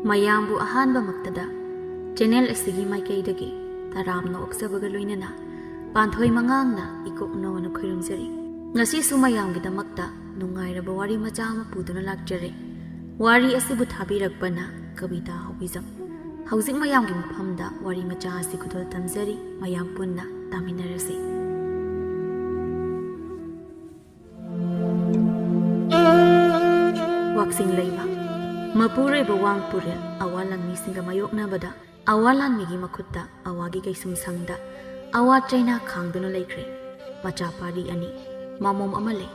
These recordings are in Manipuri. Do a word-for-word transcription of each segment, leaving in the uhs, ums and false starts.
ꯃꯌꯥꯝꯕꯨ ꯑꯍꯥꯟꯕꯃꯛꯇꯗ ꯆꯦꯅꯦꯜ ꯑꯁꯤꯒꯤ ꯃꯥꯏꯀꯩꯗꯒꯤ ꯇꯔꯥꯝꯅ ꯑꯣꯛꯆꯕꯒ ꯂꯣꯏꯅꯅ ꯄꯥꯟꯊꯣꯏ ꯃꯉꯥꯡꯅ ꯏꯀꯨꯞꯅꯣꯅ ꯈꯨꯔꯨꯝꯖꯔꯤ꯫ ꯉꯁꯤꯁꯨ ꯃꯌꯥꯝꯒꯤꯗꯃꯛꯇ ꯅꯨꯡꯉꯥꯏꯔꯕ ꯋꯥꯔꯤ ꯃꯆꯥ ꯑꯃ ꯄꯨꯗꯨꯅ ꯂꯥꯛꯆꯔꯦ꯫ ꯋꯥꯔꯤ ꯑꯁꯤꯕꯨ ꯊꯥꯕꯤꯔꯛꯄꯅ ꯀꯕꯤꯇꯥ ꯍꯧꯕꯤꯖꯝ꯫ ꯍꯧꯖꯤꯛ ꯃꯌꯥꯝꯒꯤ ꯃꯐꯝꯗ ꯋꯥꯔꯤ ꯃꯆꯥ ꯑꯁꯤ ꯈꯨꯗꯣꯜ ꯇꯝꯖꯔꯤ꯫ ꯃꯌꯥꯝ ꯄꯨꯟꯅ ꯇꯥꯃꯤꯟꯅꯔꯁꯤ꯫ ꯋꯥꯛꯆꯤꯡ ꯂꯩꯃ꯫ ꯃꯄꯨꯔꯣꯏꯕ ꯋꯥꯡ ꯇꯨꯔꯦꯜ ꯑꯋꯥ ꯂꯥꯟꯃꯤꯁꯤꯡꯒ ꯃꯥꯌꯣꯛꯅꯕꯗ ꯑꯋꯥ ꯂꯥꯟꯃꯤꯒꯤ ꯃꯈꯨꯠꯇ ꯑꯋꯥꯒꯤ ꯀꯩꯁꯨꯝꯁꯪꯗ ꯑꯋꯥ ꯆꯩꯅꯥ ꯈꯥꯡꯗꯨꯅ ꯂꯩꯈ꯭ꯔꯦ꯫ ꯃꯆꯥ ꯄꯥꯔꯤ ꯑꯅꯤ, ꯃꯃꯣꯝ ꯑꯃ ꯂꯩ꯫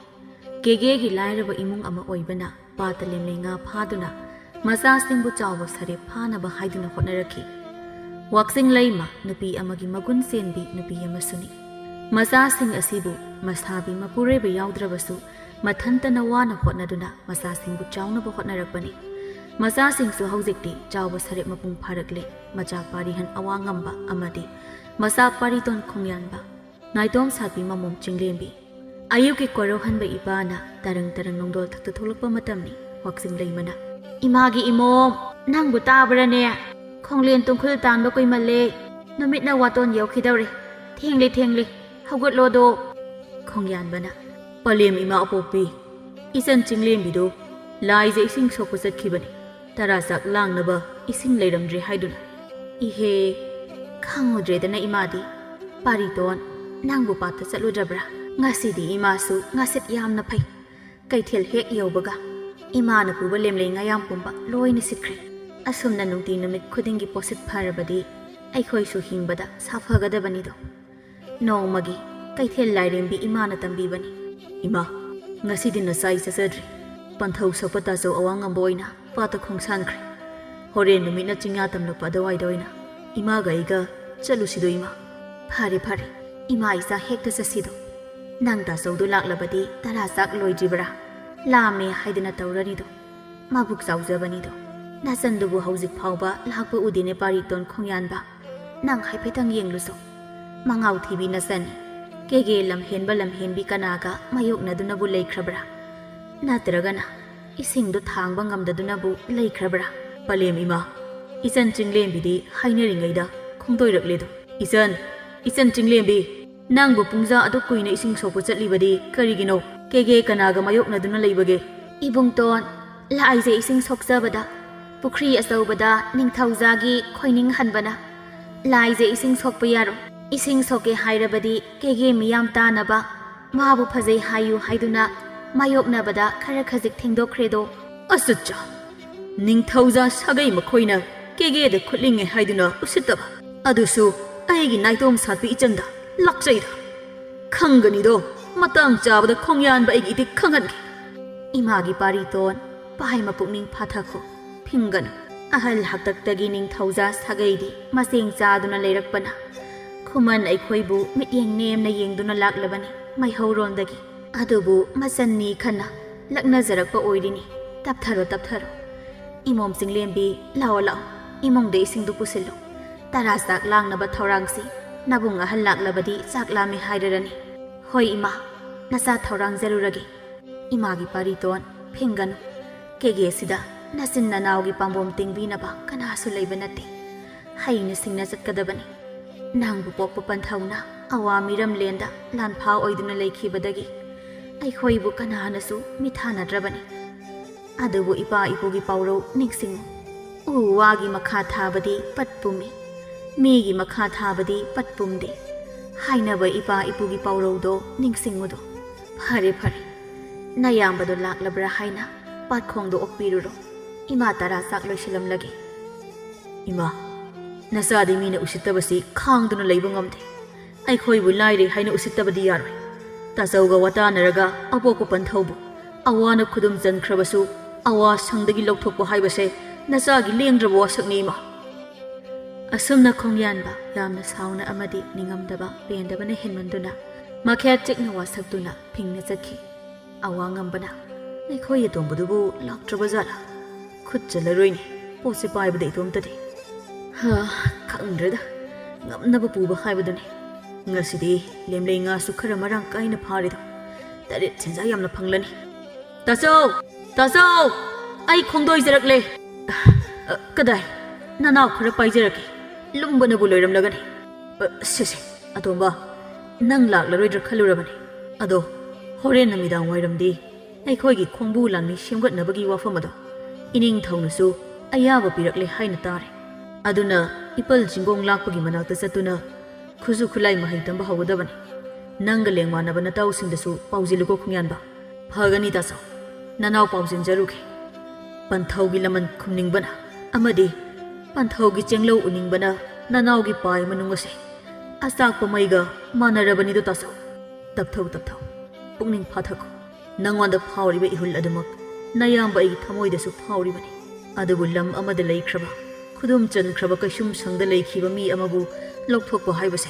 ꯀꯦꯒꯦꯒꯤ ꯂꯥꯏꯔꯕ ꯏꯃꯨꯡ ꯑꯃ ꯑꯣꯏꯕꯅ ꯄꯥꯠꯇ ꯂꯦꯝꯂꯩ ꯉꯥ ꯐꯥꯗꯨꯅ ꯃꯆꯥꯁꯤꯡꯕꯨ ꯆꯥꯎꯕ ꯁꯔꯦꯞ ꯐꯥꯅꯕ ꯍꯥꯏꯗꯨꯅ ꯍꯣꯠꯅꯔꯛꯈꯤ꯫ ꯋꯥꯛꯆꯤꯡ ꯂꯩꯃ ꯅꯨꯄꯤ ꯑꯃꯒꯤ ꯃꯒꯨꯟ ꯆꯦꯟꯕꯤ ꯅꯨꯄꯤ ꯑꯃꯁꯨꯅꯤ꯫ ꯃꯆꯥꯁꯤꯡ ꯑꯁꯤꯕꯨ ꯃꯁꯥꯕꯤ ꯃꯄꯨꯔꯣꯏꯕ ꯌꯥꯎꯗ꯭ꯔꯕꯁꯨ ꯃꯊꯟꯇꯅ ꯋꯥꯅ ꯍꯣꯠꯅꯗꯨꯅ ꯃꯆꯥꯁꯤꯡꯕꯨ ꯆꯥꯎꯅꯕ ꯍꯣꯠꯅꯔꯛꯄꯅꯤ꯫ ꯃꯆꯥꯁꯤꯡꯁꯨ ꯍꯧꯖꯤꯛꯇꯤ ꯆꯥꯎꯕ ꯁꯔꯦꯞ ꯃꯄꯨꯡ ꯐꯥꯔꯛꯂꯦ꯫ ꯃꯆꯥ ꯄꯥꯔꯤꯍꯟ ꯑꯋꯥ ꯉꯝꯕ ꯑꯃꯗꯤ ꯃꯆꯥ ꯄꯥꯔꯤꯇꯣꯟ ꯈꯣꯡꯌꯥꯟꯕ, ꯅꯥꯏꯇꯣꯝ ꯁꯥꯠꯄꯤ ꯃꯃꯣꯝ ꯆꯤꯡꯂꯦꯝꯕꯤ꯫ ꯑꯌꯨꯛꯀꯤ ꯀꯣꯔꯧꯍꯟꯕ ꯏꯄꯥꯅ ꯇꯔꯪ ꯇꯔꯪ ꯅꯣꯡꯗꯣꯜ ꯊꯛꯇ ꯊꯣꯛꯂꯛꯄ ꯃꯇꯝꯅꯤ꯫ ꯋꯥꯛꯆꯤꯡ ꯂꯩꯃꯅ, "ꯏꯃꯥꯒꯤ ꯏꯃꯣꯝ, ꯅꯪꯕꯨ ꯇꯥꯕ꯭ꯔꯅꯦ? ꯈꯣꯡꯂꯦꯟ ꯇꯨꯡꯈꯨꯜ ꯇꯥꯟꯕ ꯀꯨꯏꯃꯜꯂꯦ꯫ ꯅꯨꯃꯤꯠꯅ ꯋꯥꯇꯣꯟ ꯌꯧꯈꯤꯗꯧꯔꯦ꯫ ꯊꯦꯡꯂꯦ, ꯊꯦꯡꯂꯦ꯫ ꯍꯧꯒꯠꯂꯣꯗꯣ꯫" ꯈꯣꯡꯌꯥꯟꯕꯅ, "ꯄꯂꯦꯝ ꯏꯃꯥ ꯑꯄꯣꯛꯄꯤ, ꯏꯆꯟ ꯆꯤꯡꯂꯦꯝꯕꯤꯗꯣ ꯂꯥꯏꯖ ꯏꯁꯤꯡ ꯁꯣꯛꯄ ꯆꯠꯈꯤꯕꯅꯤ꯫ ꯇꯔꯥ ꯆꯥꯛ ꯂꯥꯡꯅꯕ ꯏꯁꯤꯡ ꯂꯩꯔꯝꯗ꯭ꯔꯦ ꯍꯥꯏꯗꯨꯅ꯫" "ꯏꯍꯦ, ꯈꯪꯉꯨꯗ꯭ꯔꯦꯗꯅ ꯏꯃꯥꯗꯤ꯫ ꯄꯥꯔꯤꯇꯣꯟ, ꯅꯪꯕꯨ ꯄꯥꯠꯇ ꯆꯠꯂꯨꯗ꯭ꯔꯕ꯭ꯔꯥ? ꯉꯁꯤꯗꯤ ꯏꯃꯥꯁꯨ ꯉꯁꯤꯠ ꯌꯥꯝꯅ ꯐꯩ꯫ ꯀꯩꯊꯦꯜ ꯍꯦꯛ ꯌꯧꯕꯒ ꯏꯃꯥꯅ ꯄꯨꯕ ꯂꯦꯝꯂꯩ ꯉꯥꯌꯥꯝ ꯄꯨꯝꯕ ꯂꯣꯏꯅ ꯁꯤꯠꯈ꯭ꯔꯦ꯫ ꯑꯁꯨꯝꯅ ꯅꯨꯡꯇꯤ ꯅꯨꯃꯤꯠ ꯈꯨꯗꯤꯡꯒꯤ ꯄꯣꯠꯁꯤꯠ ꯐꯔꯕꯗꯤ ꯑꯩꯈꯣꯏꯁꯨ ꯍꯤꯡꯕꯗ ꯁꯥꯐꯒꯗꯕꯅꯤꯗꯣ꯫ ꯅꯣꯡꯃꯒꯤ ꯀꯩꯊꯦꯜ ꯂꯥꯏꯔꯦꯝꯕꯤ ꯏꯃꯥꯅ ꯇꯝꯕꯤꯕꯅꯤ꯫" "ꯏꯃꯥ, ꯉꯁꯤꯗꯤ ꯅꯆꯥ ꯑꯩ ꯆꯠꯆꯗ꯭ꯔꯦ꯫ ꯄꯟꯊꯧ ꯁꯛꯄ ꯇꯥꯆꯧ ꯑꯋꯥꯡꯉꯝꯕ ꯑꯣꯏꯅ ꯄꯥꯠꯇ ꯈꯣꯡꯁꯥꯟꯈ꯭ꯔꯦ꯫ ꯍꯣꯔꯦꯟ ꯅꯨꯃꯤꯠꯅ ꯆꯤꯡꯌꯥ ꯇꯝꯂꯛꯄ ꯑꯗꯨꯋꯥꯏꯗ ꯑꯣꯏꯅ ꯏꯃꯥꯒ ꯑꯩꯒ ꯆꯠꯂꯨꯁꯤꯗꯣ ꯏꯃꯥ꯫" "ꯐꯔꯦ, ꯐꯔꯦ, ꯏꯃꯥ ꯏꯆꯥ ꯍꯦꯛꯇ ꯆꯠꯁꯤꯗꯣ꯫ ꯅꯪ ꯇꯥꯆꯧꯗꯣ ꯂꯥꯛꯂꯕꯗꯤ ꯇꯔꯥ ꯆꯥꯛ ꯂꯣꯏꯗ꯭ꯔꯤꯕ꯭ꯔꯥ? ꯂꯥꯝꯃꯦ ꯍꯥꯏꯗꯅ ꯇꯧꯔꯅꯤꯗꯣ꯫ ꯃꯕꯨꯛ ꯆꯥꯎꯖꯕꯅꯤꯗꯣ꯫ ꯅꯆꯟꯗꯨꯕꯨ ꯍꯧꯖꯤꯛ ꯐꯥꯎꯕ ꯂꯥꯛꯄ ꯎꯗꯦꯅꯦ ꯄꯥꯔꯤꯇꯣꯟ ꯈꯣꯡꯌꯥꯟꯕ꯫ ꯅꯪ ꯍꯥꯏꯐꯦꯠꯇꯪ ꯌꯦꯡꯂꯨꯆꯣ꯫ ꯃꯉꯥꯎ ꯊꯤꯕꯤ ꯅꯆꯟꯅꯤ꯫ ꯀꯦꯒꯦ ꯂꯝꯍꯦꯟꯕ ꯂꯝꯍꯦꯟꯕꯤ ꯀꯅꯥꯒ ꯃꯥꯌꯣꯛꯅꯗꯨꯅꯕꯨ ꯂꯩꯈ꯭ꯔꯕ꯭ꯔꯥ? ꯅꯠꯇ꯭ꯔꯒꯅ ꯏꯁꯤꯡꯗꯨ ꯊꯥꯡꯕ ꯉꯝꯗꯗꯨꯅꯕꯨ ꯂꯩꯈ꯭ꯔꯕ꯭ꯔꯥ? ꯄꯂꯦꯝ ꯏꯃꯥ, ꯏꯆꯟ ꯆꯤꯡꯂꯦꯝꯕꯤꯗꯤ ꯍꯥꯏꯅꯔꯤꯉꯩꯗ ꯈꯣꯡꯗꯣꯏꯔꯛꯂꯦꯗꯣ꯫ ꯏꯆꯟ, ꯏꯆꯟ ꯆꯤꯡꯂꯦꯝꯕꯤ, ꯅꯪꯕꯨ ꯄꯨꯡꯖꯥ ꯑꯗꯨꯛ ꯀꯨꯏꯅ ꯏꯁꯤꯡ ꯁꯣꯛꯄ ꯆꯠꯂꯤꯕꯗꯤ ꯀꯔꯤꯒꯤꯅꯣ? ꯀꯦꯒꯦ ꯀꯅꯥꯒ ꯃꯥꯌꯣꯛꯅꯗꯨꯅ ꯂꯩꯕꯒꯦ? ꯏꯕꯨꯡꯇꯣꯟ, ꯂꯥꯏꯖ ꯏꯁꯤꯡ ꯁꯣꯛꯆꯕꯗ ꯄꯨꯈ꯭ꯔꯤ ꯑꯆꯧꯕꯗ ꯅꯤꯡꯊꯧꯖꯥꯒꯤ ꯈꯣꯏꯅꯤꯡ ꯍꯟꯕꯅ, "ꯂꯥꯏꯖ ꯏꯁꯤꯡ ꯁꯣꯛꯄ ꯌꯥꯔꯣꯏ꯫ ꯏꯁꯤꯡ ꯁꯣꯛꯀꯦ ꯍꯥꯏꯔꯕꯗꯤ ꯀꯦꯒꯦ ꯃꯤꯌꯥꯝ ꯇꯥꯅꯕ ꯃꯥꯕꯨ ꯐꯖꯩ ꯍꯥꯏꯌꯨ" ꯍꯥꯏꯗꯨꯅ ꯃꯥꯌꯣꯛꯅꯕꯗ ꯈꯔ ꯈꯖꯤꯛ ꯊꯦꯡꯗꯣꯛꯈ꯭ꯔꯦꯗꯣ꯫ ꯑꯆꯨꯆꯥ! ꯅꯤꯡꯊꯧꯖꯥ ꯁꯥꯒꯩ ꯃꯈꯣꯏꯅ ꯀꯦꯒꯦꯗ ꯈꯨꯠꯂꯤꯡꯉꯦ ꯍꯥꯏꯗꯨꯅ ꯎꯁꯤꯠꯇꯕ, ꯑꯗꯨꯁꯨ ꯑꯩꯒꯤ ꯅꯥꯏꯇꯣꯝ ꯁꯥꯠꯄꯤ ꯏꯆꯟꯗ ꯂꯥꯛꯆꯩꯗ꯫ ꯈꯪꯒꯅꯤꯗꯣ, ꯃꯇꯥꯡ ꯆꯥꯕꯗ ꯈꯣꯡꯌꯥꯟꯕ ꯑꯩꯒꯤ ꯏꯊꯤꯛ ꯈꯪꯍꯟꯒꯦ꯫ ꯏꯃꯥꯒꯤ ꯄꯥꯔꯤꯇꯣꯟ, ꯄꯥꯏꯃ ꯄꯨꯛꯅꯤꯡ ꯐꯥꯊꯈꯣ, ꯐꯤꯡꯒꯅꯨ꯫ ꯑꯍꯜ ꯍꯥꯛꯇꯛꯇꯒꯤ ꯅꯤꯡꯊꯧꯖꯥ ꯁꯥꯒꯩꯗꯤ ꯃꯆꯦꯡ ꯆꯥꯗꯨꯅ ꯂꯩꯔꯛꯄꯅ, ꯈꯨꯃꯟ ꯑꯩꯈꯣꯏꯕꯨ ꯃꯤꯠꯌꯦꯡ ꯅꯦꯝꯅ ꯌꯦꯡꯗꯨꯅ ꯂꯥꯛꯂꯕꯅꯤ ꯃꯩꯍꯧꯔꯣꯟꯗꯒꯤ꯫ ꯑꯗꯨꯕꯨ ꯃꯆꯟꯅꯤ ꯈꯟꯅ ꯂꯛꯅꯖꯔꯛꯄ ꯑꯣꯏꯔꯤꯅꯤ꯫ ꯇꯞꯊꯔꯣ, ꯇꯞꯊꯔꯣ꯫ ꯏꯃꯣꯝ ꯆꯤꯡꯂꯦꯝꯕꯤ, ꯂꯥꯛꯑꯣ, ꯂꯥꯛꯑꯣ꯫ ꯏꯃꯨꯡꯗ ꯏꯁꯤꯡꯗꯨ ꯄꯨꯁꯤꯜꯂꯨ꯫ ꯇꯔꯥ ꯆꯥꯛ ꯂꯥꯡꯅꯕ ꯊꯧꯔꯥꯡꯁꯤ꯫ ꯅꯕꯨꯡ ꯑꯍꯜ ꯂꯥꯛꯂꯕꯗꯤ ꯆꯥꯛ ꯂꯥꯝꯃꯤ ꯍꯥꯏꯔꯔꯅꯤ꯫ ꯍꯣꯏ ꯏꯃꯥ, ꯅꯆꯥ ꯊꯧꯔꯥꯡꯖꯔꯨꯔꯒꯦ꯫ ꯏꯃꯥꯒꯤ ꯄꯥꯔꯤꯇꯣꯟ, ꯐꯤꯡꯒꯅꯨ꯫ ꯀꯦꯒꯦꯁꯤꯗ ꯅꯆꯤꯟ ꯅꯅꯥꯎꯒꯤ ꯄꯥꯝꯕꯣꯝ ꯇꯤꯡꯕꯤꯅꯕ ꯀꯅꯥꯁꯨ ꯂꯩꯕ ꯅꯠꯇꯦ꯫ ꯍꯩꯅ ꯁꯤꯡꯅ ꯆꯠꯀꯗꯕꯅꯤ꯫ ꯅꯪꯕꯨ ꯄꯣꯛꯄ ꯄꯟꯊꯧꯅ ꯑꯋꯥ ꯃꯤꯔꯝꯂꯦꯟꯗ ꯂꯥꯟꯐꯥ ꯑꯣꯏꯗꯨꯅ ꯂꯩꯈꯤꯕꯗꯒꯤ ꯑꯩꯈꯣꯏꯕꯨ ꯀꯅꯥꯅꯁꯨ ꯃꯤꯊꯥꯅꯗ꯭ꯔꯕꯅꯤ꯫ ꯑꯗꯨꯕꯨ ꯏꯄꯥ ꯏꯄꯨꯒꯤ ꯄꯥꯎꯔꯧ ꯅꯤꯡꯁꯤꯡꯉꯨ, "ꯎ ꯋꯥꯒꯤ ꯃꯈꯥ ꯊꯥꯕꯗꯤ ꯄꯠ ꯄꯨꯝꯃꯤ, ꯃꯤꯒꯤ ꯃꯈꯥ ꯊꯥꯕꯗꯤ ꯄꯠ ꯄꯨꯝꯗꯦ" ꯍꯥꯏꯅꯕ ꯏꯄꯥ ꯏꯄꯨꯒꯤ ꯄꯥꯎꯔꯧꯗꯣ ꯅꯤꯡꯁꯤꯡꯉꯨꯗꯣ꯫ ꯐꯔꯦ, ꯐꯔꯦ, ꯅꯌꯥꯝꯕꯗꯣ ꯂꯥꯛꯂꯕ꯭ꯔꯥ ꯍꯥꯏꯅ ꯄꯥꯠꯈꯣꯡꯗꯣ ꯑꯣꯛꯄꯤꯔꯨꯔꯣ꯫ ꯏꯃꯥ ꯇꯔꯥ ꯆꯥꯛ ꯂꯣꯏꯁꯤꯜꯂꯝꯂꯒꯦ꯫ ꯏꯃꯥ, ꯅꯆꯥꯗꯤ ꯃꯤꯅ ꯎꯁꯤꯠꯇꯕꯁꯤ ꯈꯥꯡꯗꯨꯅ ꯂꯩꯕ ꯉꯝꯗꯦ꯫ ꯑꯩꯈꯣꯏꯕꯨ ꯂꯥꯏꯔꯩ ꯍꯥꯏꯅ ꯎꯁꯤꯠꯇꯕꯗꯤ ꯌꯥꯔꯣꯏ꯫ ꯇꯥꯆꯧꯒ ꯋꯥꯇꯥꯅꯔꯒ ꯑꯄꯣꯛꯄ ꯄꯟꯊꯧꯕꯨ ꯑꯋꯥꯅ ꯈꯨꯗꯨꯝ ꯆꯟꯈ꯭ꯔꯕꯁꯨ, ꯑꯋꯥ ꯁꯪꯗꯒꯤ ꯂꯧꯊꯣꯛꯄ ꯍꯥꯏꯕꯁꯦ ꯅꯆꯥꯒꯤ ꯂꯦꯡꯗ꯭ꯔꯕ ꯋꯥꯁꯛꯅꯤ, ꯏꯃꯥ꯫ ꯑꯁꯨꯝꯅ ꯈꯣꯡꯌꯥꯟꯕ ꯌꯥꯝꯅ ꯁꯥꯎꯅ ꯑꯃꯗꯤ ꯅꯤꯡꯉꯝꯗꯕ ꯄꯦꯟꯗꯕꯅ ꯍꯦꯟꯃꯟꯗꯨꯅ ꯃꯈꯦꯠ ꯆꯤꯛꯅ ꯋꯥꯁꯛꯇꯨꯅ ꯐꯤꯡꯅ ꯆꯠꯈꯤ꯫ ꯑꯋꯥ ꯉꯝꯕꯅ, "ꯑꯩꯈꯣꯏ ꯑꯇꯣꯝꯕꯗꯨꯕꯨ ꯂꯥꯛꯇ꯭ꯔꯕ ꯖꯥꯠꯂꯥ? ꯈꯨꯠ ꯆꯜꯂꯔꯣꯏꯅꯦ, ꯄꯣꯠꯁꯦ ꯄꯥꯏꯕꯗ ꯏꯇꯣꯝꯇꯗꯤ꯫ ꯍꯥ, ꯈꯪꯗ꯭ꯔꯦꯗ, ꯉꯝꯅꯕ ꯄꯨꯕ ꯍꯥꯏꯕꯗꯨꯅꯤ꯫ ꯉꯁꯤꯗꯤ ꯂꯦꯝꯂꯩ ꯉꯥꯁꯨ ꯈꯔ ꯃꯔꯥꯡ ꯀꯥꯏꯅ ꯐꯥꯔꯦꯗꯣ꯫ ꯇꯔꯦꯠ ꯁꯦꯟꯖꯥ ꯌꯥꯝꯅ ꯐꯪꯂꯅꯤ꯫ ꯇꯥꯆꯧ! ꯇꯥꯆꯧ! ꯑꯩ ꯈꯣꯡꯗꯣꯏꯖꯔꯛꯂꯦ!" ꯑ, ꯀꯗꯥꯏ? ꯅꯅꯥꯎ ꯈꯔ ꯄꯥꯏꯖꯔꯛꯀꯦ꯫ ꯂꯨꯝꯕꯅꯕꯨ ꯂꯣꯏꯔꯝꯂꯒꯅꯤ꯫ ꯑ, ꯁꯦ, ꯁꯦ, ꯑꯇꯣꯝꯕ, ꯅꯪ ꯂꯥꯛꯂꯔꯣꯏꯗ꯭ꯔꯥ ꯈꯜꯂꯨꯔꯕꯅꯤ꯫ ꯑꯗꯣ ꯍꯣꯔꯦꯟ ꯅꯨꯃꯤꯗꯥꯡ ꯋꯥꯏꯔꯝꯗꯤ ꯑꯩꯈꯣꯏꯒꯤ ꯈꯣꯡꯕꯨ ꯂꯥꯟꯃꯤ ꯁꯦꯝꯒꯠꯅꯕꯒꯤ ꯋꯥꯐꯝ ꯑꯗꯣ ꯏꯅꯤꯡꯊꯧꯅꯁꯨ ꯑꯌꯥꯕ ꯄꯤꯔꯛꯂꯦ ꯍꯥꯏꯅ ꯇꯥꯔꯦ꯫ ꯑꯗꯨꯅ ꯏꯄꯜ ꯆꯤꯡꯒꯣꯡ ꯂꯥꯛꯄꯒꯤ ꯃꯅꯥꯛꯇ ꯆꯠꯇꯨꯅ ꯈꯨꯠꯁꯨ ꯈꯨꯠꯂꯥꯏ ꯃꯍꯩ ꯇꯝꯕ ꯍꯧꯒꯗꯕꯅꯤ꯫ ꯅꯪꯒ ꯂꯦꯡꯃꯥꯟꯅꯕ ꯅꯇꯥꯎꯁꯤꯡꯗꯁꯨ ꯄꯥꯎꯖꯤꯜꯂꯨꯀꯣ ꯈꯣꯡꯌꯥꯟꯕ꯫ ꯐꯒꯅꯤ ꯇꯥꯆꯧ, ꯅꯅꯥꯎ ꯄꯥꯎꯖꯤꯟꯖꯔꯨꯒꯦ꯫ ꯄꯟꯊꯧꯒꯤ ꯂꯃꯟ ꯈꯨꯝꯅꯤꯡꯕꯅ ꯑꯃꯗꯤ ꯄꯟꯊꯧꯒꯤ ꯆꯦꯡꯂꯧ ꯎꯅꯤꯡꯕꯅ ꯅꯅꯥꯎꯒꯤ ꯄꯥꯏ ꯃꯅꯨꯡ ꯑꯁꯦ ꯑꯆꯥꯛꯄ ꯃꯩꯒ ꯃꯥꯟꯅꯔꯕꯅꯤꯗꯣ ꯇꯥꯆꯧ꯫ ꯇꯞꯊꯧ, ꯇꯞꯊꯧ, ꯄꯨꯛꯅꯤꯡ ꯐꯥꯊꯈꯣ꯫ ꯅꯉꯣꯟꯗ ꯐꯥꯎꯔꯤꯕ ꯏꯍꯨꯜ ꯑꯗꯨꯃꯛ ꯅꯌꯥꯝꯕ ꯑꯩꯒꯤ ꯊꯃꯣꯏꯗꯁꯨ ꯐꯥꯎꯔꯤꯕꯅꯤ꯫ ꯑꯗꯨꯕꯨ ꯂꯝ ꯑꯃꯗ ꯂꯩꯈ꯭ꯔꯕ, ꯈꯨꯗꯨꯝ ꯆꯟꯈ꯭ꯔꯕ ꯀꯩꯁꯨꯝ ꯁꯪꯗ ꯂꯩꯈꯤꯕ ꯃꯤ ꯑꯃꯕꯨ ꯂꯧꯊꯣꯛꯄ ꯍꯥꯏꯕꯁꯦ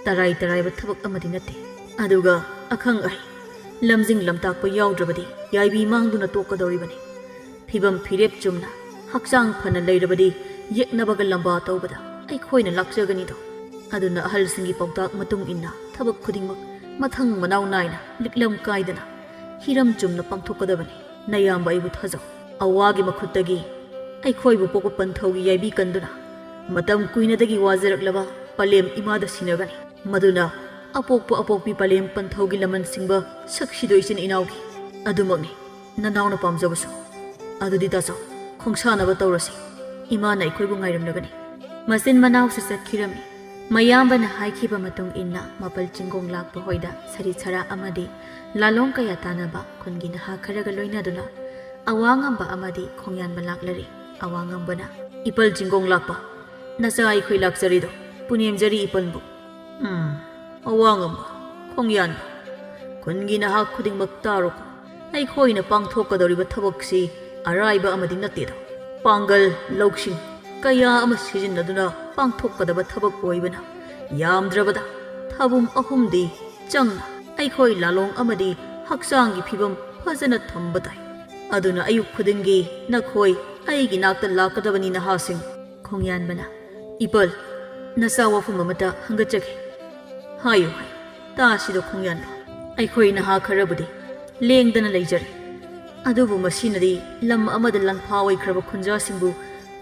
ꯇꯔꯥꯏ ꯇꯔꯥꯏꯕ ꯊꯕꯛ ꯑꯃꯗꯤ ꯅꯠꯇꯦ꯫ ꯑꯗꯨꯒ ꯑꯈꯪ ꯑꯍꯩ, ꯂꯝꯖꯤꯡ ꯂꯝꯇꯥꯛꯄ ꯌꯥꯎꯗ꯭ꯔꯕꯗꯤ ꯌꯥꯏꯕꯤ ꯃꯥꯡꯗꯨꯅ ꯇꯣꯛꯀꯗꯧꯔꯤꯕꯅꯤ꯫ ꯐꯤꯕꯝ ꯐꯤꯔꯦꯞ ꯆꯨꯝꯅ, ꯍꯛꯆꯥꯡ ꯐꯅ ꯂꯩꯔꯕꯗꯤ ꯌꯦꯛꯅꯕꯒ ꯂꯝꯕꯥ ꯇꯧꯕꯗ ꯑꯩꯈꯣꯏꯅ ꯂꯥꯛꯆꯒꯅꯤꯗꯣ꯫ ꯑꯗꯨꯅ ꯑꯍꯜꯁꯤꯡꯒꯤ ꯄꯥꯎꯇꯥꯛ ꯃꯇꯨꯡ ꯏꯟꯅ ꯊꯕꯛ ꯈꯨꯗꯤꯡꯃꯛ ꯃꯊꯪ ꯃꯅꯥꯎ ꯅꯥꯏꯅ, ꯂꯤꯛꯂꯝ ꯀꯥꯏꯗꯅ, ꯍꯤꯔꯝ ꯆꯨꯝꯅ ꯄꯥꯡꯊꯣꯛꯀꯗꯕꯅꯤ꯫ ꯅꯌꯥꯝꯕ ꯑꯩꯕꯨ ꯊꯥꯖꯧ꯫ ꯑꯋꯥꯒꯤ ꯃꯈꯨꯠꯇꯒꯤ ꯑꯩꯈꯣꯏꯕꯨ ꯄꯣꯛꯄ ꯄꯟꯊꯧꯒꯤ ꯌꯥꯏꯕꯤ ꯀꯟꯗꯨꯅ ꯃꯇꯝ ꯀꯨꯏꯅꯗꯒꯤ ꯋꯥꯖꯔꯛꯂꯕ ꯄꯂꯦꯝ ꯏꯃꯥꯗ ꯁꯤꯟꯅꯒꯅꯤ꯫ ꯃꯗꯨꯅ ꯑꯄꯣꯛꯄ ꯑꯄꯣꯛꯄꯤ ꯄꯂꯦꯝ ꯄꯟꯊꯧꯒꯤ ꯂꯃꯟ ꯁꯤꯡꯕ ꯁꯛꯁꯤꯗꯣ ꯏꯆꯤꯟ ꯏꯅꯥꯎꯒꯤ ꯑꯗꯨꯃꯛꯅꯤ ꯅꯅꯥꯎꯅ ꯄꯥꯝꯖꯕꯁꯨ꯫ ꯑꯗꯨꯗꯤ ꯇꯥꯆꯧ, ꯈꯣꯡꯁꯥꯟꯅꯕ ꯇꯧꯔꯁꯤ꯫ ꯏꯃꯥꯅ ꯑꯩꯈꯣꯏꯕꯨ ꯉꯥꯏꯔꯝꯂꯒꯅꯤ꯫ ꯃꯆꯤꯟ ꯃꯅꯥꯎꯁꯨ ꯆꯠꯈꯤꯔꯝꯃꯤ꯫ ꯃꯌꯥꯝꯕꯅ ꯍꯥꯏꯈꯤꯕ ꯃꯇꯨꯡ ꯏꯟꯅ ꯃꯄꯜ ꯆꯤꯡꯒꯣꯡ ꯂꯥꯛꯄ ꯍꯣꯏꯗ ꯁꯔꯤꯠ ꯁꯔꯥ ꯑꯃꯗꯤ ꯂꯥꯂꯣꯡ ꯀꯌꯥ ꯇꯥꯟꯅꯕ ꯈꯨꯟꯒꯤ ꯅꯍꯥ ꯈꯔꯒ ꯂꯣꯏꯅꯗꯨꯅ ꯑꯋꯥꯡꯉꯝꯕ ꯑꯃꯗꯤ ꯈꯣꯡꯌꯥꯟꯕ ꯂꯥꯛꯂꯔꯦ꯫ ꯑꯋꯥꯡꯉꯝꯕꯅ, "ꯏꯄꯜ ꯆꯤꯡꯒꯣꯡ ꯂꯥꯛꯄ, ꯅꯆꯥ ꯑꯩꯈꯣꯏ ꯂꯥꯛꯆꯔꯤꯗꯣ, ꯄꯨꯅꯦꯝꯖꯔꯤ ꯏꯄꯜꯕꯨ꯫ ꯎꯝ, ꯑꯋꯥꯡꯉꯝꯕ, ꯈꯣꯡꯌꯥꯟꯕ, ꯈꯨꯟꯒꯤ ꯅꯍꯥ ꯈꯨꯗꯤꯡꯃꯛ ꯇꯥꯔꯣꯀꯣ꯫ ꯑꯩꯈꯣꯏꯅ ꯄꯥꯡꯊꯣꯛꯀꯗꯧꯔꯤꯕ ꯊꯕꯛꯁꯤ ꯑꯔꯥꯏꯕ ꯑꯃꯗꯤ ꯅꯠꯇꯦꯗꯣ꯫ ꯄꯥꯡꯒꯜ, ꯂꯧꯁꯤꯡ ꯀꯌꯥ ꯑꯃ ꯁꯤꯖꯤꯟꯅꯗꯨꯅ ꯄꯥꯡꯊꯣꯛꯀꯗꯕ ꯊꯕꯛ ꯑꯣꯏꯕꯅ, ꯌꯥꯝꯗ꯭ꯔꯕꯗ ꯊꯥꯕꯨꯝ ꯑꯍꯨꯝꯗꯤ ꯆꯪꯅ ꯑꯩꯈꯣꯏ ꯂꯥꯂꯣꯡ ꯑꯃꯗꯤ ꯍꯛꯆꯥꯡꯒꯤ ꯐꯤꯕꯝ ꯐꯖꯅ ꯊꯝꯕ ꯇꯥꯏ꯫ ꯑꯗꯨꯅ ꯑꯌꯨꯛ ꯈꯨꯗꯤꯡꯒꯤ ꯅꯈꯣꯏ ꯑꯩꯒꯤ ꯅꯥꯛꯇ ꯂꯥꯛꯀꯗꯕꯅꯤ, ꯅꯍꯥꯁꯤꯡ꯫" ꯈꯣꯡꯌꯥꯟꯕꯅ, "ꯏꯄꯜ, ꯅꯆꯥ ꯋꯥꯐꯝ ꯑꯃꯇ ꯍꯪꯒꯠꯆꯒꯦ꯫" "ꯍꯥꯏꯌꯨ, ꯍꯥꯏꯌꯨ, ꯇꯥꯁꯤꯗ ꯈꯣꯡꯌꯥꯟꯕ꯫" "ꯑꯩꯈꯣꯏ ꯅꯍꯥ ꯈꯔꯕꯨꯗꯤ ꯂꯦꯡꯗꯅ ꯂꯩꯖꯔꯦ, ꯑꯗꯨꯕꯨ ꯃꯁꯤꯅꯗꯤ ꯂꯝ ꯑꯃꯗ ꯂꯥꯟꯐꯥ ꯑꯣꯏꯈ꯭ꯔꯕ ꯈꯨꯟꯖꯥꯁꯤꯡꯕꯨ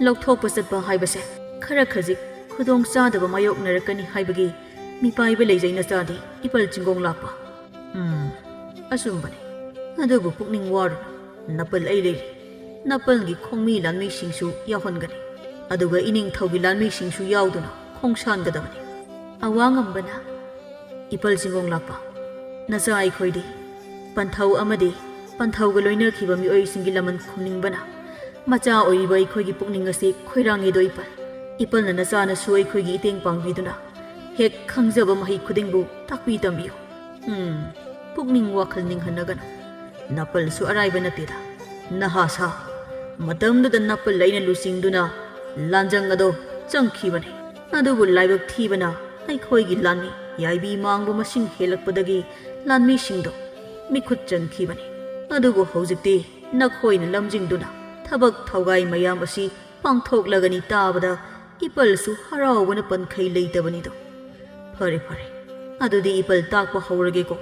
ꯂꯧꯊꯣꯛꯄ ꯆꯠꯄ ꯍꯥꯏꯕꯁꯦ ꯈꯔ ꯈꯖꯤꯛ ꯈꯨꯗꯣꯡ ꯆꯥꯗꯕ ꯃꯥꯌꯣꯛꯅꯔꯛꯀꯅꯤ ꯍꯥꯏꯕꯒꯤ ꯃꯤꯄꯥꯏꯕ ꯂꯩꯖꯩ ꯅꯆꯥꯗꯤ, ꯏꯄꯜ ꯆꯤꯡꯒꯣꯡ ꯂꯥꯛꯄ꯫ ꯎꯝ, ꯑꯆꯨꯝꯕꯅꯤ꯫ ꯑꯗꯨꯕꯨ ꯄꯨꯛꯅꯤꯡ ꯋꯥꯔꯨꯅꯨ, ꯅꯄꯜ ꯑꯩ ꯂꯩꯔꯤ꯫ ꯅꯄꯜꯒꯤ ꯈꯣꯡꯃꯤ ꯂꯥꯟꯃꯤꯁꯤꯡꯁꯨ ꯌꯥꯎꯍꯟꯒꯅꯤ, ꯑꯗꯨꯒ ꯏꯅꯤꯡꯊꯧꯒꯤ ꯂꯥꯟꯃꯤꯁꯤꯡꯁꯨ ꯌꯥꯎꯗꯨꯅ ꯈꯣꯡꯁꯥꯟꯒꯗꯕꯅꯤ꯫ ꯑꯋꯥꯡꯉꯝꯕꯅ, ꯏꯄꯜ ꯆꯤꯡꯒꯣꯡ ꯂꯥꯛꯄ, ꯅꯆꯥ ꯑꯩꯈꯣꯏꯗꯤ ꯄꯟꯊꯧ ꯑꯃꯗꯤ ꯄꯟꯊꯧꯒ ꯂꯣꯏꯅꯈꯤꯕ ꯃꯤꯑꯣꯏꯁꯤꯡꯒꯤ ꯂꯃꯟ ꯈꯨꯝꯅꯤꯡꯕꯅ ꯃꯆꯥ ꯑꯣꯏꯔꯤꯕ ꯑꯩꯈꯣꯏꯒꯤ ꯄꯨꯛꯅꯤꯡ ꯑꯁꯤ ꯈꯣꯏꯔꯥꯡꯉꯦꯗꯣ ꯏꯄꯜ꯫ ꯏꯄꯜꯅ ꯅꯆꯥꯅꯁꯨ ꯑꯩꯈꯣꯏꯒꯤ ꯏꯇꯦꯡ ꯄꯥꯡꯕꯤꯗꯨꯅ ꯍꯦꯛ ꯈꯪꯖꯕ ꯃꯍꯩ ꯈꯨꯗꯤꯡꯕꯨ ꯇꯥꯛꯄꯤ ꯇꯝꯕꯤꯌꯨ꯫ ꯎꯝ, ꯄꯨꯛꯅꯤꯡ ꯋꯥꯈꯜ ꯅꯤꯡꯍꯟꯅꯒꯅꯨ꯫ ꯅꯄꯜꯁꯨ ꯑꯔꯥꯏꯕ ꯅꯠꯇꯦꯗ꯫ ꯅꯍꯥ ꯁꯥ ꯃꯇꯝꯗꯨꯗ ꯅꯄꯜ ꯑꯩꯅ ꯂꯨꯆꯤꯡꯗꯨꯅ ꯂꯥꯟꯖꯪ ꯑꯗꯣ ꯆꯪꯈꯤꯕꯅꯤ꯫ ꯑꯗꯨꯕꯨ ꯂꯥꯏꯕꯛ ꯊꯤꯕꯅ ꯑꯩꯈꯣꯏꯒꯤ ꯂꯥꯟꯃꯤ ꯌꯥꯏꯕꯤ ꯃꯥꯡꯕ ꯃꯁꯤꯡ ꯍꯦꯜꯂꯛꯄꯗꯒꯤ ꯂꯥꯟꯃꯤꯁꯤꯡꯗꯣ ꯃꯤꯈꯨꯠ ꯆꯟꯈꯤꯕꯅꯤ꯫ ꯑꯗꯨꯕꯨ ꯍꯧꯖꯤꯛꯇꯤ ꯅꯈꯣꯏꯅ ꯂꯝꯖꯤꯡꯗꯨꯅ ꯊꯕꯛ ꯊꯧꯒꯥꯏ ꯃꯌꯥꯝ ꯑꯁꯤ ꯄꯥꯡꯊꯣꯛꯂꯒꯅꯤ ꯇꯥꯕꯗ ꯏꯄꯜꯁꯨ ꯍꯔꯥꯎꯕꯅ ꯄꯟꯈꯩ ꯂꯩꯇꯕꯅꯤꯗꯣ꯫ ꯐꯔꯦ, ꯐꯔꯦ, ꯑꯗꯨꯗꯤ ꯏꯄꯜ ꯇꯥꯛꯄ ꯍꯧꯔꯒꯦꯀꯣ꯫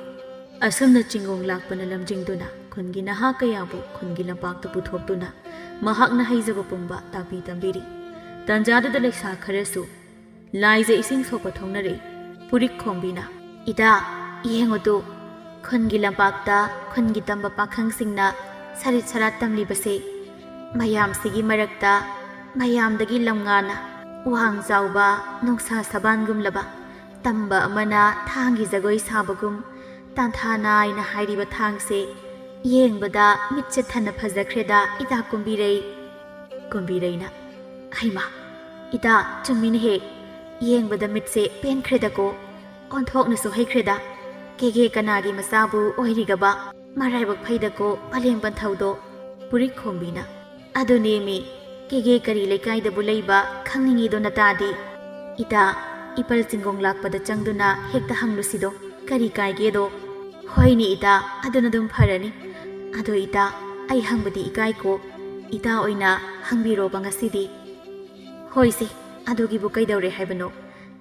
ꯑꯁꯨꯝꯅ ꯆꯤꯡꯒꯣꯡ ꯂꯥꯛꯄꯅ ꯂꯝꯖꯤꯡꯗꯨꯅ ꯈꯨꯟꯒꯤ ꯅꯍꯥ ꯀꯌꯥꯕꯨ ꯈꯨꯟꯒꯤ ꯂꯝꯄꯥꯛꯇ ꯄꯨꯊꯣꯛꯇꯨꯅ ꯃꯍꯥꯛꯅ ꯍꯩꯖꯕ ꯄꯨꯝꯕ ꯇꯥꯛꯄꯤ ꯇꯝꯕꯤꯔꯤ꯫ ꯇꯟꯖꯥꯗꯨꯗ ꯂꯩꯁꯥ ꯈꯔꯁꯨ ꯂꯥꯏꯖ ꯏꯁꯤꯡ ꯁꯣꯛꯄ ꯊꯣꯛꯅꯔꯛꯏ꯫ ꯄꯨꯔꯤꯛ ꯈꯣꯝꯕꯤꯅ, "ꯏꯇꯥ, ꯌꯦꯡꯉꯨꯇꯨ, ꯈꯨꯟꯒꯤ ꯂꯝꯄꯥꯛꯇ ꯈꯨꯟꯒꯤ ꯇꯝꯕ ꯄꯥꯈꯪꯁꯤꯡꯅ ꯁꯔꯤꯠ ꯁꯔꯥꯠ ꯇꯝꯂꯤꯕꯁꯦ꯫ ꯃꯌꯥꯝꯁꯤꯒꯤ ꯃꯔꯛꯇ ꯃꯌꯥꯝꯗꯒꯤ ꯂꯝꯉꯥꯅ ꯋꯥꯡ ꯆꯥꯎꯕ, ꯅꯨꯡꯁꯥ ꯁꯕꯥꯟꯒꯨꯝꯂꯕ ꯇꯝꯕ ꯑꯃꯅ ꯊꯥꯡꯒꯤ ꯖꯒꯣꯏ ꯁꯥꯕꯒꯨꯝ ꯇꯥꯟꯊꯥ ꯅꯥꯏꯅ ꯍꯥꯏꯔꯤꯕ ꯊꯥꯡꯁꯦ ꯌꯦꯡꯕꯗ ꯃꯤꯠꯁꯦ ꯊꯟꯅ ꯐꯖꯈ꯭ꯔꯦꯗ ꯏꯇꯥ ꯀꯨꯝꯕꯤꯔꯩ꯫" ꯀꯨꯝꯕꯤꯔꯩꯅ, "ꯍꯩꯃꯥ, ꯏꯇꯥ, ꯆꯨꯝꯃꯤꯅꯦꯍꯦ꯫ ꯌꯦꯡꯕꯗ ꯃꯤꯠꯁꯦ ꯄꯦꯟꯈ꯭ꯔꯦꯗꯀꯣ꯫ ꯑꯣꯟꯊꯣꯛꯅꯁꯨ ꯍꯩꯈ꯭ꯔꯦꯗ꯫ ꯀꯦꯒꯦ ꯀꯅꯥꯒꯤ ꯃꯆꯥꯕꯨ ꯑꯣꯏꯔꯤꯒꯕ? ꯃꯔꯥꯏꯕꯛ ꯐꯩꯗꯀꯣ ꯄꯂꯦꯝ ꯄꯟꯊꯧꯗꯣ꯫" ꯄꯨꯔꯤꯛ ꯈꯣꯝꯕꯤꯅ, "ꯑꯗꯨꯅꯦꯃꯤ, ꯀꯦꯒꯦ ꯀꯔꯤ ꯂꯩꯀꯥꯏꯗꯕꯨ ꯂꯩꯕ ꯈꯪꯅꯤꯡꯉꯤꯗꯣ ꯅꯇꯥꯗꯤ? ꯏꯇꯥ, ꯏꯄꯜ ꯆꯤꯡꯒꯣꯡ ꯂꯥꯛꯄꯗ ꯆꯪꯗꯨꯅ ꯍꯦꯛꯇ ꯍꯪꯂꯨꯁꯤꯗꯣ, ꯀꯔꯤ ꯀꯥꯏꯒꯦꯗꯣ?" "ꯍꯣꯏꯅꯦ ꯏꯇꯥ, ꯑꯗꯨꯅ ꯑꯗꯨꯝ ꯐꯔꯅꯤ꯫ ꯑꯗꯣ ꯏꯇꯥ, ꯑꯩ ꯍꯪꯕꯗꯤ ꯏꯀꯥꯏꯀꯣ꯫ ꯏꯇꯥ ꯑꯣꯏꯅ ꯍꯪꯕꯤꯔꯣꯕ ꯉꯁꯤꯗꯤ꯫" "ꯍꯣꯏꯁꯦ, ꯑꯗꯨꯒꯤꯕꯨ ꯀꯩꯗꯧꯔꯦ ꯍꯥꯏꯕꯅꯣ?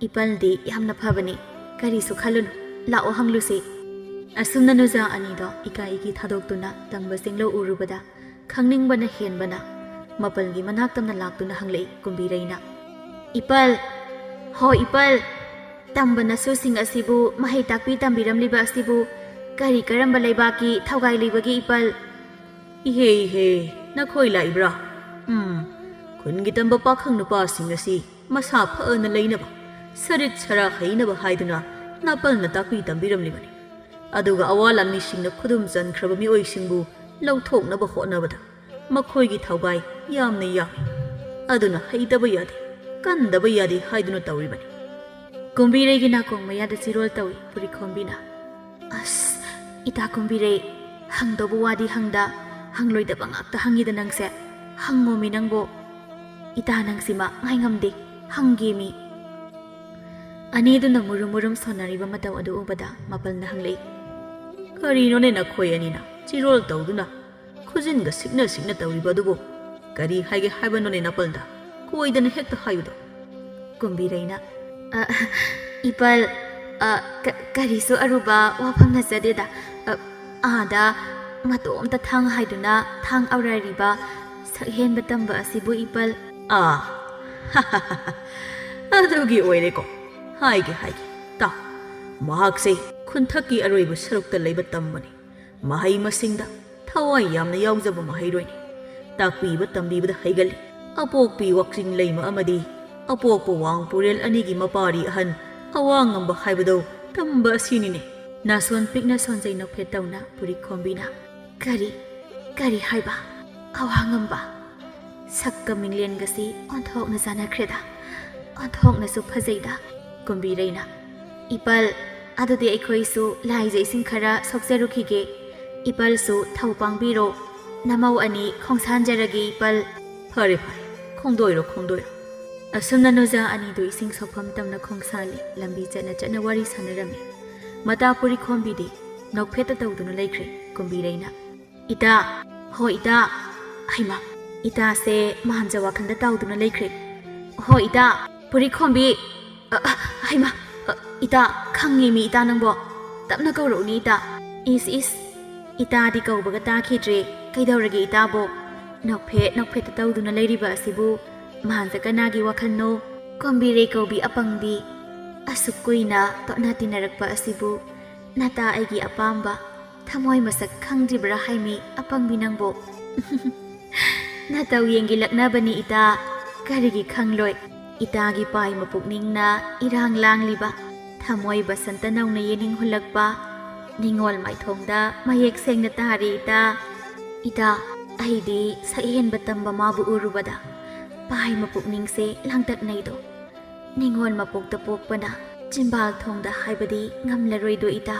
ꯏꯄꯜꯗꯤ ꯌꯥꯝꯅ ꯐꯕꯅꯤ, ꯀꯔꯤꯁꯨ ꯈꯜꯂꯨꯅꯨ꯫ ꯂꯥꯛꯑꯣ ꯍꯪꯂꯨꯁꯦ꯫" ꯑꯁꯨꯝꯅ ꯅꯨꯖꯥ ꯑꯅꯤꯗꯣ ꯏꯀꯥꯏ ꯏꯀꯤ ꯊꯥꯗꯣꯛꯇꯨꯅ ꯇꯝꯕ ꯆꯤꯡꯂꯧ ꯎꯔꯨꯕꯗ ꯈꯪꯅꯤꯡꯕꯅ ꯍꯦꯟꯕꯅ ꯃꯥꯄꯜꯒꯤ ꯃꯅꯥꯛ ꯇꯝꯅ ꯂꯥꯛꯇꯨꯅ ꯍꯪꯂꯛꯏ ꯀꯨꯝꯕꯤꯔꯩꯅ꯫ "ꯏꯄꯜ, ꯍꯣ ꯏꯄꯜ, ꯇꯝꯕ ꯅꯁꯨꯁꯤꯡ ꯑꯁꯤꯕꯨ ꯃꯍꯩ ꯇꯥꯛꯄꯤ ꯇꯝꯕꯤꯔꯝꯂꯤꯕ ꯑꯁꯤꯕꯨ ꯀꯔꯤ ꯀꯔꯝꯕ ꯂꯩꯕꯥꯛꯀꯤ ꯊꯧꯒꯥꯏ ꯂꯩꯕꯒꯦ ꯏꯄꯜ?" "ꯏꯍꯦ ꯏꯍꯦ, ꯅꯈꯣꯏ ꯂꯥꯛꯏꯕ꯭ꯔꯥ? ꯎꯝ, ꯈꯨꯟꯒꯤ ꯇꯝꯕ ꯄꯥꯈꯪ ꯅꯨꯄꯥꯁꯤꯡ ꯑꯁꯤ ꯃꯁꯥ ꯐꯅ ꯂꯩꯅꯕ, ꯁꯔꯤꯠ ꯁꯔꯥ ꯍꯩꯅꯕ ꯍꯥꯏꯗꯨꯅ ꯅꯥꯄꯜꯅ ꯇꯥꯛꯄꯤ ꯇꯝꯕꯤꯔꯝꯂꯤꯕꯅꯤ꯫ ꯑꯗꯨꯒ ꯑꯋꯥ ꯂꯥꯟꯃꯤꯁꯤꯡꯅ ꯈꯨꯗꯨꯝ ꯆꯟꯈ꯭ꯔꯕ ꯃꯤꯑꯣꯏꯁꯤꯡꯕꯨ ꯂꯧꯊꯣꯛꯅꯕ ꯍꯣꯠꯅꯕꯗ ꯃꯈꯣꯏꯒꯤ ꯊꯧꯒꯥꯏ ꯌꯥꯝꯅ ꯌꯥꯝꯃꯤ꯫ ꯑꯗꯨꯅ ꯍꯩꯇꯕ ꯌꯥꯗꯦ, ꯀꯟꯗꯕ ꯌꯥꯗꯦ ꯍꯥꯏꯗꯨꯅ ꯇꯧꯔꯤꯕꯅꯤ꯫" ꯀꯨꯝꯕꯤꯔꯩꯒꯤ ꯅꯥꯀꯣꯡ ꯃꯌꯥꯗ ꯆꯤꯔꯣꯜ ꯇꯧꯏ ꯄꯨꯔꯤꯈꯣꯝꯕꯤꯅ꯫ "ꯑꯁ, ꯏꯇꯥ ꯀꯨꯝꯕꯤꯔꯩ, ꯍꯪꯗꯧꯕ ꯋꯥꯗꯤ ꯍꯪꯗ, ꯍꯪꯂꯣꯏꯗꯕ ꯉꯥꯛꯇ ꯍꯪꯉꯤꯗ ꯅꯪꯁꯦ꯫ ꯍꯪꯉꯣꯃꯤ ꯅꯪꯕꯣ꯫ ꯏꯇꯥ ꯅꯪꯁꯤꯃ ꯉꯥꯏꯉꯝꯗꯦ, ꯍꯪꯒꯦꯃꯤ꯫" ꯑꯅꯤꯗꯨꯅ ꯃꯨꯔꯨꯝ ꯃꯨꯔꯨꯝ ꯁꯣꯟꯅꯔꯤꯕ ꯃꯇꯧ ꯑꯗꯨ ꯎꯕꯗ ꯃꯥꯄꯜꯅ ꯍꯪꯂꯛꯏ꯫ "ꯀꯔꯤꯅꯣꯅꯦ ꯅꯈꯣꯏ ꯑꯅꯤꯅ ꯆꯤꯔꯣꯜ ꯇꯧꯗꯨꯅ ꯈꯨꯖꯤꯟꯒ ꯁꯤꯛꯅ ꯁꯤꯛꯅ ꯇꯧꯔꯤꯕ ꯑꯗꯨꯕꯨ? ꯀꯔꯤ ꯍꯥꯏꯒꯦ ꯍꯥꯏꯕꯅꯣꯅꯦ ꯅꯥꯄꯜꯗ? ꯀꯣꯏꯗꯅ ꯍꯦꯛꯇ ꯍꯥꯏꯌꯨꯗ꯫" ꯀꯨꯝꯕꯤꯔꯩꯅ, "ꯑ, ꯏꯄꯜ, ꯑ, ꯀ-, ꯀꯔꯤꯁꯨ ꯑꯔꯨꯕ ꯋꯥꯐꯝ ꯅꯠꯆꯗꯦꯗ꯫ ꯑ, ꯑꯥꯗ ꯃꯇꯣꯝꯇ ꯊꯥꯡ ꯍꯥꯏꯗꯨꯅ ꯊꯥꯡ ꯑꯧꯔꯥꯏꯔꯤꯕ ꯁꯛꯍꯦꯟꯕ ꯇꯝꯕ ꯑꯁꯤꯕꯨ ꯏꯄꯜ꯫" "ꯑꯥ, ꯑꯗꯨꯒꯤ ꯑꯣꯏꯔꯦꯀꯣ꯫ ꯍꯥꯏꯒꯦ, ꯍꯥꯏꯒꯦ, ꯇꯥꯎ꯫ ꯃꯍꯥꯛꯁꯦ ꯈꯨꯟꯊꯛꯀꯤ ꯑꯔꯣꯏꯕ ꯁꯔꯨꯛꯇ ꯂꯩꯕ ꯇꯝꯕꯅꯤ꯫ ꯃꯍꯩ ꯃꯁꯤꯡꯗ ꯊꯋꯥꯏ ꯌꯥꯝꯅ ꯌꯥꯎꯖꯕ ꯃꯍꯩꯔꯣꯏꯅꯤ꯫ ꯇꯥꯛꯄꯤꯕ ꯇꯝꯕꯤꯕꯗ ꯍꯩꯒꯜꯂꯤ꯫ ꯑꯄꯣꯛꯄꯤ ꯋꯥꯛꯆꯤꯡ ꯂꯩꯃ ꯑꯃꯗꯤ ꯑꯄꯣꯛꯄ ꯋꯥꯡ ꯄꯨꯔꯦꯜ ꯑꯅꯤꯒꯤ ꯃꯄꯥꯔꯤ ꯑꯍꯟ ꯑꯋꯥꯡꯉꯝꯕ ꯍꯥꯏꯕꯗꯣ ꯇꯝꯕ ꯑꯁꯤꯅꯤꯅꯦ꯫" ꯅꯥꯁꯣꯟ ꯄꯤꯛꯅ ꯁꯣꯟꯖꯩ ꯅꯣꯛꯐꯦꯠ ꯇꯧꯅ ꯄꯨꯔꯤꯈꯣꯝꯕꯤꯅ꯫ "ꯀꯔꯤ, ꯀꯔꯤ ꯍꯥꯏꯕ? ꯑꯋꯥꯡꯉꯝꯕ? ꯁꯛꯀ ꯃꯤꯡꯂꯦꯟꯒꯁꯤ ꯑꯣꯟꯊꯣꯛꯅ ꯆꯥꯟꯅꯈ꯭ꯔꯦꯗ, ꯑꯣꯟꯊꯣꯛꯅꯁꯨ ꯐꯖꯩꯗ꯫" ꯀꯨꯝꯕꯤꯔꯩꯅ, "ꯏꯄꯜ, ꯑꯗꯨꯗꯤ ꯑꯩꯈꯣꯏꯁꯨ ꯂꯥꯏꯖ ꯏꯁꯤꯡ ꯈꯔ ꯁꯣꯛꯆꯔꯨꯈꯤꯒꯦ꯫ ꯏꯄꯜꯁꯨ ꯊꯧ ꯄꯥꯡꯕꯤꯔꯣ꯫ ꯅꯃꯧ ꯑꯅꯤ ꯈꯣꯡꯁꯥꯟꯖꯔꯒꯦ ꯏꯄꯜ꯫" "ꯐꯔꯦ, ꯐꯔꯦ, ꯈꯣꯡꯗꯣꯏꯔꯣ, ꯈꯣꯡꯗꯣꯏꯔꯣ꯫" ꯑꯁꯨꯝꯅ ꯅꯨꯖꯥ ꯑꯅꯤꯗꯨ ꯏꯁꯤꯡ ꯁꯣꯛꯐꯝ ꯇꯝꯅ ꯈꯣꯡꯁꯥꯜꯂꯤ꯫ ꯂꯝꯕꯤ ꯆꯠꯅ ꯆꯠꯅ ꯋꯥꯔꯤ ꯁꯥꯟꯅꯔꯝꯃꯤ꯫ ꯃꯇꯥ ꯄꯨꯔꯤꯈꯣꯝꯕꯤꯗꯤ ꯅꯣꯛꯐꯦꯠꯇ ꯇꯧꯗꯨꯅ ꯂꯩꯈ꯭ꯔꯦ꯫ ꯀꯨꯝꯕꯤꯔꯩꯅ, "ꯏꯇꯥ, ꯍꯣ ꯏꯇꯥ, ꯍꯩꯃꯥ, ꯏꯇꯥꯁꯦ ꯃꯥꯟꯖ ꯋꯥꯈꯜꯗ ꯇꯥꯎꯗꯨꯅ ꯂꯩꯈ꯭ꯔꯦ꯫ ꯍꯣ ꯏꯇꯥ, ꯄꯨꯔꯤꯈꯣꯝꯕꯤ, ꯑ, ꯑ, ꯍꯩꯃꯥ, ꯑ, ꯏꯇꯥ, ꯈꯪꯉꯦꯃꯤ ꯏꯇꯥ ꯅꯪꯕꯣ, ꯇꯞꯅ ꯀꯧꯔꯛꯎꯅꯦ ꯏꯇꯥ꯫ ꯏꯁ, ꯏꯁ, ꯏꯇꯥꯗꯤ ꯀꯧꯕꯒ ꯇꯥꯈꯤꯗ꯭ꯔꯦ, ꯀꯩꯗꯧꯔꯒꯦ ꯏꯇꯥꯕꯣ?" ꯅꯣꯛꯐꯦꯠ ꯅꯣꯛꯐꯦꯠꯇ ꯇꯧꯗꯨꯅ ꯂꯩꯔꯤꯕ ꯑꯁꯤꯕꯨ ꯃꯍꯥꯟꯁ ꯀꯅꯥꯒꯤ ꯋꯥꯈꯜꯅꯣ? ꯀꯣꯝꯕꯤꯔꯩ ꯀꯧꯕꯤ ꯑꯄꯪꯕꯤ, ꯑꯁꯨꯛ ꯀꯨꯏꯅ ꯇꯣꯠꯅ ꯇꯤꯟꯅꯔꯛꯄ ꯑꯁꯤꯕꯨ ꯅꯇꯥ ꯑꯩꯒꯤ ꯑꯄꯥꯝꯕ ꯊꯃꯣꯏ ꯃꯁꯛ ꯈꯪꯗ꯭ꯔꯤꯕ꯭ꯔꯥ ꯍꯥꯏꯃꯤ ꯑꯄꯪꯕꯤ ꯅꯪꯕꯣ? ꯅꯇꯧ ꯌꯦꯡꯒꯤꯜꯂꯛꯅꯕꯅꯤ ꯏꯇꯥ, ꯀꯔꯤꯒꯤ ꯈꯪꯂꯣꯏ? ꯏꯇꯥꯒꯤ ꯄꯥꯏ ꯃꯄꯨꯛꯅꯤꯡꯅ ꯏꯔꯥꯡ ꯂꯥꯡꯂꯤꯕ, ꯊꯃꯣꯏ ꯕꯁꯟꯇ ꯅꯧꯅ ꯌꯦꯅꯤꯡ ꯍꯨꯜꯂꯛꯄ ꯅꯤꯉꯣꯜ ꯃꯥꯏꯊꯣꯡꯗ ꯃꯌꯦꯛ ꯁꯦꯡꯅ ꯇꯥꯔꯤ ꯏꯇꯥ꯫ ꯏꯇꯥ, ꯑꯩꯗꯤ ꯁꯛꯍꯦꯟꯕ ꯇꯝꯕ ꯃꯥꯕꯨ ꯎꯔꯨꯕꯗ ꯄꯥꯏ ꯃꯄꯨꯛꯅꯤꯡꯁꯦ ꯂꯥꯡꯇꯛꯅꯩꯗꯣ꯫ ꯅꯤꯉꯣꯜ ꯃꯄꯣꯛꯇ ꯄꯣꯛꯄꯅ ꯆꯤꯝꯕꯥꯜ ꯊꯣꯡꯗ ꯍꯥꯏꯕꯗꯤ ꯉꯝꯂꯔꯣꯏꯗꯣ ꯏꯇꯥ꯫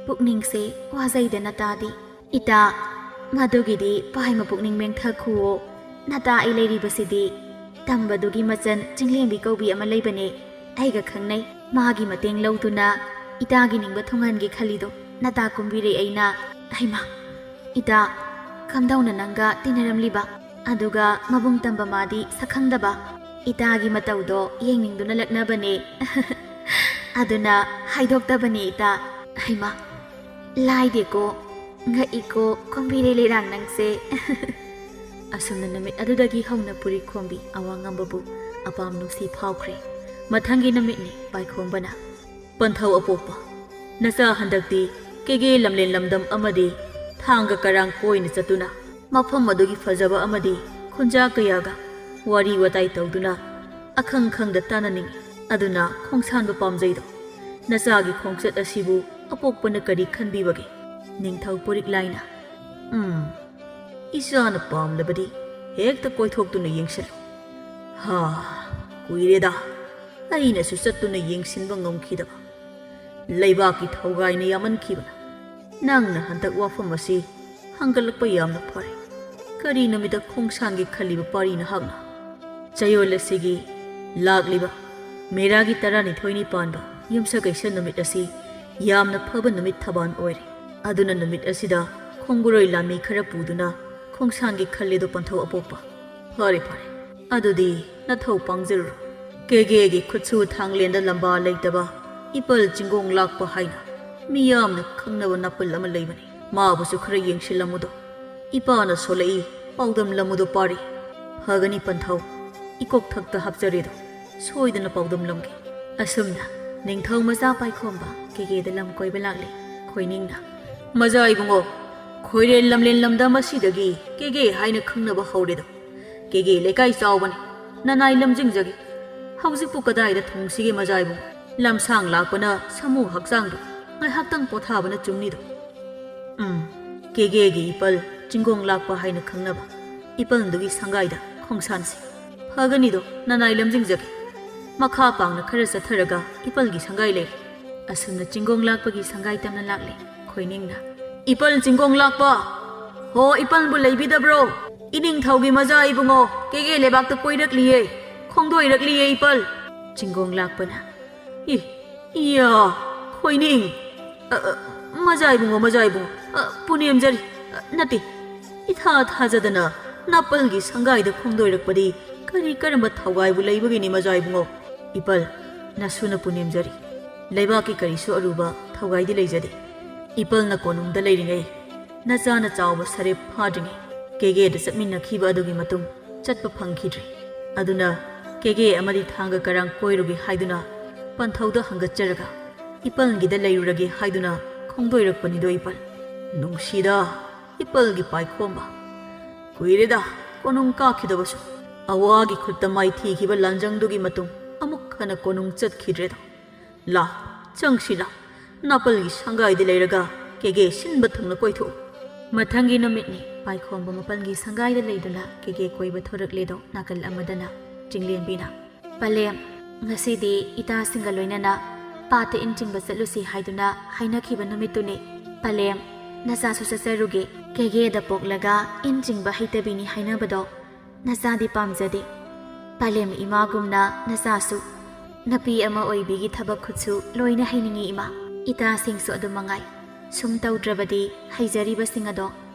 ꯄꯨꯛꯅꯤꯡꯁꯦ ꯋꯥꯖꯩꯗꯅ ꯇꯥꯗꯤ꯫ ꯏꯇꯥ, ꯃꯗꯨꯒꯤꯗꯤ ꯄꯥꯏ ꯃꯄꯨꯛꯅꯤꯡ ꯃꯦꯡꯊꯈꯨꯋꯣ꯫ ꯅꯇꯥ ꯑꯩ ꯂꯩꯔꯤꯕꯁꯤꯗꯤ ꯇꯝꯕꯗꯨꯒꯤ ꯃꯆꯟ ꯆꯤꯡꯂꯦꯝꯕꯤ ꯀꯧꯕꯤ ꯑꯃ ꯂꯩꯕꯅꯦ, ꯑꯩꯒ ꯈꯪꯅꯩ꯫ ꯃꯥꯒꯤ ꯃꯇꯦꯡ ꯂꯧꯗꯨꯅ ꯏꯇꯥꯒꯤ ꯅꯤꯡꯕ ꯊꯨꯡꯍꯟꯒꯦ ꯈꯜꯂꯤꯗꯣ ꯅꯇꯥ ꯀꯨꯝꯕꯤꯔꯦ ꯑꯩꯅ꯫ ꯍꯩꯃꯥ, ꯏꯇꯥ, ꯀꯝꯗꯧꯅ ꯅꯪꯒ ꯇꯤꯟꯅꯔꯝꯂꯤꯕ? ꯑꯗꯨꯒ ꯃꯕꯨꯡ ꯇꯝꯕ ꯃꯥꯗꯤ ꯁꯛꯈꯪꯗꯕ? ꯏꯇꯥꯒꯤ ꯃꯇꯧꯗꯣ ꯌꯦꯡꯅꯤꯡꯗꯨꯅ ꯂꯛꯅꯕꯅꯦ꯫ ꯑꯗꯨꯅ ꯍꯥꯏꯗꯣꯛꯇꯕꯅꯦ ꯏꯇꯥ꯫ ꯍꯩꯃꯥ, ꯂꯥꯏꯗꯦꯀꯣ, ꯉꯛꯏꯀꯣ, ꯀꯣꯝꯕꯤꯔꯩ ꯂꯩꯔꯥꯡ ꯅꯪꯁꯦ꯫ ꯑꯁꯨꯝꯅ ꯅꯨꯃꯤꯠ ꯑꯗꯨꯗꯒꯤ ꯍꯧꯅ ꯄꯨꯔꯤ ꯈꯣꯝꯕꯤ ꯑꯋꯥꯡꯉꯝꯕꯕꯨ ꯑꯄꯥꯝ ꯅꯨꯡꯁꯤ ꯐꯥꯎꯈ꯭ꯔꯦ꯫ ꯃꯊꯪꯒꯤ ꯅꯨꯃꯤꯠꯅꯤ ꯄꯥꯏꯈꯣꯝꯕꯅ, "ꯄꯟꯊꯧ ꯑꯄꯣꯛꯄ, ꯅꯆꯥ ꯍꯟꯗꯛꯇꯤ ꯀꯦꯒꯦ ꯂꯝꯂꯦꯟ ꯂꯝꯗꯝ ꯑꯃꯗꯤ ꯊꯥꯡꯒ ꯀꯔꯥꯡ ꯀꯣꯏꯅ ꯆꯠꯇꯨꯅ ꯃꯐꯝ ꯑꯗꯨꯒꯤ ꯐꯖꯕ ꯑꯃꯗꯤ ꯈꯨꯟꯖꯥ ꯀꯌꯥꯒ ꯋꯥꯔꯤ ꯋꯥꯇꯥꯏ ꯇꯧꯗꯨꯅ ꯑꯈꯪ ꯈꯪꯗ ꯇꯥꯅꯅꯤꯡꯏ꯫ ꯑꯗꯨꯅ ꯈꯣꯡꯁꯥꯟꯕ ꯄꯥꯝꯖꯩꯗꯣ꯫ ꯅꯆꯥꯒꯤ ꯈꯣꯡꯆꯠ ꯑꯁꯤꯕꯨ ꯑꯄꯣꯛꯄꯅ ꯀꯔꯤ ꯈꯟꯕꯤꯕꯒꯦ?" ꯅꯤꯡꯊꯧ ꯄꯨꯔꯤꯛ ꯂꯥꯏꯅ, "ꯎꯝ, ꯏꯆꯥꯅ ꯄꯥꯝꯂꯕꯗꯤ ꯍꯦꯛꯇ ꯀꯣꯏꯊꯣꯛꯇꯨꯅ ꯌꯦꯡꯁꯤꯜꯂꯨ꯫ ꯍꯥ, ꯀꯨꯏꯔꯦꯗ ꯑꯩꯅꯁꯨ ꯆꯠꯇꯨꯅ ꯌꯦꯡꯁꯤꯟꯕ ꯉꯝꯈꯤꯗꯕ꯫ ꯂꯩꯕꯥꯛꯀꯤ ꯊꯧꯒꯥꯏꯅ ꯌꯥꯝꯃꯟꯈꯤꯕꯅ ꯅꯪꯅ ꯍꯟꯗꯛ ꯋꯥꯐꯝ ꯑꯁꯤ ꯍꯪꯒꯠꯂꯛꯄ ꯌꯥꯝꯅ ꯐꯔꯦ꯫ ꯀꯔꯤ ꯅꯨꯃꯤꯠꯇ ꯈꯣꯡꯁꯥꯟꯒꯦ ꯈꯜꯂꯤꯕ ꯄꯥꯔꯤ ꯅꯍꯥꯛꯅ? ꯆꯌꯣꯜ ꯑꯁꯤꯒꯤ ꯂꯥꯛꯂꯤꯕ ꯃꯦꯔꯥꯒꯤ ꯇꯔꯥꯅꯤꯊꯣꯏꯅꯤ ꯄꯥꯟꯕ ꯌꯨꯝꯁꯀꯩꯁ ꯅꯨꯃꯤꯠ ꯑꯁꯤ ꯌꯥꯝꯅ ꯐꯕ ꯅꯨꯃꯤꯠ ꯊꯕꯥꯟ ꯑꯣꯏꯔꯦ꯫ ꯑꯗꯨꯅ ꯅꯨꯃꯤꯠ ꯑꯁꯤꯗ ꯈꯣꯡꯒꯨꯔꯣꯏ ꯂꯥꯟꯃꯤ ꯈꯔ ꯄꯨꯗꯨꯅ ꯈꯣꯡꯁꯥꯟꯒꯦ ꯈꯜꯂꯦꯗꯣ ꯄꯟꯊꯧ ꯑꯄꯣꯛꯄ꯫ ꯐꯔꯦ, ꯐꯔꯦ, ꯑꯗꯨꯗꯤ ꯅꯊꯧ ꯄꯥꯡꯖꯔꯨꯔꯣ꯫ ꯀꯦꯒꯦꯒꯤ ꯈꯨꯠꯁꯨ ꯊꯥꯡꯂꯦꯟꯗ ꯂꯝꯕꯥ ꯂꯩꯇꯕ ꯏꯄꯜ ꯆꯤꯡꯒꯣꯡ ꯂꯥꯛꯄ ꯍꯥꯏꯅ ꯃꯤꯌꯥꯝꯅ ꯈꯪꯅꯕ ꯅꯥꯄꯜ ꯑꯃ ꯂꯩꯕꯅꯤ꯫ ꯃꯥꯕꯨꯁꯨ ꯈꯔ ꯌꯦꯡꯁꯤꯜꯂꯝꯃꯨꯗꯣ꯫ ꯏꯄꯥꯅ ꯁꯣꯜꯂꯛꯏ, ꯄꯥꯎꯗꯝꯂꯝꯃꯨꯗꯣ ꯄꯥꯔꯤ꯫ ꯐꯒꯅꯤ ꯄꯟꯊꯧ, ꯏꯀꯣꯛꯊꯛꯇ ꯍꯥꯞꯆꯔꯦꯗꯣ, ꯁꯣꯏꯗꯅ ꯄꯥꯎꯗꯝꯂꯝꯒꯦ꯫ ꯑꯁꯨꯝꯅ ꯅꯤꯡꯊꯧ ꯃꯆꯥ ꯄꯥꯏꯈꯣꯝꯕ ꯀꯦꯒꯦꯗ ꯂꯝ ꯀꯣꯏꯕ ꯂꯥꯛꯂꯦ ꯈꯣꯏꯅꯤꯡꯅ꯫ ꯃꯖꯥ ꯏꯕꯨꯡꯉꯣ, ꯈꯣꯏꯔꯦꯟ ꯂꯝꯂꯦꯟ ꯂꯝꯗꯝ ꯑꯁꯤꯗꯒꯤ ꯀꯦꯒꯦ ꯍꯥꯏꯅ ꯈꯪꯅꯕ ꯍꯧꯔꯦꯗꯣ꯫ ꯀꯦꯒꯦ ꯂꯩꯀꯥꯏ ꯆꯥꯎꯕꯅꯤ, ꯅꯅꯥꯏ ꯂꯝꯖꯤꯡꯖꯒꯦ꯫ ꯍꯧꯖꯤꯛꯄꯨ ꯀꯗꯥꯏꯗ ꯊꯨꯡꯁꯤꯒꯦ ꯃꯖꯥ ꯏꯕꯨꯡꯉꯣ? ꯂꯝꯁꯥꯡ ꯂꯥꯛꯄꯅ ꯁꯥꯃꯨ ꯍꯛꯆꯥꯡꯗꯣ ꯉꯥꯏꯍꯥꯛꯇꯪ ꯄꯣꯊꯥꯕꯅ ꯆꯨꯝꯅꯤꯗꯣ꯫ ꯎꯝ, ꯀꯦꯒꯦꯒꯤ ꯏꯄꯜ ꯆꯤꯡꯒꯣꯡ ꯂꯥꯛꯄ ꯍꯥꯏꯅ ꯈꯪꯅꯕ ꯏꯄꯜꯗꯨꯒꯤ ꯁꯪꯒꯥꯏꯗ ꯈꯣꯡꯁꯥꯟꯁꯤ꯫ ꯐꯒꯅꯤꯗꯣ, ꯅꯅꯥꯏ ꯂꯝꯖꯤꯡꯖꯒꯦ꯫ ꯃꯈꯥ ꯄꯥꯡꯅ ꯈꯔ ꯆꯠꯊꯔꯒ ꯏꯄꯜꯒꯤ ꯁꯪꯒꯥꯏ ꯂꯩꯔꯦ꯫ ꯑꯁꯨꯝꯅ ꯆꯤꯡꯒꯣꯡ ꯂꯥꯛꯄꯒꯤ ꯁꯪꯒꯥꯏ ꯇꯝꯅ ꯂꯥꯛꯂꯦ ꯈꯣꯏꯅꯤꯡꯅ꯫ ꯏꯄꯜ ꯆꯤꯡꯒꯣꯡ ꯂꯥꯛꯄ! ꯍꯣ, ꯏꯄꯜꯕꯨ ꯂꯩꯕꯤꯗꯕ꯭ꯔꯣ? ꯏꯅꯤꯡꯊꯧꯒꯤ ꯃꯖꯥ ꯏꯕꯨꯡꯉꯣ, ꯀꯦꯒꯦ ꯂꯩꯕꯥꯛꯇ ꯀꯣꯏꯔꯛꯂꯤꯌꯦ, ꯈꯣꯡꯗꯣꯏꯔꯛꯂꯤꯌꯦ ꯏꯄꯜ꯫ ꯆꯤꯡꯒꯣꯡ ꯂꯥꯛꯄꯅ, ꯏ, ꯏꯌꯥ, ꯈꯣꯏꯅꯤꯡ! ꯑ, ꯑ, ꯃꯖꯥ ꯏꯕꯨꯡꯉꯣ, ꯃꯖꯥ ꯏꯕꯨꯡꯉꯣ, ꯑ, ꯄꯨꯅꯦꯝꯖꯔꯤ꯫ ꯑ, ꯅꯠꯇꯦ, ꯏꯊꯥ ꯊꯥꯖꯗꯅ ꯅꯥꯄꯜꯒꯤ ꯁꯪꯒꯥꯏꯗ ꯈꯣꯡꯗꯣꯏꯔꯛꯄꯗꯤ ꯀꯔꯤ ꯀꯔꯝꯕ ꯊꯧꯒꯥꯏꯕꯨ ꯂꯩꯕꯒꯤꯅꯤ ꯃꯖꯥ ꯏꯕꯨꯡꯉꯣ? ꯏꯄꯜ, ꯅꯁꯨꯅ ꯄꯨꯅꯦꯝꯖꯔꯤ꯫ ꯂꯩꯕꯥꯛꯀꯤ ꯀꯔꯤꯁꯨ ꯑꯔꯨꯕ ꯊꯧꯒꯥꯏꯗꯤ ꯂꯩꯖꯗꯦ꯫ ꯏꯄꯜꯅ ꯀꯣꯅꯨꯡꯗ ꯂꯩꯔꯤꯉꯩ, ꯅꯆꯥꯅ ꯆꯥꯎꯕ ꯁꯔꯦꯞ ꯐꯥꯗ꯭ꯔꯤꯉꯩ, ꯀꯦꯒꯦꯗ ꯆꯠꯃꯤꯟꯅꯈꯤꯕ ꯑꯗꯨꯒꯤ ꯃꯇꯨꯡ ꯆꯠꯄ ꯐꯪꯈꯤꯗ꯭ꯔꯦ꯫ ꯑꯗꯨꯅ ꯀꯦꯒꯦ ꯑꯃꯗꯤ ꯊꯥꯡꯒ ꯀꯔꯥꯡ ꯀꯣꯏꯔꯨꯒꯦ ꯍꯥꯏꯗꯨꯅ ꯄꯟꯊꯧꯗ ꯍꯪꯒꯠꯆꯔꯒ ꯏꯄꯜꯒꯤꯗ ꯂꯩꯔꯨꯔꯒꯦ ꯍꯥꯏꯗꯨꯅ ꯈꯣꯡꯗꯣꯏꯔꯛꯄꯅꯤꯗꯣ ꯏꯄꯜ꯫ ꯅꯨꯡꯁꯤꯗ ꯏꯄꯜꯒꯤ ꯄꯥꯏꯈꯣꯝꯕ꯫ ꯀꯨꯏꯔꯦꯗ ꯀꯣꯅꯨꯡ ꯀꯥꯈꯤꯗꯕꯁꯨ꯫ ꯑꯋꯥꯒꯤ ꯈꯨꯠꯇ ꯃꯥꯏꯊꯤꯈꯤꯕ ꯂꯥꯟꯖꯪꯗꯨꯒꯤ ꯃꯇꯨꯡ ꯑꯃꯨꯛ ꯍꯟꯅ ꯀꯣꯅꯨꯡ ꯆꯠꯈꯤꯗ꯭ꯔꯦꯗ꯫ ꯂꯥ, ꯆꯪꯁꯤ ꯂꯥ, ꯅꯥꯄꯜꯒꯤ ꯁꯪꯒꯥꯏꯗ ꯂꯩꯔꯒ ꯀꯦꯒꯦ ꯁꯤꯟꯕ ꯊꯨꯡꯅ ꯀꯣꯏꯊꯣꯛꯎ꯫ ꯃꯊꯪꯒꯤ ꯅꯨꯃꯤꯠꯅꯤ, ꯄꯥꯏꯈꯣꯝꯕ ꯃꯥꯄꯜꯒꯤ ꯁꯪꯒꯥꯏꯗ ꯂꯩꯗꯨꯅ ꯀꯦꯒꯦ ꯀꯣꯏꯕ ꯊꯣꯔꯛꯂꯦꯗꯣ ꯅꯥꯀꯜ ꯑꯃꯗꯅ ꯆꯤꯡꯂꯦꯝꯕꯤꯅ꯫ ꯄꯂꯦꯝ, ꯉꯁꯤꯗꯤ ꯏꯇꯥꯁꯤꯡꯒ ꯂꯣꯏꯅꯅ ꯄꯥꯠꯇ ꯏꯟ ꯆꯤꯡꯕ ꯆꯠꯂꯨꯁꯤ ꯍꯥꯏꯗꯨꯅ ꯍꯥꯏꯅꯈꯤꯕ ꯅꯨꯃꯤꯠꯇꯨꯅꯤ꯫ ꯄꯂꯦꯝ, ꯅꯆꯥꯁꯨ ꯆꯠꯆꯔꯨꯒꯦ꯫ ꯀꯦꯒꯦꯗ ꯄꯣꯛꯂꯒ ꯏꯟ ꯆꯤꯡꯕ ꯍꯩꯇꯕꯤꯅꯤ ꯍꯥꯏꯅꯕꯗꯣ ꯅꯆꯥꯗꯤ ꯄꯥꯝꯖꯗꯦ꯫ ꯄꯂꯦꯝ ꯏꯃꯥꯒꯨꯝꯅ ꯅꯆꯥꯁꯨ ꯅꯨꯄꯤ ꯑꯃ ꯑꯣꯏꯕꯤꯒꯤ ꯊꯕꯛ ꯈꯨꯠꯁꯨ ꯂꯣꯏꯅ ꯍꯩꯅꯤꯡꯉꯤ ꯏꯃꯥ꯫ ꯏꯇꯥꯁꯤꯡꯁꯨ ꯑꯗꯨ ꯃꯉꯥꯏ꯫ ꯁꯨꯝ ꯇꯧꯗ꯭ꯔꯕꯗꯤ ꯍꯩꯖꯔꯤꯕꯁꯤꯡ ꯑꯗꯣ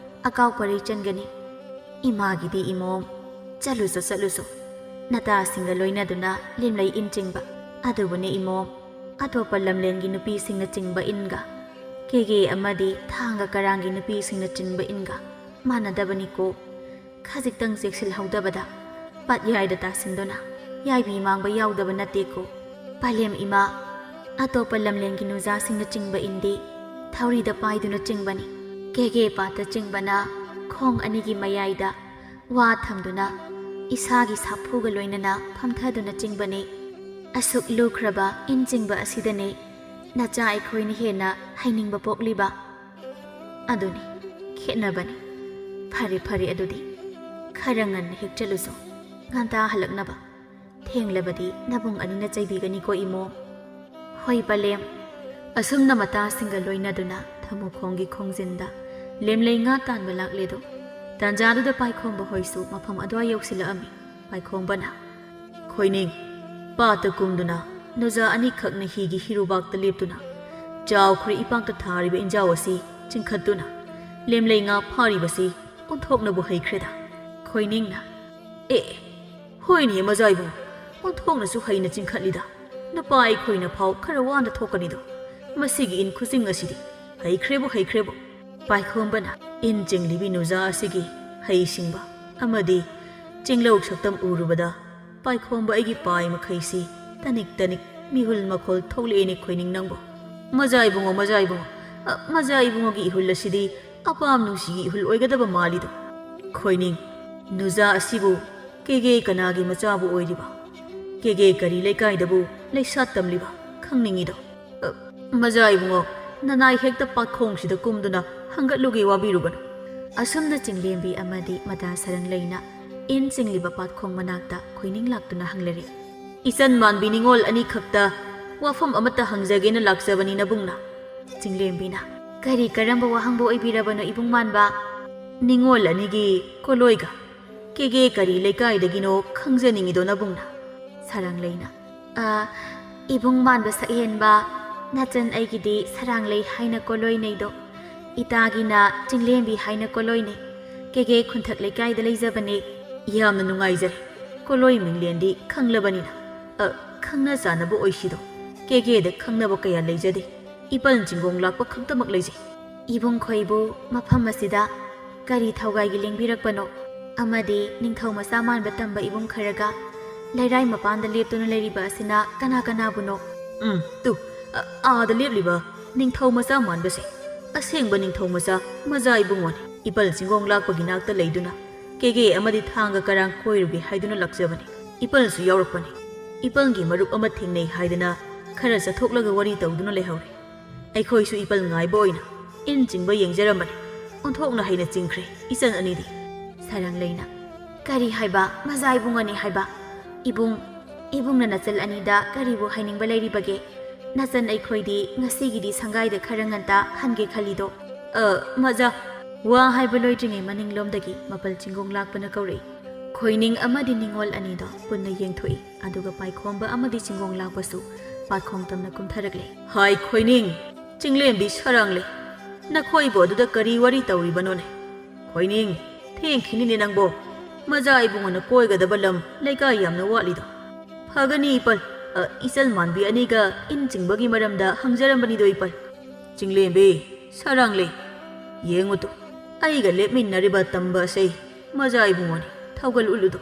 ꯑꯀꯥꯎ ꯄꯔꯩ ꯆꯟꯒꯅꯤ꯫ ꯏꯃꯥꯒꯤꯗꯤ ꯏꯃꯣꯝ, ꯆꯠꯂꯨꯁꯨ ꯆꯠꯂꯨꯁꯨ꯫ ꯅꯇꯥꯁꯤꯡꯒ ꯂꯣꯏꯅꯗꯨꯅ ꯂꯤꯝꯂꯩ ꯏꯟ ꯆꯤꯡꯕ꯫ ꯑꯗꯨꯕꯨꯅꯦ ꯏꯃꯣꯝ, ꯑꯇꯣꯞꯄ ꯂꯝꯂꯦꯟꯒꯤ ꯅꯨꯄꯤꯁꯤꯡꯅ ꯆꯤꯡꯕ ꯏꯟꯒ ꯀꯦꯒꯦ ꯑꯃꯗꯤ ꯊꯥꯡꯒ ꯀꯔꯥꯡꯒꯤ ꯅꯨꯄꯤꯁꯤꯡꯅ ꯆꯤꯡꯕ ꯏꯟꯒ ꯃꯥꯟꯅꯗꯕꯅꯤꯀꯣ꯫ ꯈꯖꯤꯛꯇꯪ ꯆꯦꯛꯁꯤꯜꯍꯧꯗꯕꯗ ꯄꯠꯌꯥꯏꯗ ꯇꯥꯁꯤꯟꯗꯨꯅ ꯌꯥꯏꯕꯤ ꯃꯥꯡꯕ ꯌꯥꯎꯗꯕ ꯅꯠꯇꯦꯀꯣ꯫ ꯄꯂꯦꯝ ꯏꯃꯥ, ꯑꯇꯣꯞꯄ ꯂꯝꯂꯦꯟꯒꯤ ꯅꯨꯖꯥꯁꯤꯡꯅꯆꯤꯡꯕ ꯏꯟꯗꯤ ꯊꯧꯔꯤꯗ ꯄꯥꯏꯗꯨꯅ ꯆꯤꯡꯕꯅꯤ꯫ ꯀꯦꯒꯦ ꯄꯥꯠꯇ ꯆꯤꯡꯕꯅ ꯈꯣꯡ ꯑꯅꯤꯒꯤ ꯃꯌꯥꯏꯗ ꯋꯥ ꯊꯝꯗꯨꯅ ꯏꯁꯥꯒꯤ ꯁꯥꯐꯨꯒ ꯂꯣꯏꯅꯅ ꯐꯝꯊꯗꯨꯅ ꯆꯤꯡꯕꯅꯤ꯫ ꯑꯁꯨꯛ ꯂꯨꯈ꯭ꯔꯕ ꯏꯟ ꯆꯤꯡꯕ ꯑꯁꯤꯗꯅꯤ ꯅꯆꯥ ꯑꯩꯈꯣꯏꯅ ꯍꯦꯟꯅ ꯍꯩꯅꯤꯡꯕ ꯄꯣꯛꯂꯤꯕ꯫ ꯑꯗꯨꯅꯤ, ꯈꯦꯠꯅꯕꯅꯤ꯫ ꯐꯔꯦ, ꯐꯔꯦ, ꯑꯗꯨꯗꯤ ꯈꯔ ꯉꯟꯅ ꯍꯦꯛ ꯆꯠꯂꯨꯁꯣ, ꯉꯟꯇꯥ ꯍꯜꯂꯛꯅꯕ꯫ ꯊꯦꯡꯂꯕꯗꯤ ꯅꯕꯨꯡ ꯑꯅꯤꯅ ꯆꯩꯕꯤꯒꯅꯤꯀꯣ, ꯏꯃꯣ꯫ ꯍꯣꯏ, ꯄꯂꯦꯝ꯫ ꯑꯁꯨꯝꯅ ꯃꯇꯥꯁꯤꯡꯒ ꯂꯣꯏꯅꯗꯨꯅ ꯊꯃꯨꯈꯣꯡꯒꯤ ꯈꯣꯡꯖꯤꯟꯗ ꯂꯦꯝꯂꯩ ꯉꯥ ꯇꯥꯟꯕ ꯂꯥꯛꯂꯦꯗꯣ꯫ ꯇꯥꯟꯖꯥꯗꯨꯗ ꯄꯥꯏꯈꯣꯝꯕ ꯍꯣꯏꯁꯨ ꯃꯐꯝ ꯑꯗꯨꯋꯥꯏ ꯌꯧꯁꯤꯜꯂꯛꯑꯝꯃꯤ꯫ ꯄꯥꯏꯈꯣꯝꯕꯅ, "ꯈꯣꯏꯅꯤꯡ, ꯄꯥꯠꯇ ꯀꯨꯝꯗꯨꯅ ꯅꯨꯖꯥ ꯑꯅꯤꯈꯛꯅ ꯍꯤꯒꯤ ꯍꯤꯔꯨꯕꯥꯛꯇ ꯂꯦꯞꯇꯨꯅ ꯆꯥꯎꯈ꯭ꯔꯦ ꯏꯄꯥꯛꯇ ꯊꯥꯔꯤꯕ ꯏꯟꯖꯥꯎ ꯑꯁꯤ ꯆꯤꯡꯈꯠꯇꯨꯅ ꯂꯦꯝꯂꯩ ꯉꯥ ꯐꯥꯔꯤꯕꯁꯤ ꯑꯣꯟꯊꯣꯛꯅꯕꯨ ꯍꯩꯈ꯭ꯔꯦꯗ꯫" ꯈꯣꯏꯅꯤꯡꯅ, "ꯑꯦ, ꯍꯣꯏꯅꯦ ꯃꯖꯥ ꯏꯕꯨꯡꯉꯣ, ꯑꯣꯟꯊꯣꯛꯅꯁꯨ ꯍꯩꯅ ꯆꯤꯡꯈꯠꯂꯤꯗ꯫ ꯅꯨꯄꯥ ꯑꯩꯈꯣꯏꯅ ꯐꯥꯎ ꯈꯔ ꯋꯥꯅ ꯊꯣꯛꯀꯅꯤꯗꯣ꯫ ꯃꯁꯤꯒꯤ ꯏꯟ ꯈꯨꯆꯤꯡ ꯑꯁꯤꯗꯤ ꯍꯩꯈ꯭ꯔꯦꯕꯨ ꯍꯩꯈ꯭ꯔꯦꯕꯨ꯫" ꯄꯥꯏꯈꯣꯝꯕꯅ ꯏꯟ ꯆꯤꯡꯂꯤꯕꯤ ꯅꯨꯖꯥ ꯑꯁꯤꯒꯤ ꯍꯩꯁꯤꯡꯕ ꯑꯃꯗꯤ ꯆꯤꯡꯂꯧ ꯁꯛꯇꯝ ꯎꯔꯨꯕꯗ ꯄꯥꯏꯈꯣꯝꯕ ꯑꯩꯒꯤ ꯄꯥꯏ ꯃꯈꯩꯁꯤ ꯇꯅꯤꯛ ꯇꯅꯤꯛ ꯃꯤꯍꯨꯜ ꯃꯈꯣꯜ ꯊꯣꯛꯂꯛꯑꯦꯅꯦ ꯈꯣꯏꯅꯤꯡ ꯅꯪꯕꯨ꯫ "ꯃꯖꯥ ꯏꯕꯨꯡꯉꯣ, ꯃꯖꯥ ꯏꯕꯨꯡꯉꯣ, ꯑ, ꯃꯖꯥ ꯏꯕꯨꯡꯉꯣꯒꯤ ꯏꯍꯨꯜ ꯑꯁꯤꯗꯤ ꯑꯄꯥꯝ ꯅꯨꯡꯁꯤꯒꯤ ꯏꯍꯨꯜ ꯑꯣꯏꯒꯗꯕ ꯃꯥꯜꯂꯤꯗꯣ꯫" ꯈꯣꯏꯅꯤꯡ, ꯅꯨꯖꯥ ꯑꯁꯤꯕꯨ ꯀꯦꯒꯦ ꯀꯅꯥꯒꯤ ꯃꯆꯥꯕꯨ ꯑꯣꯏꯔꯤꯕ? ꯀꯦꯒꯦ ꯀꯔꯤ ꯂꯩꯀꯥꯏꯗꯕꯨ ꯂꯩꯁꯥ ꯇꯝꯂꯤꯕ? ꯈꯪꯅꯤꯡꯉꯤꯗꯣ꯫ "ꯑ, ꯃꯖꯥ ꯏꯕꯨꯡꯉꯣ, ꯅꯅꯥꯏ ꯍꯦꯛꯇ ꯄꯥꯠꯈꯣꯡꯁꯤꯗ ꯀꯨꯝꯗꯨꯅ ꯍꯪꯒꯠꯂꯨꯒꯦ ꯋꯥꯕꯤꯔꯨꯒꯅꯨ꯫" ꯑꯁꯨꯝꯅ ꯆꯤꯡꯂꯦꯝꯕꯤ ꯑꯃꯗꯤ ꯃꯇꯥ ꯁꯔꯪ ꯂꯩꯅ ꯏꯟ ꯆꯤꯡꯂꯤꯕ ꯄꯥꯠꯈꯣꯡ ꯃꯅꯥꯛꯇ ꯈꯣꯏꯅꯤꯡ ꯂꯥꯛꯇꯨꯅ ꯍꯪꯂꯔꯦ꯫ "ꯏꯆꯟ ꯃꯥꯟꯕꯤ ꯅꯤꯉꯣꯜ ꯑꯅꯤꯈꯛꯇ ꯋꯥꯐꯝ ꯑꯃꯠꯇ ꯍꯪꯖꯒꯦꯅ ꯂꯥꯛꯆꯕꯅꯤ ꯅꯕꯨꯡꯅ꯫" ꯆꯤꯡꯂꯦꯝꯕꯤꯅ, "ꯀꯔꯤ ꯀꯔꯝꯕ ꯋꯥꯍꯪꯕ ꯑꯣꯏꯕꯤꯔꯕꯅꯣ ꯏꯕꯨꯡ ꯃꯥꯟꯕ?" "ꯅꯤꯉꯣꯜ ꯑꯅꯤꯒꯤ ꯀꯣꯂꯣꯏꯒ ꯀꯦꯒꯦ ꯀꯔꯤ ꯂꯩꯀꯥꯏꯗꯒꯤꯅꯣ ꯈꯪꯖꯅꯤꯡꯉꯤꯗꯣ ꯅꯕꯨꯡꯅ꯫" ꯁꯔꯥꯡꯂꯩꯅ, "ꯑ, ꯏꯕꯨꯡ ꯃꯥꯟꯕ ꯁꯛꯍꯦꯟꯕ, ꯅꯆꯟ ꯑꯩꯒꯤꯗꯤ ꯁꯔꯥꯡꯂꯩ ꯍꯥꯏꯅ ꯀꯣꯂꯣꯏꯅꯩꯗꯣ, ꯏꯇꯥꯒꯤꯅ ꯆꯤꯡꯂꯦꯝꯕꯤ ꯍꯥꯏꯅ ꯀꯣꯂꯣꯏꯅꯩ꯫ ꯀꯦꯒꯦ ꯈꯨꯟꯊꯛ ꯂꯩꯀꯥꯏꯗ ꯂꯩꯖꯕꯅꯦ꯫" "ꯌꯥꯝꯅ ꯅꯨꯡꯉꯥꯏꯖꯔꯦ꯫ ꯀꯣꯂꯣꯏ ꯃꯤꯡꯂꯦꯟꯗꯤ ꯈꯪꯂꯕꯅꯤꯅ꯫" "ꯑ, ꯈꯪꯅ ꯆꯥꯟꯅꯕ ꯑꯣꯏꯁꯤꯗꯣ꯫ ꯀꯦꯒꯦꯗ ꯈꯪꯅꯕ ꯀꯌꯥ ꯂꯩꯖꯗꯦ꯫ ꯏꯄꯜ ꯆꯤꯡꯒꯣꯡ ꯂꯥꯛꯄ ꯈꯛꯇꯃꯛ ꯂꯩꯖꯩ꯫" "ꯏꯕꯨꯡ ꯈꯣꯏꯕꯨ ꯃꯐꯝ ꯑꯁꯤꯗ ꯀꯔꯤ ꯊꯧꯒꯥꯏꯒꯤ ꯂꯦꯡꯕꯤꯔꯛꯄꯅꯣ?" ꯑꯃꯗꯤ ꯅꯤꯡꯊꯧ ꯃꯆꯥ ꯃꯥꯟꯕ ꯇꯝꯕ ꯏꯕꯨꯡ ꯈꯔꯒ ꯂꯩꯔꯥꯏ ꯃꯄꯥꯟꯗ ꯂꯦꯞꯇꯨꯅ ꯂꯩꯔꯤꯕ ꯑꯁꯤꯅ ꯀꯅꯥ ꯀꯅꯥꯕꯨꯅꯣ? ꯎꯝ, ꯇꯨ, ꯑ-, ꯑꯥꯗ ꯂꯦꯞꯂꯤꯕ ꯅꯤꯡꯊꯧ ꯃꯆꯥ ꯃꯥꯟꯕꯁꯦ ꯑꯁꯦꯡꯕ ꯅꯤꯡꯊꯧ ꯃꯆꯥ ꯃꯖꯥ ꯏꯕꯨꯡꯉꯣꯅꯤ꯫ ꯏꯄꯜ ꯆꯤꯡꯒꯣꯡ ꯂꯥꯛꯄꯒꯤ ꯅꯥꯛꯇ ꯂꯩꯗꯨꯅ ꯀꯦꯒꯦ ꯑꯃꯗꯤ ꯊꯥꯡꯒ ꯀꯔꯥꯡ ꯀꯣꯏꯔꯨꯒꯦ ꯍꯥꯏꯗꯨꯅ ꯂꯥꯛꯆꯕꯅꯤ꯫ ꯏꯄꯜꯁꯨ ꯌꯥꯎꯔꯛꯄꯅꯤ꯫ ꯏꯄꯜꯒꯤ ꯃꯔꯨꯞ ꯑꯃ ꯊꯦꯡꯅꯩ ꯍꯥꯏꯗꯅ ꯈꯔ ꯆꯠꯊꯣꯛꯂꯒ ꯋꯥꯔꯤ ꯇꯧꯗꯨꯅ ꯂꯩꯍꯧꯔꯦ꯫ ꯑꯩꯈꯣꯏꯁꯨ ꯏꯄꯜ ꯉꯥꯏꯕ ꯑꯣꯏꯅ ꯏꯟ ꯆꯤꯡꯕ ꯌꯦꯡꯖꯔꯝꯕꯅꯤ꯫ ꯑꯣꯟꯊꯣꯛꯅ ꯍꯩꯅ ꯆꯤꯡꯈ꯭ꯔꯦ ꯏꯆꯟ ꯑꯅꯤꯗꯤ꯫ ꯁꯔꯥꯡꯂꯩꯅ, "ꯀꯔꯤ ꯍꯥꯏꯕ? ꯃꯖꯥ ꯏꯕꯨꯡꯉꯣꯅꯤ ꯍꯥꯏꯕ? ꯏꯕꯨꯡ, ꯏꯕꯨꯡꯅ ꯅꯆꯜ ꯑꯅꯤꯗ ꯀꯔꯤꯕꯨ ꯍꯥꯏꯅꯤꯡꯕ ꯂꯩꯔꯤꯕꯒꯦ? ꯅꯆꯟ ꯑꯩꯈꯣꯏꯗꯤ ꯉꯁꯤꯒꯤꯗꯤ ꯁꯪꯒꯥꯏꯗ ꯈꯔ ꯉꯟꯇꯥ ꯍꯟꯒꯦ ꯈꯜꯂꯤꯗꯣ?" "ꯑ, ꯃꯖꯥ!" ꯋꯥ ꯍꯥꯏꯕ ꯂꯣꯏꯗ꯭ꯔꯤꯉꯩ ꯃꯅꯤꯡꯂꯣꯝꯗꯒꯤ ꯃꯄꯜ ꯆꯤꯡꯒꯣꯡ ꯂꯥꯛꯄꯅ ꯀꯧꯔꯛꯏ꯫ ꯈꯣꯏꯅꯤꯡ ꯑꯃꯗꯤ ꯅꯤꯉꯣꯜ ꯑꯅꯤꯗꯣ ꯄꯨꯟꯅ ꯌꯦꯡꯊꯣꯛꯏ, ꯑꯗꯨꯒ ꯄꯥꯏꯈꯣꯝꯕ ꯑꯃꯗꯤ ꯆꯤꯡꯒꯣꯡ ꯂꯥꯛꯄꯁꯨ ꯄꯥꯏꯈꯣꯡ ꯇꯝꯅ ꯀꯨꯝꯊꯔꯛꯂꯦ꯫ "ꯍꯥꯏ ꯈꯣꯏꯅꯤꯡ, ꯆꯤꯡꯂꯦꯝꯕꯤ ꯁꯔꯥꯡꯂꯩ, ꯅꯈꯣꯏꯕꯨ ꯑꯗꯨꯗ ꯀꯔꯤ ꯋꯥꯔꯤ ꯇꯧꯔꯤꯕꯅꯣꯅꯦ? ꯈꯣꯏꯅꯤꯡ, ꯊꯦꯡꯈꯤꯅꯤꯅꯦ ꯅꯪꯕꯣ꯫ ꯃꯖꯥ ꯏꯕꯨꯡꯉꯣꯅ ꯀꯣꯏꯒꯗꯕ ꯂꯝ ꯂꯩꯀꯥꯏ ꯌꯥꯝꯅ ꯋꯥꯠꯂꯤꯗꯣ꯫ ꯐꯒꯅꯤ ꯏꯄꯜ, ꯑ, ꯏꯆꯜ ꯃꯥꯟꯕꯤ ꯑꯅꯤꯒ ꯏꯟ ꯆꯤꯡꯕꯒꯤ ꯃꯔꯝꯗ ꯍꯪꯖꯔꯝꯕꯅꯤꯗꯣ ꯏꯄꯜ꯫ ꯆꯤꯡꯂꯦꯝꯕꯤ, ꯁꯔꯥꯡꯂꯩ, ꯌꯦꯡꯉꯨꯇꯣ, ꯑꯩꯒ ꯂꯦꯞꯃꯤꯟꯅꯔꯤꯕ ꯇꯝꯕ ꯑꯁꯦ ꯃꯖꯥ ꯏꯕꯨꯡꯉꯣꯅꯤ, ꯊꯧꯒꯜ ꯎꯠꯂꯨꯗꯣ꯫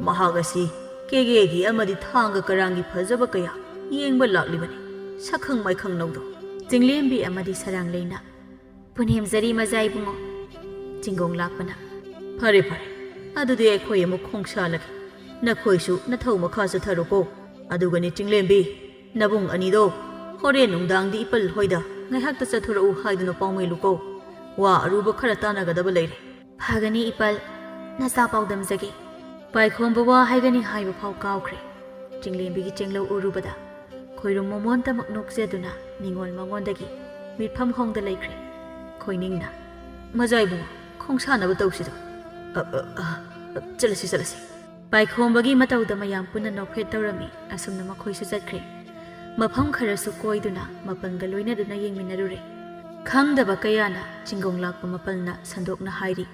ꯃꯍꯥꯛ ꯑꯁꯤ ꯀꯦꯒꯦꯒꯤ ꯑꯃꯗꯤ ꯊꯥꯡꯒ ꯀꯔꯥꯡꯒꯤ ꯐꯖꯕ ꯀꯌꯥ ꯌꯦꯡꯕ ꯂꯥꯛꯂꯤꯕꯅꯤ꯫ ꯁꯛꯈꯪ ꯃꯥꯏꯈꯪ ꯅꯧꯗꯣ꯫" ꯆꯤꯡꯂꯦꯝꯕꯤ ꯑꯃꯗꯤ ꯁꯔꯥꯡꯂꯩꯅ, "ꯄꯨꯅꯦꯝꯖꯔꯤ ꯃꯖꯥ ꯏꯕꯨꯡꯉꯣ꯫" ꯆꯤꯡꯒꯣꯡ ꯂꯥꯛꯄꯅ, "ꯐꯔꯦ ꯐꯔꯦ, ꯑꯗꯨꯗꯤ ꯑꯩꯈꯣꯏ ꯑꯃꯨꯛ ꯈꯣꯡꯁꯥꯜꯂꯒꯦ꯫ ꯅꯈꯣꯏꯁꯨ ꯅꯊꯧ ꯃꯈꯥ ꯆꯠꯊꯔꯣꯀꯣ꯫ ꯑꯗꯨꯒꯅꯤ ꯆꯤꯡꯂꯦꯝꯕꯤ, ꯅꯕꯨꯡ ꯑꯅꯤꯗꯣ ꯍꯣꯔꯦꯟ ꯅꯨꯡꯗꯥꯡꯗꯤ ꯏꯄꯜ ꯍꯣꯏꯗ ꯉꯥꯏꯍꯥꯛꯇ ꯆꯠꯊꯣꯔꯛꯎ ꯍꯥꯏꯗꯨꯅ ꯄꯥꯎꯃꯦꯜꯂꯨꯀꯣ꯫ ꯋꯥ ꯑꯔꯨꯕ ꯈꯔ ꯇꯥꯟꯅꯒꯗꯕ ꯂꯩꯔꯦ꯫" "ꯐꯒꯅꯤ ꯏꯄꯜ, ꯅꯆꯥ ꯄꯥꯎꯗꯝꯖꯒꯦ꯫" ꯄꯥꯏꯈꯣꯝꯕ ꯋꯥ ꯍꯥꯏꯒꯅꯤ ꯍꯥꯏꯕ ꯐꯥꯎ ꯀꯥꯎꯈ꯭ꯔꯦ꯫ ꯆꯤꯡꯂꯦꯝꯕꯤꯒꯤ ꯆꯦꯡꯂꯧ ꯎꯔꯨꯕꯗ ꯈꯣꯏꯔꯨꯝ ꯃꯃꯣꯟꯇꯃꯛ ꯅꯣꯛꯆꯗꯨꯅ ꯅꯤꯉꯣꯜ ꯃꯉꯣꯟꯗꯒꯤ ꯃꯤꯠꯐꯝ ꯍꯣꯡꯗ ꯂꯩꯈ꯭ꯔꯦ꯫ ꯈꯣꯏꯅꯤꯡꯅ, "ꯃꯖꯥ ꯏꯕꯨꯡꯉꯣ, ꯈꯣꯡꯁꯥꯟꯅꯕ ꯇꯧꯁꯤꯗ꯫ ꯑ, ꯑ, ꯑ, ꯆꯠꯂꯁꯤ, ꯆꯠꯂꯁꯤ꯫" ꯄꯥꯏꯈꯣꯝꯕꯒꯤ ꯃꯇꯧꯗ ꯃꯌꯥꯝ ꯄꯨꯟꯅ ꯅꯣꯛꯐꯦꯠ ꯇꯧꯔꯝꯃꯤ꯫ ꯑꯁꯨꯝꯅ ꯃꯈꯣꯏꯁꯨ ꯆꯠꯈ꯭ꯔꯦ꯫ ꯃꯐꯝ ꯈꯔꯁꯨ ꯀꯣꯏꯗꯨꯅ ꯃꯄꯜꯒ ꯂꯣꯏꯅꯗꯨꯅ ꯌꯦꯡꯃꯤꯟꯅꯔꯨꯔꯦ꯫ ꯈꯪꯗꯕ ꯀꯌꯥꯅ ꯆꯤꯡꯒꯣꯡ ꯂꯥꯛꯄ ꯃꯄꯜꯅ ꯁꯟꯗꯣꯛꯅ ꯍꯥꯏꯔꯤ꯫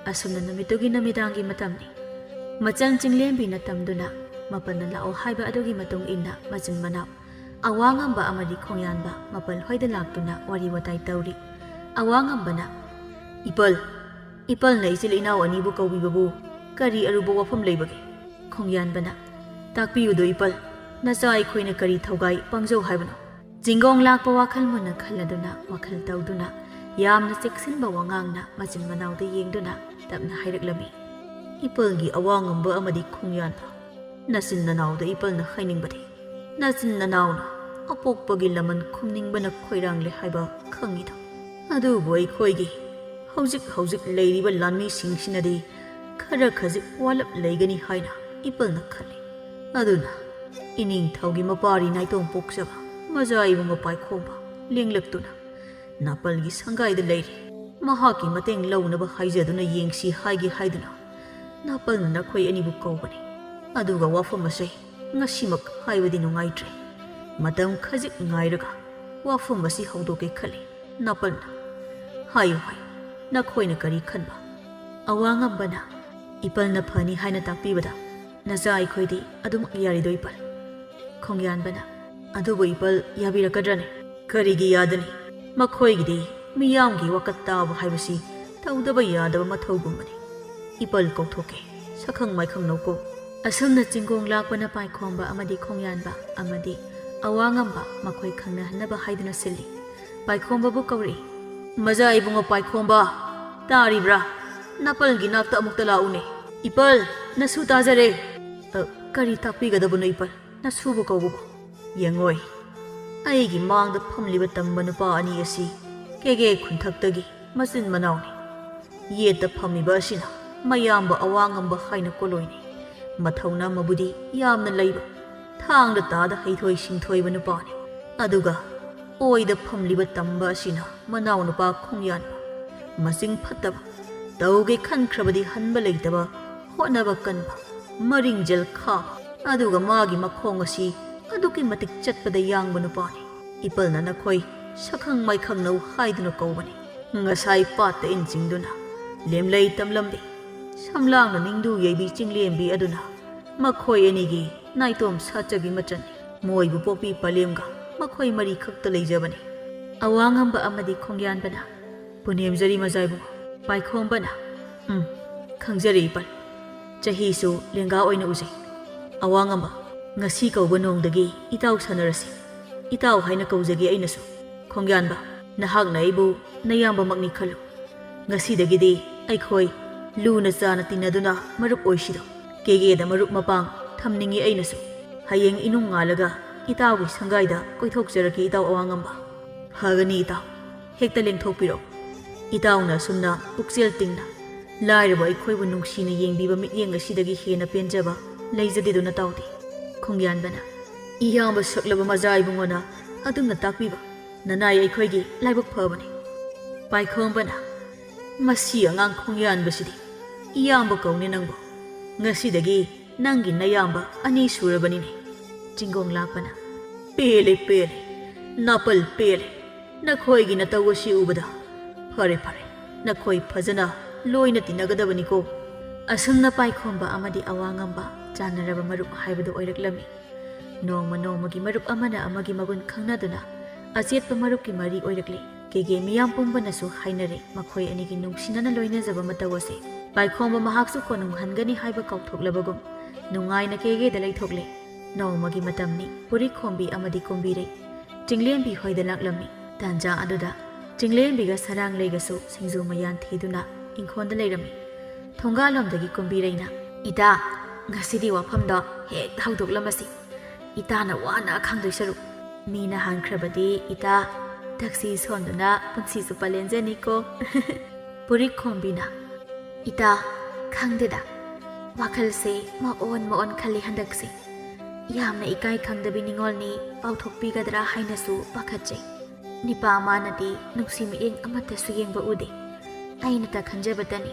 ꯑꯁꯨꯝꯅ ꯅꯨꯃꯤꯠꯇꯨꯒꯤ ꯅꯨꯃꯤꯗꯥꯡꯒꯤ ꯃꯇꯝꯅꯤ꯫ ꯃꯆꯟ ꯆꯤꯡꯂꯦꯝꯕꯤꯅ ꯇꯝꯗꯨꯅ ꯃꯄꯜꯅ ꯂꯥꯛꯑꯣ ꯍꯥꯏꯕ ꯑꯗꯨꯒꯤ ꯃꯇꯨꯡ ꯏꯟꯅ ꯃꯆꯤꯟ ꯃꯅꯥꯎ ꯑꯋꯥꯡꯉꯝꯕ ꯑꯃꯗꯤ ꯈꯣꯡꯌꯥꯟꯕ ꯃꯄꯜ ꯍꯣꯏꯗ ꯂꯥꯛꯇꯨꯅ ꯋꯥꯔꯤ ꯋꯥꯇꯥꯏ ꯇꯧꯔꯤ꯫ ꯑꯋꯥꯡꯉꯝꯕꯅ, "ꯏꯄꯜ, "ꯏꯄꯜꯅ ꯏꯆꯤꯜ ꯏꯅꯥꯎ ꯑꯅꯤꯕꯨ ꯀꯧꯕꯤꯕꯕꯨ ꯀꯔꯤ ꯑꯔꯨꯕ ꯋꯥꯐꯝ ꯂꯩꯕꯒꯦ?" ꯈꯣꯡꯌꯥꯟꯕꯅ, "ꯇꯥꯛꯄꯤꯌꯨꯗꯣ ꯏꯄꯜ, ꯅꯆꯥ ꯑꯩꯈꯣꯏꯅ ꯀꯔꯤ ꯊꯧꯒꯥꯏ ꯄꯥꯡꯖꯧ ꯍꯥꯏꯕꯅꯣ?" ꯆꯤꯡꯒꯣꯡ ꯂꯥꯛꯄ ꯋꯥꯈꯜ ꯃꯨꯟꯅ ꯈꯜꯂꯗꯨꯅ, ꯋꯥꯈꯜ ꯇꯧꯗꯨꯅ, ꯌꯥꯝꯅ ꯆꯦꯛꯁꯤꯟꯕ ꯋꯥꯉꯥꯡꯅ ꯃꯆꯤꯟ ꯃꯅꯥꯎꯗ ꯌꯦꯡꯗꯨꯅ ꯇꯞꯅ ꯍꯥꯏꯔꯛꯂꯝꯃꯤ, "ꯏꯄꯜꯒꯤ ꯑꯋꯥ ꯉꯝꯕ ꯑꯃꯗꯤ ꯈꯣꯡꯌꯥꯟꯕ, ꯅꯆꯤꯟ ꯅꯅꯥꯎꯗ ꯏꯄꯜꯅ ꯍꯥꯏꯅꯤꯡꯕꯗꯤ, ꯅꯆꯤꯟ ꯅꯅꯥꯎꯅ ꯑꯄꯣꯛꯄꯒꯤ ꯂꯃꯟ ꯈꯨꯝꯅꯤꯡꯕꯅ ꯈꯣꯏꯔꯥꯡꯂꯦ ꯍꯥꯏꯕ ꯈꯪꯉꯤꯗꯣ꯫ ꯑꯗꯨꯕꯨ ꯑꯩꯈꯣꯏꯒꯤ ꯍꯧꯖꯤꯛ ꯍꯧꯖꯤꯛ ꯂꯩꯔꯤꯕ ꯂꯥꯟꯃꯤꯁꯤꯡꯁꯤꯅꯗꯤ ꯈꯔ ꯈꯖꯤꯛ ꯋꯥꯠꯂꯞ ꯂꯩꯒꯅꯤ ꯍꯥꯏꯅ ꯏꯄꯜꯅ ꯈꯜꯂꯤ꯫ ꯑꯗꯨꯅ ꯏꯅꯤꯡꯊꯧꯒꯤ ꯃꯄꯥꯔꯤ ꯅꯥꯏꯇꯣꯝ ꯄꯣꯛꯆꯕ ꯃꯖꯥ ꯏꯕꯨꯡꯉꯣ ꯄꯥꯏꯈꯣꯝꯕ ꯂꯦꯡꯂꯛꯇꯨꯅ ꯅꯥꯄꯜꯒꯤ ꯁꯪꯒꯥꯏꯗ ꯂꯩꯔꯤ꯫ ꯃꯍꯥꯛꯀꯤ ꯃꯇꯦꯡ ꯂꯧꯅꯕ ꯍꯥꯏꯖꯗꯨꯅ ꯌꯦꯡꯁꯤ ꯍꯥꯏꯒꯦ ꯍꯥꯏꯗꯨꯅ ꯅꯥꯄꯜꯅ ꯅꯈꯣꯏ ꯑꯅꯤꯕꯨ ꯀꯧꯕꯅꯤ꯫ ꯑꯗꯨꯒ ꯋꯥꯐꯝ ꯑꯁꯦ ꯉꯁꯤꯃꯛ ꯍꯥꯏꯕꯗꯤ ꯅꯨꯡꯉꯥꯏꯇ꯭ꯔꯦ꯫ ꯃꯇꯝ ꯈꯖꯤꯛ ꯉꯥꯏꯔꯒ ꯋꯥꯐꯝ ꯑꯁꯤ ꯍꯧꯗꯣꯛꯀꯦ ꯈꯜꯂꯤ꯫ ꯅꯥꯄꯜꯅ, ꯍꯥꯏꯌꯨ ꯍꯥꯏꯌꯨ, ꯅꯈꯣꯏꯅ ꯀꯔꯤ ꯈꯟꯕ?" ꯑꯋꯥꯡꯉꯝꯕꯅ, "ꯏꯄꯜꯅ ꯐꯅꯤ ꯍꯥꯏꯅ ꯇꯥꯛꯄꯤꯕꯗ ꯅꯆꯥ ꯑꯩꯈꯣꯏꯗꯤ ꯑꯗꯨꯃꯛ ꯌꯥꯔꯤꯗꯣ ꯏꯄꯜ?" ꯈꯣꯡꯌꯥꯟꯕꯅ, "ꯑꯗꯨꯕꯨ ꯏꯄꯜ ꯌꯥꯕꯤꯔꯛꯀꯗ꯭ꯔꯅꯦ?" "ꯀꯔꯤꯒꯤ ꯌꯥꯗꯅꯤ? ꯃꯈꯣꯏꯒꯤꯗꯤ ꯃꯤꯌꯥꯝꯒꯤ ꯋꯥꯀꯠ ꯇꯥꯕ ꯍꯥꯏꯕꯁꯤ ꯇꯧꯗꯕ ꯌꯥꯗꯕ ꯃꯊꯧꯒꯨꯝꯕꯅꯤ꯫ ꯏꯄꯜ ꯀꯧꯊꯣꯛꯀꯦ, ꯁꯛꯈꯪ ꯃꯥꯏꯈꯪꯅꯧ ꯀꯣ꯫" ꯑꯁꯨꯝꯅ ꯆꯤꯡꯒꯣꯡ ꯂꯥꯛꯄꯅ ꯄꯥꯏꯈꯣꯝꯕ ꯑꯃꯗꯤ ꯈꯣꯡꯌꯥꯟꯕ ꯑꯃꯗꯤ ꯑꯋꯥꯡꯉꯝꯕ ꯃꯈꯣꯏ ꯈꯪꯅꯍꯟꯅꯕ ꯍꯥꯏꯗꯨꯅ ꯁꯤꯜꯂꯤ꯫ ꯄꯥꯏꯈꯣꯝꯕꯕꯨ ꯀꯧꯔꯛꯏ꯫ "ꯃꯖꯥ ꯏꯕꯨꯡꯉꯣ ꯄꯥꯏꯈꯣꯝꯕ, ꯇꯥꯔꯤꯕ꯭ꯔꯥ? ꯅꯥꯄꯜꯒꯤ ꯅꯥꯛꯇ ꯑꯃꯨꯛꯇ ꯂꯥꯛꯎꯅꯦ꯫ ꯏꯄꯜ, ꯅꯁꯨ ꯇꯥꯖꯔꯦ꯫" "ꯑ, ꯀꯔꯤ ꯇꯥꯛꯄꯤꯒꯗꯕꯅꯣ ꯏꯄꯜ? ꯅꯁꯨꯕꯨ ꯀꯧꯕꯕꯨ?" "ꯌꯦꯡꯉꯣꯏ, ꯑꯩꯒꯤ ꯃꯥꯡꯗ ꯐꯝꯂꯤꯕ ꯇꯝꯕ ꯅꯨꯄꯥ ꯑꯅꯤ ꯑꯁꯤ ꯀꯦꯒꯦ ꯈꯨꯟꯊꯛꯇꯒꯤ ꯃꯆꯤꯟ ꯃꯅꯥꯎꯅꯤ꯫ ꯌꯦꯠꯇ ꯐꯝꯃꯤꯕ ꯑꯁꯤꯅ ꯃꯌꯥꯝꯕ ꯑꯋꯥꯡꯉꯝꯕ ꯍꯥꯏꯅ ꯀꯣꯂꯣꯏꯅꯤ꯫ ꯃꯊꯧꯅ ꯑꯃꯕꯨꯗꯤ ꯌꯥꯝꯅ ꯂꯩꯕ, ꯊꯥꯡꯗ ꯇꯥꯗ ꯍꯩꯊꯣꯏ ꯁꯤꯡꯊꯣꯏꯕ ꯅꯨꯄꯥꯅꯤ꯫ ꯑꯗꯨꯒ ꯑꯣꯏꯗ ꯐꯝꯂꯤꯕ ꯇꯝꯕ ꯑꯁꯤꯅ ꯃꯅꯥꯎꯅꯨꯄꯥ ꯈꯣꯡꯌꯥꯟꯕ, ꯃꯆꯤꯡ ꯐꯠꯇꯕ, ꯇꯧꯒꯦ ꯈꯟꯈ꯭ꯔꯕꯗꯤ ꯍꯟꯕ ꯂꯩꯇꯕ, ꯍꯣꯠꯅꯕ ꯀꯟꯕ, ꯃꯔꯤꯡꯖꯦꯜ ꯈꯥꯕ, ꯑꯗꯨꯒ ꯃꯥꯒꯤ ꯃꯈꯣꯡ ꯑꯁꯤ ꯑꯗꯨꯛꯀꯤ ꯃꯇꯤꯛ ꯆꯠꯄꯗ ꯌꯥꯡꯕ ꯅꯨꯄꯥꯅꯤ꯫ ꯏꯄꯜꯅ ꯅꯈꯣꯏ ꯁꯛꯈꯪ ꯃꯥꯏꯈꯪꯅꯧ ꯍꯥꯏꯗꯨꯅ ꯀꯧꯕꯅꯤ꯫ ꯉꯁꯥꯏ ꯄꯥꯠꯇ ꯏꯟ ꯆꯤꯡꯗꯨꯅ ꯂꯦꯝꯂꯩ ꯇꯝꯂꯝꯗꯦ꯫ ꯁꯝꯂꯥꯡꯅ ꯅꯤꯡꯗꯨ ꯌꯩꯕꯤ ꯆꯤꯡꯂꯦꯝꯕꯤ ꯑꯗꯨꯅ ꯃꯈꯣꯏ ꯑꯅꯤꯒꯤ ꯅꯥꯏꯇꯣꯝ ꯁꯥꯠꯆꯕꯤ ꯃꯆꯟꯅꯤ꯫ ꯃꯣꯏꯕꯨ ꯄꯣꯛꯄꯤ ꯄꯂꯦꯝꯒ ꯃꯈꯣꯏ ꯃꯔꯤ ꯈꯛꯇ ꯂꯩꯖꯕꯅꯤ꯫" ꯑꯋꯥꯡꯉꯝꯕ ꯑꯃꯗꯤ ꯈꯣꯡꯌꯥꯟꯕꯅ, "ꯄꯨꯅꯦꯝꯖꯔꯤ ꯃꯖꯥꯏꯕꯨ, ꯄꯥꯏꯈꯣꯝꯕꯅ, "ꯎꯝ, ꯈꯪꯖꯔꯦ ꯏꯄꯥꯜ꯫ ꯆꯍꯤꯁꯨ ꯂꯦꯡꯒꯥ ꯑꯣꯏꯅ ꯎꯖꯩ꯫ ꯑꯋꯥꯡꯉꯝꯕ, ꯉꯁꯤ ꯀꯧꯕ ꯅꯣꯡꯗꯒꯤ ꯏꯇꯥꯎ ꯁꯥꯟꯅꯔꯁꯤ꯫ ꯏꯇꯥꯎ ꯍꯥꯏꯅ ꯀꯧꯖꯒꯦ ꯑꯩꯅꯁꯨ꯫ ꯈꯣꯡꯌꯥꯟꯕ, ꯅꯍꯥꯛꯅ ꯑꯩꯕꯨ ꯅꯌꯥꯝꯕꯃꯛꯅꯤ ꯈꯜꯂꯨ꯫ ꯉꯁꯤꯗꯒꯤꯗꯤ ꯑꯩꯈꯣꯏ ꯂꯨꯅ ꯆꯥꯅ ꯇꯤꯟꯅꯗꯨꯅ ꯃꯔꯨꯞ ꯑꯣꯏꯁꯤꯗꯣ꯫ ꯀꯦꯒꯦꯗ ꯃꯔꯨꯞ ꯃꯄꯥꯡ ꯊꯝꯅꯤꯡꯏ ꯑꯩꯅꯁꯨ꯫ ꯍꯌꯦꯡ ꯏꯅꯨꯡ ꯉꯥꯜꯂꯒ ꯏꯇꯥꯎꯒꯤ ꯁꯪꯒꯥꯏꯗ ꯀꯣꯏꯊꯣꯛꯆꯔꯛꯀꯦ ꯏꯇꯥꯎ ꯑꯋꯥꯡꯉꯝꯕ꯫" "ꯐꯒꯅꯤ ꯏꯇꯥꯎ, ꯍꯦꯛꯇ ꯂꯦꯡꯊꯣꯛꯄꯤꯔꯛꯎ꯫ ꯏꯇꯥꯎꯅ ꯑꯁꯨꯝꯅ ꯄꯨꯛꯆꯦꯜ ꯇꯤꯡꯅ ꯂꯥꯏꯔꯕ ꯑꯩꯈꯣꯏꯕꯨ ꯅꯨꯡꯁꯤꯅ ꯌꯦꯡꯕꯤꯕ ꯃꯤꯠꯌꯦꯡ ꯑꯁꯤꯗꯒꯤ ꯍꯦꯟꯅ ꯄꯦꯟꯖꯕ ꯂꯩꯖꯗꯦꯗꯣ ꯅꯇꯥꯎꯗꯤ꯫" ꯈꯣꯡꯌꯥꯟꯕꯅ, "ꯏꯌꯥꯝꯕ ꯁꯛꯂꯕ ꯃꯖꯥ ꯏꯕꯨꯡꯉꯣꯅ ꯑꯗꯨꯝꯅ ꯇꯥꯛꯄꯤꯕ ꯅꯅꯥꯏ ꯑꯩꯈꯣꯏꯒꯤ ꯂꯥꯏꯕꯛ ꯐꯕꯅꯤ꯫" ꯄꯥꯏꯈꯣꯝꯕꯅ, "ꯃꯁꯤ ꯑꯉꯥꯡ ꯈꯣꯡꯌꯥꯟꯕꯁꯤꯗꯤ ꯏꯌꯥꯝꯕ ꯀꯧꯅꯤ ꯅꯪꯕꯨ꯫ ꯉꯁꯤꯗꯒꯤ ꯅꯪꯒꯤ ꯅꯌꯥꯝꯕ ꯑꯅꯤ ꯁꯨꯔꯕꯅꯤꯅꯦ꯫" ꯆꯤꯡꯒꯣꯡ ꯂꯥꯛꯄꯅ, "ꯄꯦꯜꯂꯦ, ꯄꯦꯜꯂꯦ, ꯅꯥꯄꯜ ꯄꯦꯜꯂꯦ꯫ ꯅꯈꯣꯏꯒꯤ ꯅꯇꯧ ꯑꯁꯤ ꯎꯕꯗ꯫ ꯐꯔꯦ, ꯐꯔꯦ, ꯅꯈꯣꯏ ꯐꯖꯅ ꯂꯣꯏꯅ ꯇꯤꯟꯅꯒꯗꯕꯅꯤꯀꯣ꯫" ꯑꯁꯨꯝꯅ ꯄꯥꯏꯈꯣꯝꯕ ꯑꯃꯗꯤ ꯑꯋꯥꯡꯉꯝꯕ ꯆꯥꯟꯅꯔꯕ ꯃꯔꯨꯞ ꯍꯥꯏꯕꯗꯨ ꯑꯣꯏꯔꯛꯂꯝꯃꯤ꯫ ꯅꯣꯡꯃ ꯅꯣꯡꯃꯒꯤ ꯃꯔꯨꯞ ꯑꯃꯅ ꯑꯃꯒꯤ ꯃꯒꯨꯟ ꯈꯪꯅꯗꯨꯅ ꯑꯆꯦꯠꯄ ꯃꯔꯨꯞꯀꯤ ꯃꯔꯤ ꯑꯣꯏꯔꯛꯂꯤ꯫ ꯀꯦꯒꯦ ꯃꯤꯌꯥꯝ ꯄꯨꯝꯕꯅꯁꯨ ꯍꯥꯏꯅꯔꯦ, ꯃꯈꯣꯏ ꯑꯅꯤꯒꯤ ꯅꯨꯡꯁꯤꯅꯅ ꯂꯣꯏꯅꯖꯕ ꯃꯇꯧ ꯑꯁꯦ꯫ ꯄꯥꯏꯈꯣꯝꯕ ꯃꯍꯥꯛꯁꯨ ꯀꯣꯅꯨꯡ ꯍꯟꯒꯅꯤ ꯍꯥꯏꯕ ꯀꯥꯎꯊꯣꯛꯂꯕꯒꯨꯝ ꯅꯨꯡꯉꯥꯏꯅ ꯀꯦꯒꯦꯗ ꯂꯩꯊꯣꯛꯂꯦ꯫ ꯅꯣꯡꯃꯒꯤ ꯃꯇꯝꯅꯤ꯫ ꯄꯨꯔꯤꯈꯣꯝꯕꯤ ꯑꯃꯗꯤ ꯀꯨꯝꯕꯤꯔꯩ ꯆꯤꯡꯂꯦꯝꯕꯤ ꯍꯣꯏꯗ ꯂꯥꯛꯂꯝꯃꯤ꯫ ꯇꯥꯟꯖꯥ ꯑꯗꯨꯗ ꯆꯤꯡꯂꯦꯝꯕꯤꯒ ꯁꯔꯥꯡꯂꯩꯒꯁꯨ ꯁꯤꯡꯖꯨ ꯃꯌꯥꯟ ꯊꯤꯗꯨꯅ ꯏꯪꯈꯣꯜꯗ ꯂꯩꯔꯝꯃꯤ꯫ ꯊꯣꯡꯒꯥꯜꯂꯣꯝꯗꯒꯤ ꯀꯨꯝꯕꯤꯔꯩꯅ, "ꯏꯇꯥ, ꯉꯁꯤꯗꯤ ꯋꯥꯐꯝꯗꯣ ꯍꯦꯛ ꯍꯧꯗꯣꯛꯂꯝꯃꯁꯤ꯫ ꯏꯇꯥꯅ ꯋꯥꯅ ꯈꯥꯡꯗꯣꯏ ꯁꯔꯨꯛ, ꯃꯤꯅ ꯍꯥꯟꯈ꯭ꯔꯕꯗꯤ ꯏꯇꯥ ꯊꯛꯁꯤ ꯁꯣꯟꯗꯨꯅ ꯄꯨꯟꯁꯤ ꯆꯨꯞꯄ ꯂꯦꯟꯖꯅꯤꯀꯣ꯫" ꯄꯨꯔꯤꯈꯣꯝꯕꯤꯅ, "ꯏꯇꯥ, ꯈꯪꯗꯦꯗ, ꯋꯥꯈꯜꯁꯦ ꯃꯑꯣꯟ ꯃꯑꯣꯟ ꯈꯜꯂꯤ ꯍꯟꯗꯛꯁꯦ꯫ ꯌꯥꯝꯅ ꯏꯀꯥꯏ ꯈꯪꯗꯕꯤ ꯅꯤꯉꯣꯜꯅꯤ, ꯄꯥꯎꯊꯣꯛꯄꯤꯒꯗ꯭ꯔꯥ ꯍꯥꯏꯅꯁꯨ ꯄꯥꯈꯠꯆꯩ꯫ ꯅꯤꯄꯥ ꯃꯥꯅꯗꯤ ꯅꯨꯡꯁꯤ ꯃꯤꯠꯌꯦꯡ ꯑꯃꯠꯇꯁꯨ ꯌꯦꯡꯕ ꯎꯗꯦ꯫ ꯑꯩꯅꯇ ꯈꯟꯖꯕꯇꯅꯤ꯫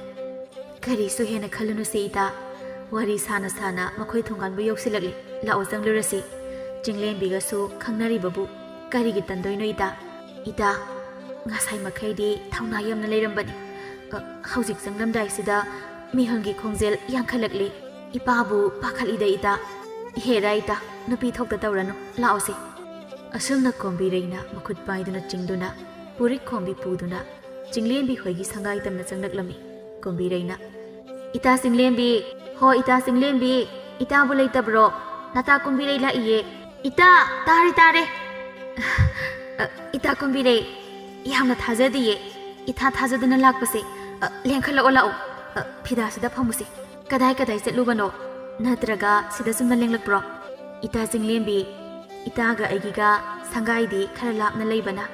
ꯀꯔꯤꯁꯨ ꯍꯦꯟꯅ ꯈꯜꯂꯨꯅꯨꯁꯦ ꯏꯇꯥ꯫ ꯋꯥꯔꯤ ꯁꯥꯅ ꯁꯥꯅ ꯃꯈꯣꯏ ꯊꯣꯡꯒꯥꯟꯕꯨ ꯌꯧꯁꯤꯜꯂꯛꯂꯤ꯫ ꯂꯥꯛꯑꯣ ꯆꯪꯂꯨꯔꯁꯤ꯫ ꯆꯤꯡꯂꯦꯝꯕꯤꯒꯁꯨ ꯈꯪꯅꯔꯤꯕꯕꯨ ꯀꯔꯤꯒꯤ ꯇꯟꯗꯣꯏꯅꯣ ꯏꯇꯥ? ꯏꯇꯥ, ꯉꯁꯥꯏ ꯃꯈꯩꯗꯤ ꯊꯧꯅꯥ ꯌꯥꯝꯅ ꯂꯩꯔꯝꯕꯅꯤ꯫ ꯑ, ꯍꯧꯖꯤꯛ ꯆꯪꯂꯝꯗꯥꯏꯁꯤꯗ ꯃꯤꯍꯨꯜꯒꯤ ꯈꯣꯡꯖꯦꯜ ꯌꯥꯡꯈꯠꯂꯛꯂꯤ꯫ ꯏꯄꯥꯕꯨ ꯄꯥꯈꯠꯂꯤꯗ ꯏꯇꯥ꯫ ꯍꯦꯔꯥ ꯏꯇꯥ, ꯅꯨꯄꯤ ꯊꯣꯛꯇ ꯇꯧꯔꯅꯨ, ꯂꯥꯛꯑꯣꯁꯦ꯫" ꯑꯁꯨꯝꯅ ꯀꯣꯝꯕꯤꯔꯩꯅ ꯃꯈꯨꯠ ꯄꯥꯏꯗꯨꯅ ꯆꯤꯡꯗꯨꯅ ꯄꯨꯔꯤꯈꯣꯝꯕꯤ ꯄꯨꯗꯨꯅ ꯆꯤꯡꯂꯦꯝꯕꯤ ꯍꯣꯏꯒꯤ ꯁꯪꯒꯥꯏ ꯇꯝꯅ ꯆꯪꯂꯛꯂꯝꯃꯤ꯫ ꯀꯨꯝꯕꯤꯔꯩꯅ, "ꯏꯇꯥ ꯆꯤꯡꯂꯦꯝꯕꯤ, ꯍꯣ ꯏꯇꯥ ꯆꯤꯡꯂꯦꯝꯕꯤ, ꯏꯇꯥꯕꯨ ꯂꯩꯇꯕ꯭ꯔꯣ? ꯅꯇꯥ ꯀꯨꯝꯕꯤꯔꯩ ꯂꯥꯛꯏꯌꯦ꯫ ꯏꯇꯥ, ꯇꯥꯔꯦ, ꯇꯥꯔꯦ꯫ ꯑ, ꯏꯇꯥ ꯀꯨꯝꯕꯤꯔꯩ, ꯌꯥꯝꯅ ꯊꯥꯖꯗꯤꯌꯦ꯫ ꯏꯊꯥ ꯊꯥꯖꯗꯅ ꯂꯥꯛꯄꯁꯦ꯫ ꯑ, ꯂꯦꯡꯈꯠꯂꯛꯑꯣ ꯂꯥꯛꯑꯣ꯫ ꯑ, ꯐꯤꯗꯥꯁꯤꯗ ꯐꯝꯃꯨꯁꯦ꯫ ꯀꯗꯥꯏ ꯀꯗꯥꯏ ꯆꯠꯂꯨꯕꯅꯣ? ꯅꯠꯇ꯭ꯔꯒ ꯁꯤꯗ ꯆꯨꯝꯅ ꯂꯦꯡꯂꯛꯄ꯭ꯔꯣ? ꯏꯇꯥ ꯆꯤꯡꯂꯦꯝꯕꯤ, ꯏꯇꯥꯒ ꯑꯩꯒꯤꯒ ꯁꯪꯒꯥꯏꯗꯤ ꯈꯔ ꯂꯥꯞꯅ ꯂꯩꯕꯅ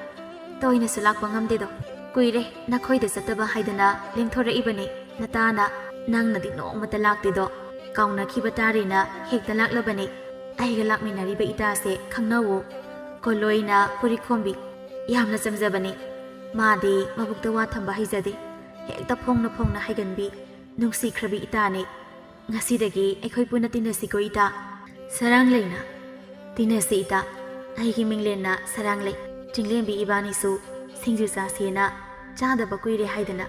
ꯇꯣꯏꯅꯁꯨ ꯂꯥꯛꯄ ꯉꯝꯗꯦꯗꯣ꯫ ꯀꯨꯏꯔꯦ ꯅꯈꯣꯏꯗ ꯆꯠꯇꯕ ꯍꯥꯏꯗꯅ ꯂꯦꯡꯊꯣꯔꯛꯏꯕꯅꯤ꯫ ꯅꯇꯥꯅ ꯅꯪꯅꯗꯤ ꯅꯣꯡꯃꯇ ꯂꯥꯛꯇꯦꯗꯣ꯫ ꯀꯥꯎꯅꯈꯤꯕ ꯇꯥꯔꯦꯅ ꯍꯦꯛꯇ ꯂꯥꯛꯂꯕꯅꯤ꯫ ꯑꯩꯒ ꯂꯥꯛꯃꯤꯟꯅꯔꯤꯕ ꯏꯇꯥꯁꯦ ꯈꯪꯅꯧꯋꯣ꯫ ꯀꯣꯂꯣꯏꯅ ꯄꯨꯔꯤꯈꯣꯝꯕꯤ꯫ ꯌꯥꯝꯅ ꯆꯝꯖꯕꯅꯤ꯫ ꯃꯥꯗꯤ ꯃꯕꯨꯛꯇ ꯋꯥ ꯊꯝꯕ ꯍꯩꯖꯗꯦ꯫ ꯍꯦꯛꯇ ꯐꯣꯡꯅ ꯐꯣꯡꯅ ꯍꯥꯏꯒꯟꯕꯤ ꯅꯨꯡꯁꯤꯈ꯭ꯔꯕꯤ ꯏꯇꯥꯅꯤ꯫ ꯉꯁꯤꯗꯒꯤ ꯑꯩꯈꯣꯏ ꯄꯨꯟꯅ ꯇꯤꯟꯅꯁꯤꯀꯣ ꯏꯇꯥ꯫ ꯁꯔꯥꯡꯂꯩꯅ, "ꯇꯤꯟꯅꯁꯤ ꯏꯇꯥ꯫ ꯑꯩꯒꯤ ꯃꯤꯡꯂꯦꯟꯅ ꯁꯔꯥꯡꯂꯩ꯫ ꯆꯤꯡꯂꯦꯝꯕꯤ ꯏꯕꯥꯅꯤꯁꯨ ꯁꯤꯡꯖꯨ ꯆꯥꯁꯦꯅ ꯆꯥꯗꯕ ꯀꯨꯏꯔꯦ ꯍꯥꯏꯗꯅ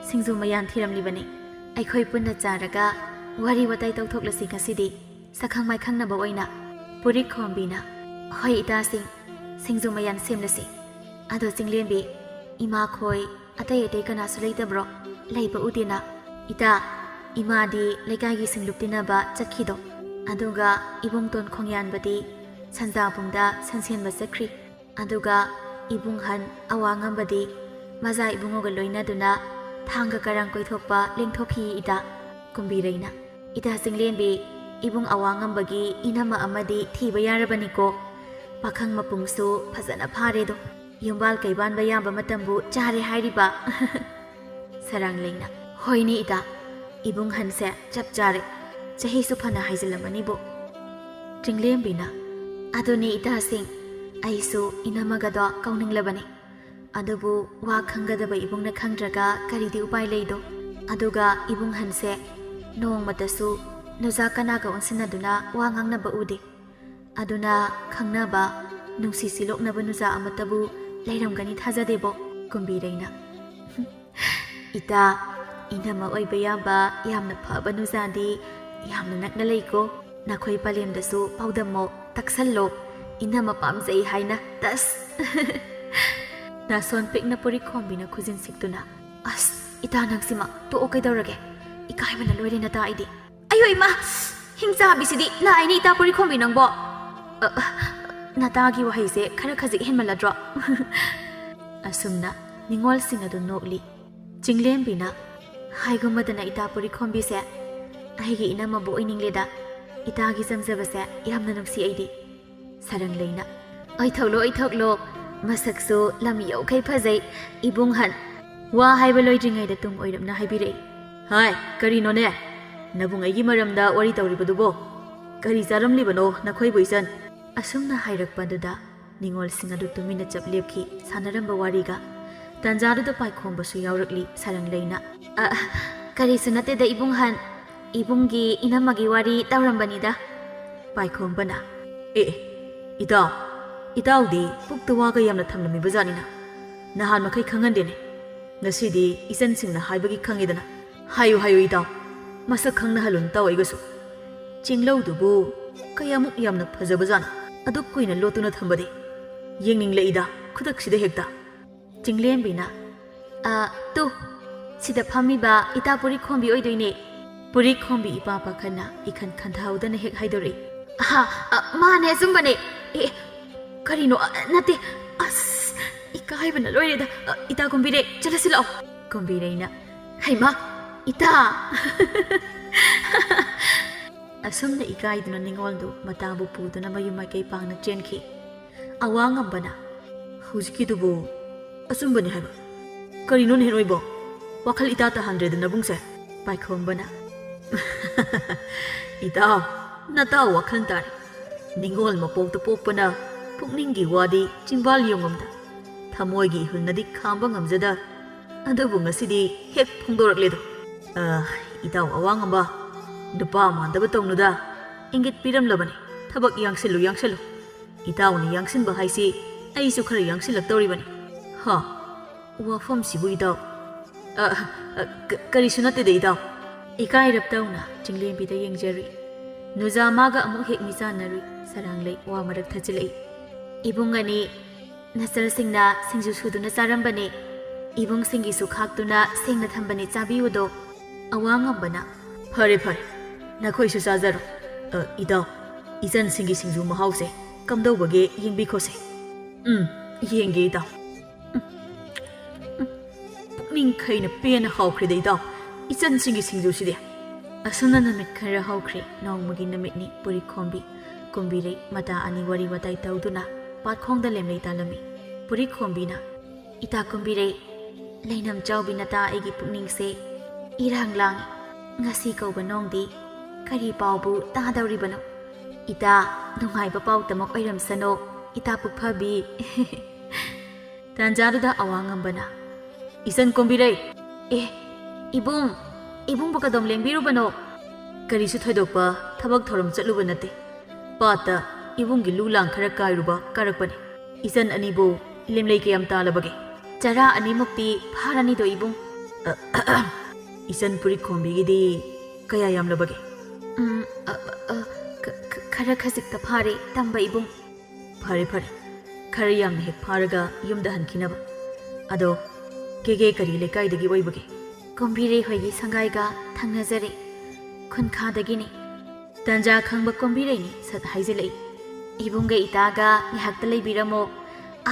ꯁꯤꯡꯖꯨ ꯃꯌꯥꯟ ꯊꯤꯔꯝꯂꯤꯕꯅꯤ꯫ ꯑꯩꯈꯣꯏ ꯄꯨꯟꯅ ꯆꯥꯔꯒ ꯋꯥꯔꯤ ꯋꯥꯇꯥꯏ ꯇꯧꯊꯣꯛꯂꯁꯤ ꯉꯁꯤꯗꯤ, ꯁꯛꯈꯪ ꯃꯥꯏꯈꯪꯅꯕ ꯑꯣꯏꯅ"꯫ ꯄꯨꯔꯤꯈꯣꯝꯕꯤꯅ, "ꯍꯣꯏ ꯏꯇꯥꯁꯤꯡ, ꯁꯤꯡꯖꯨ ꯃꯌꯥꯟ ꯁꯦꯝꯂꯁꯤ꯫ ꯑꯗꯣ ꯆꯤꯡꯂꯦꯝꯕꯤ, ꯏꯃꯥꯈꯣꯏ ꯑꯇꯩ ꯑꯇꯩ ꯀꯅꯥꯁꯨ ꯂꯩꯇꯕ꯭ꯔꯣ? ꯂꯩꯕ ꯎꯗꯦꯅ?" "ꯏꯇꯥ, ꯏꯃꯥꯗꯤ ꯂꯩꯀꯥꯏꯒꯤ ꯁꯤꯡꯂꯨꯞ ꯇꯤꯟꯅꯕ ꯆꯠꯈꯤꯗꯣ꯫ ꯑꯗꯨꯒ ꯏꯕꯨꯡꯇꯣꯟ ꯈꯣꯡꯌꯥꯟꯕꯗꯤ ꯁꯟꯖꯥꯕꯨꯡꯗ ꯁꯟꯁꯦꯟꯕ ꯆꯠꯈ꯭ꯔꯤ꯫ ꯑꯗꯨꯒ ꯏꯕꯨꯡꯍꯟ ꯑꯋꯥꯡꯉꯝꯕꯗꯤ ꯃꯖꯥ ꯏꯕꯨꯡꯉꯣꯒ ꯂꯣꯏꯅꯗꯨꯅ ꯊꯥꯡꯒ ꯀꯔꯥꯡ ꯀꯣꯏꯊꯣꯛꯄ ꯂꯦꯡꯊꯣꯛꯈꯤ ꯏꯇꯥ"꯫ ꯀꯨꯝꯕꯤꯔꯩꯅ, "ꯏꯇꯥ ꯆꯤꯡꯂꯦꯝꯕꯤ, ꯏꯕꯨꯡ ꯑꯋꯥꯡꯉꯝꯕꯒꯤ ꯏꯅꯝꯃ ꯑꯃꯗꯤ ꯊꯤꯕ ꯌꯥꯔꯕꯅꯤꯀꯣ꯫ ꯄꯥꯈꯪ ꯃꯄꯨꯡꯁꯨ ꯐꯖꯅ ꯐꯥꯔꯦꯗꯣ꯫ ꯌꯨꯝꯕꯥꯜ ꯀꯩꯕꯥꯟꯕ ꯌꯥꯕ ꯃꯇꯝꯕꯨ ꯆꯥꯔꯦ ꯍꯥꯏꯔꯤꯕ"꯫ ꯁꯔꯥꯡꯂꯩꯅ, "ꯍꯣꯏꯅꯦ ꯏꯇꯥ, ꯏꯕꯨꯡꯍꯟꯁꯦ ꯆꯞ ꯆꯥꯔꯦ꯫ ꯆꯍꯤꯁꯨ ꯐꯅ ꯍꯥꯏꯖꯤꯜꯂꯝꯃꯅꯤꯕꯨ"꯫ ꯆꯤꯡꯂꯦꯝꯕꯤꯅ, "ꯑꯗꯨꯅꯦ ꯏꯇꯥꯁꯤꯡ, ꯑꯩꯁꯨ ꯏꯅꯝꯃꯒꯗꯣ ꯀꯧꯅꯤꯡꯂꯕꯅꯤ꯫ ꯑꯗꯨꯕꯨ ꯋꯥ ꯈꯪꯒꯗꯕ ꯏꯕꯨꯡꯅ ꯈꯪꯗ꯭ꯔꯒ ꯀꯔꯤꯗꯤ ꯎꯄꯥꯏ ꯂꯩꯗꯣ? ꯑꯗꯨꯒ ꯏꯕꯨꯡꯍꯟꯁꯦ ꯅꯣꯡꯃꯇꯁꯨ ꯅꯨꯖꯥ ꯀꯅꯥꯒ ꯑꯣꯟꯁꯤꯟꯅꯗꯨꯅ ꯋꯥ ꯉꯥꯡꯅꯕ ꯎꯗꯦ꯫ ꯑꯗꯨꯅ ꯈꯪꯅꯕ, ꯅꯨꯡꯁꯤ ꯁꯤꯂꯣꯛꯅꯕ ꯅꯨꯖꯥ ꯑꯃꯠꯇꯕꯨ ꯂꯩꯔꯝꯒꯅꯤ ꯊꯥꯖꯗꯦꯕꯣ"꯫ ꯀꯨꯝꯕꯤꯔꯩꯅ, "ꯏꯇꯥ, ꯏꯅꯝꯃ ꯑꯣꯏꯕ ꯌꯥꯕ ꯌꯥꯝꯅ ꯐꯕ ꯅꯨꯖꯥꯗꯤ ꯌꯥꯝꯅ ꯅꯛꯅ ꯂꯩꯀꯣ꯫ ꯅꯈꯣꯏ ꯄꯂꯦꯝꯗꯁꯨ ꯄꯥꯎꯗꯝꯃꯣ, ꯇꯛꯁꯜꯂꯣ, ꯏꯅꯝꯃ ꯄꯥꯝꯖꯩ ꯍꯥꯏꯅ, ꯇꯁ!" ꯅꯥꯁꯣꯟ ꯄꯤꯛꯅ ꯄꯨꯔꯤ ꯈꯣꯝꯕꯤꯅ ꯈꯨꯖꯤꯟ ꯁꯤꯛꯇꯨꯅ, "ꯑꯁ, ꯏꯇꯥ ꯅꯪꯁꯤꯃ ꯇꯣꯛꯑꯣ, ꯀꯩꯗꯧꯔꯒꯦ? ꯏꯀꯥꯏꯕꯅ ꯂꯣꯏꯔꯦ ꯅꯇꯥ ꯑꯩꯗꯤ꯫ ꯑꯌꯣ ꯏꯃꯥ! ꯍꯤꯡꯆꯥꯕꯤꯁꯤꯗꯤ ꯅꯥꯏꯅꯦ ꯏꯇꯥ ꯄꯨꯔꯤ ꯈꯣꯝꯕꯤ ꯅꯪꯕꯣ!" "ꯑ, ꯑ, ꯅꯇꯥꯒꯤ ꯋꯥꯍꯩꯁꯦ ꯈꯔ ꯈꯖꯤꯛ ꯍꯦꯟꯃꯜꯂꯗ꯭ꯔꯣ?" ꯑꯁꯨꯝꯅ ꯅꯤꯡꯉꯣꯜꯁꯤꯡ ꯑꯗꯨ ꯅꯣꯛꯂꯤ꯫ ꯆꯤꯡꯂꯦꯝꯕꯤꯅ, "ꯍꯥꯏꯒꯨꯝꯃꯗꯅ ꯏꯇꯥ ꯄꯨꯔꯤ ꯈꯣꯝꯕꯤꯁꯦ, ꯑꯩꯒꯤ ꯏꯅꯝꯃꯕꯨ ꯑꯣꯏꯅꯤꯡꯂꯦꯗ꯫ ꯏꯇꯥꯒꯤ ꯆꯝꯖꯕꯁꯦ ꯌꯥꯝꯅ ꯅꯨꯡꯁꯤ ꯑꯩꯗꯤ꯫" ꯁꯔꯪꯂꯩꯅ, "ꯑꯣꯏꯊꯣꯛꯂꯣ, ꯑꯣꯏꯊꯣꯛꯂꯣ꯫ ꯃꯁꯛꯁꯨ ꯂꯝ ꯌꯧꯈꯩ ꯐꯖꯩ꯫ ꯏꯕꯨꯡ ꯍꯟ꯫" ꯋꯥ ꯍꯥꯏꯕ ꯂꯣꯏꯗ꯭ꯔꯤꯉꯩꯗ ꯇꯨꯡ ꯑꯣꯏꯔꯞꯅ ꯍꯥꯏꯕꯤꯔꯛꯏ, "ꯍꯥꯏ, ꯀꯔꯤꯅꯣꯅꯦ? ꯅꯕꯨꯡ ꯑꯩꯒꯤ ꯃꯔꯝꯗ ꯋꯥꯔꯤ ꯇꯧꯔꯤꯕꯗꯨꯕꯣ? ꯀꯔꯤ ꯆꯥꯔꯝꯂꯤꯕꯅꯣ ꯅꯈꯣꯏꯕꯨ ꯏꯆꯟ?" ꯑꯁꯨꯝꯅ ꯍꯥꯏꯔꯛꯄꯗꯨꯗ ꯅꯤꯉꯣꯜꯁꯤꯡ ꯑꯗꯨ ꯇꯨꯃꯤꯟꯅ ꯆꯞ ꯂꯦꯞꯈꯤ ꯁꯥꯟꯅꯔꯝꯕ ꯋꯥꯔꯤꯒ꯫ ꯇꯥꯟꯖꯥꯗꯨꯗ ꯄꯥꯏꯈꯣꯝꯕꯁꯨ ꯌꯥꯎꯔꯛꯂꯤ ꯁꯔꯪꯂꯩꯅ꯫ "ꯑ, ꯀꯔꯤꯁꯨ ꯅꯠꯇꯦꯗ ꯏꯕꯨꯡ ꯍꯟ, ꯏꯕꯨꯡꯒꯤ ꯏꯅꯝꯃꯒꯤ ꯋꯥꯔꯤ ꯇꯧꯔꯝꯕꯅꯤꯗ꯫" ꯄꯥꯏꯈꯣꯝꯕꯅ, "ꯑꯦ, ꯑꯦ, ꯏꯇꯥꯎ, ꯏꯇꯥꯎꯗꯤ ꯄꯨꯛꯇ ꯋꯥꯒ ꯌꯥꯝꯅ ꯊꯝꯂꯝꯃꯤꯕ ꯖꯥꯠꯅꯤꯅ꯫ ꯅꯍꯥꯟ ꯃꯈꯩ ꯈꯪꯍꯟꯗꯦꯅꯦ꯫ ꯉꯁꯤꯗꯤ ꯏꯆꯟꯁꯤꯡꯅ ꯍꯥꯏꯕꯒꯤ ꯈꯪꯉꯦꯗꯅ꯫ ꯍꯥꯏꯌꯨ, ꯍꯥꯏꯌꯨ ꯏꯇꯥꯎ, ꯃꯁꯛ ꯈꯪꯅꯍꯜꯂꯨ ꯅꯇꯥꯎ ꯑꯩꯒꯁꯨ꯫ ꯆꯤꯡꯂꯧꯗꯨꯕꯨ ꯀꯌꯥꯃꯨꯛ ꯌꯥꯝꯅ ꯐꯖꯕ ꯖꯥꯠꯅꯣ ꯑꯗꯨꯛ ꯀꯨꯏꯅ ꯂꯣꯠꯇꯨꯅ ꯊꯝꯕꯗꯤ? ꯌꯦꯡꯅꯤꯡꯂꯛꯏꯗ ꯈꯨꯗꯛꯁꯤꯗ ꯍꯦꯛꯇ꯫" ꯆꯤꯡꯂꯦꯝꯕꯤꯅ, "ꯑ, ꯇꯨ, ꯁꯤꯗ ꯐꯝꯃꯤꯕ ꯏꯇꯥ ꯄꯨꯔꯤ ꯈꯣꯝꯕꯤ ꯑꯣꯏꯗꯣꯏꯅꯦ꯫" ꯄꯨꯔꯤ ꯈꯣꯝꯕꯤ ꯏꯄꯥ ꯄꯥꯈꯠꯅ ꯏꯈꯟ ꯈꯟꯊꯍꯧꯗꯅ ꯍꯦꯛ ꯍꯥꯏꯗꯣꯔꯛꯏ꯫ "ꯑꯍꯥ, ꯑ, ꯃꯥꯅꯦ, ꯑꯆꯨꯝꯕꯅꯦ꯫ ꯑꯦ, ꯑꯦ, ꯀꯔꯤꯅꯣ? ꯑ, ꯅꯠꯇꯦ꯫ ꯑꯁ, ꯏꯀꯥꯏꯕꯅ ꯂꯣꯏꯔꯦꯗ꯫ ꯑ, ꯏꯇꯥ ꯀꯨꯝꯕꯤꯔꯩ, ꯆꯠꯂꯁꯤ ꯂꯥꯛꯑꯣ꯫" ꯀꯨꯝꯕꯤꯔꯩꯅ, "ꯍꯩꯃꯥ, ꯏꯇꯥ!" ꯑꯁꯨꯝꯅ ꯏꯀꯥꯏꯗꯨꯅ ꯅꯤꯉꯣꯜꯗꯨ ꯃꯇꯥꯕꯨ ꯄꯨꯗꯨꯅ ꯃꯌꯨꯝ ꯃꯥꯏꯀꯩ ꯄꯥꯡꯅ ꯆꯦꯟꯈꯤ꯫ ꯑꯋꯥꯡꯉꯝꯕꯅ, "ꯍꯧꯖꯤꯛꯀꯤꯗꯨꯕꯨ ꯑꯆꯨꯝꯕꯅꯤ ꯍꯥꯏꯕ? ꯀꯔꯤꯅꯣꯅꯦ ꯍꯦꯔꯣꯏꯕꯣ? ꯋꯥꯈꯜ ꯏꯇꯥ ꯇꯥꯍꯟꯗ꯭ꯔꯦꯗ ꯅꯕꯨꯡꯁꯦ꯫" ꯄꯥꯏꯈꯣꯝꯕꯅ, "ꯏꯇꯥꯎ, ꯅꯇꯥꯎ ꯋꯥꯈꯜ ꯇꯥꯔꯦ꯫ ꯅꯤꯡꯉꯣꯜ ꯃꯄꯣꯛꯇ ꯄꯣꯛꯄꯅ ꯄꯨꯛꯅꯤꯡꯒꯤ ꯋꯥꯗꯤ ꯆꯤꯝꯕꯥꯜ ꯌꯧꯉꯝꯗ, ꯊꯃꯣꯏꯒꯤ ꯏꯍꯨꯜꯅꯗꯤ ꯈꯥꯝꯕ ꯉꯝꯖꯗ꯫ ꯑꯗꯨꯕꯨ ꯉꯁꯤꯗꯤ ꯍꯦꯛ ꯐꯣꯡꯗꯣꯔꯛꯂꯦꯗꯣ꯫ ꯑ, ꯏꯇꯥꯎ ꯑꯋꯥꯡꯉꯝꯕ, ꯅꯨꯄꯥ ꯃꯥꯟꯗꯕ ꯇꯧꯅꯨꯗ꯫ ꯏꯪꯒꯤꯠ ꯄꯤꯔꯝꯂꯕꯅꯤ, ꯊꯕꯛ ꯌꯥꯡꯁꯤꯜꯂꯨ, ꯌꯥꯡꯁꯤꯜꯂꯨ꯫ ꯏꯇꯥꯎꯅ ꯌꯥꯡꯁꯤꯟꯕ ꯍꯥꯏꯁꯤ ꯑꯩꯁꯨ ꯈꯔ ꯌꯥꯡꯁꯤꯜꯂꯛꯇꯧꯔꯤꯕꯅꯤ꯫ ꯍꯥ, ꯋꯥꯐꯝꯁꯤꯕꯨ ꯏꯇꯥꯎ꯫" "ꯑ, ꯑ, ꯀ-, ꯀꯔꯤꯁꯨ ꯅꯠꯇꯦꯗ ꯏꯇꯥꯎ꯫" ꯏꯀꯥꯏꯔꯞ ꯇꯧꯅ ꯆꯤꯡꯂꯦꯝꯕꯤꯗ ꯌꯦꯡꯖꯔꯨꯏ꯫ ꯅꯨꯖꯥꯃꯥꯒ ꯑꯃꯨꯛ ꯍꯦꯛ ꯃꯤꯆꯥꯟꯅꯔꯨꯏ꯫ ꯁꯔꯥꯡꯂꯩ ꯋꯥ ꯃꯔꯛ ꯊꯠꯆꯤꯜꯂꯛꯏ꯫ "ꯏꯕꯨꯡ ꯑꯅꯤ, ꯅꯆꯜꯁꯤꯡꯅ ꯁꯤꯡꯖꯨ ꯁꯨꯗꯨꯅ ꯆꯥꯔꯝꯕꯅꯦ꯫ ꯏꯕꯨꯡꯁꯤꯡꯒꯤꯁꯨ ꯈꯥꯛꯇꯨꯅ ꯁꯦꯡꯅ ꯊꯝꯕꯅꯦ, ꯆꯥꯕꯤꯌꯨꯗꯣ꯫ ꯑꯋꯥꯡꯉꯝꯕꯅ, "ꯐꯔꯦ, ꯐꯔꯦ, ꯅꯈꯣꯏꯁꯨ ꯆꯥꯖꯔꯣ꯫ ꯑ, ꯏꯇꯥꯎ, ꯏꯆꯟꯁꯤꯡꯒꯤ ꯁꯤꯡꯖꯨ ꯃꯍꯥꯎꯁꯦ ꯀꯝꯗꯧꯕꯒꯦ ꯌꯦꯡꯕꯤꯈꯣꯁꯦ꯫" "ꯎꯝ, ꯌꯦꯡꯒꯦ, ꯏꯇꯥꯎ꯫" ꯎꯝ, ꯎꯝ, ꯄꯨꯛꯅꯤꯡ ꯈꯩꯅ ꯄꯦꯟꯅ ꯍꯥꯎꯈ꯭ꯔꯦꯗ, ꯏꯇꯥꯎ, ꯏꯆꯟꯁꯤꯡꯒꯤ ꯁꯤꯡꯖꯨꯁꯤꯗꯤ꯫ ꯑꯁꯨꯝꯅ ꯅꯨꯃꯤꯠ ꯈꯔ ꯍꯧꯈ꯭ꯔꯦ꯫ ꯅꯣꯡꯃꯒꯤ ꯅꯨꯃꯤꯠꯅꯤ꯫ ꯄꯨꯔꯤꯈꯣꯝꯕꯤ, ꯀꯨꯝꯕꯤꯔꯩ ꯃꯇꯥ ꯑꯅꯤ ꯋꯥꯔꯤ ꯋꯥꯇꯥꯏ ꯇꯧꯗꯨꯅ ꯄꯥꯠꯈꯣꯡꯗ ꯂꯦꯝꯂꯩ ꯇꯥꯂꯝꯃꯤ꯫ ꯄꯨꯔꯤꯈꯣꯝꯕꯤꯅ, "ꯏꯇꯥ ꯀꯨꯝꯕꯤꯔꯩ, ꯂꯩꯅꯝ ꯆꯥꯎꯕꯤ ꯅꯇꯥ ꯑꯩꯒꯤ ꯄꯨꯛꯅꯤꯡꯁꯦ ꯏꯔꯥꯡ ꯂꯥꯡꯉꯤ꯫ ꯉꯁꯤ ꯀꯧꯕ ꯅꯣꯡꯗꯤ ꯀꯔꯤ ꯄꯥꯎꯕꯨ ꯇꯥꯗꯧꯔꯤꯕꯅꯣ? ꯏꯇꯥ, ꯅꯨꯡꯉꯥꯏꯕ ꯄꯥꯎ ꯇꯃꯛ ꯑꯣꯏꯔꯝꯁꯅꯣ, ꯏꯇꯥ ꯄꯨꯛꯐꯕꯤ꯫" ꯇꯥꯟꯖꯥꯗꯨꯗ ꯑꯋꯥꯡꯉꯝꯕꯅ, "ꯏꯆꯟ ꯀꯨꯝꯕꯤꯔꯩ!" "ꯑꯦ, ꯏꯕꯨꯡ, ꯏꯕꯨꯡꯕꯨ ꯀꯗꯣꯝ ꯂꯦꯡꯕꯤꯔꯨꯕꯅꯣ?" "ꯀꯔꯤꯁꯨ ꯊꯣꯏꯗꯣꯛꯄ ꯊꯕꯛ ꯊꯧꯔꯝ ꯆꯠꯂꯨꯕ ꯅꯠꯇꯦ꯫ ꯄꯥꯠꯇ ꯏꯕꯨꯡꯒꯤ ꯂꯨ ꯂꯥꯡ ꯈꯔ ꯀꯥꯏꯔꯨꯕ ꯀꯥꯔꯛꯄꯅꯤ꯫ ꯏꯆꯟ ꯑꯅꯤꯕꯨ ꯂꯦꯝꯂꯩ ꯀꯌꯥꯝ ꯇꯥꯜꯂꯕꯒꯦ?" "ꯆꯔꯥ ꯑꯅꯤꯃꯨꯛꯇꯤ ꯐꯥꯔꯅꯤꯗꯣ, ꯏꯕꯨꯡ꯫" "ꯏꯆꯟ ꯄꯨꯔꯤꯈꯣꯝꯕꯤꯒꯤꯗꯤ ꯀꯌꯥ ꯌꯥꯝꯂꯕꯒꯦ?" "ꯎꯝ, ꯑ, ꯑ, ꯈ-, ꯈ-, ꯈꯔ ꯈꯖꯤꯛꯇ ꯐꯥꯔꯦ, ꯇꯝꯕ ꯏꯕꯨꯡ꯫" "ꯐꯔꯦ, ꯐꯔꯦ꯫ ꯈꯔ ꯌꯥꯝꯅ ꯍꯦꯛ ꯐꯥꯔꯒ ꯌꯨꯝꯗ ꯍꯟꯈꯤꯅꯕ꯫ ꯑꯗꯣ, ꯀꯦꯒꯦ ꯀꯔꯤ ꯂꯩꯀꯥꯏꯗꯒꯤ ꯑꯣꯏꯕꯒꯦ?" "ꯀꯨꯝꯕꯤꯔꯩ ꯍꯣꯏꯒꯤ ꯁꯪꯒꯥꯏꯒ ꯊꯪꯅꯖꯔꯦ꯫ ꯈꯨꯟꯈꯥꯗꯒꯤꯅꯤ꯫" ꯇꯥꯟꯖꯥ ꯈꯪꯕ ꯀꯨꯝꯕꯤꯔꯩꯅꯤ ꯁꯠ ꯍꯥꯏꯖꯤꯜꯂꯛꯏ, "ꯏꯕꯨꯡꯒ ꯏꯇꯥꯒ ꯉꯥꯏꯍꯥꯛꯇ ꯂꯩꯕꯤꯔꯝꯃꯣ꯫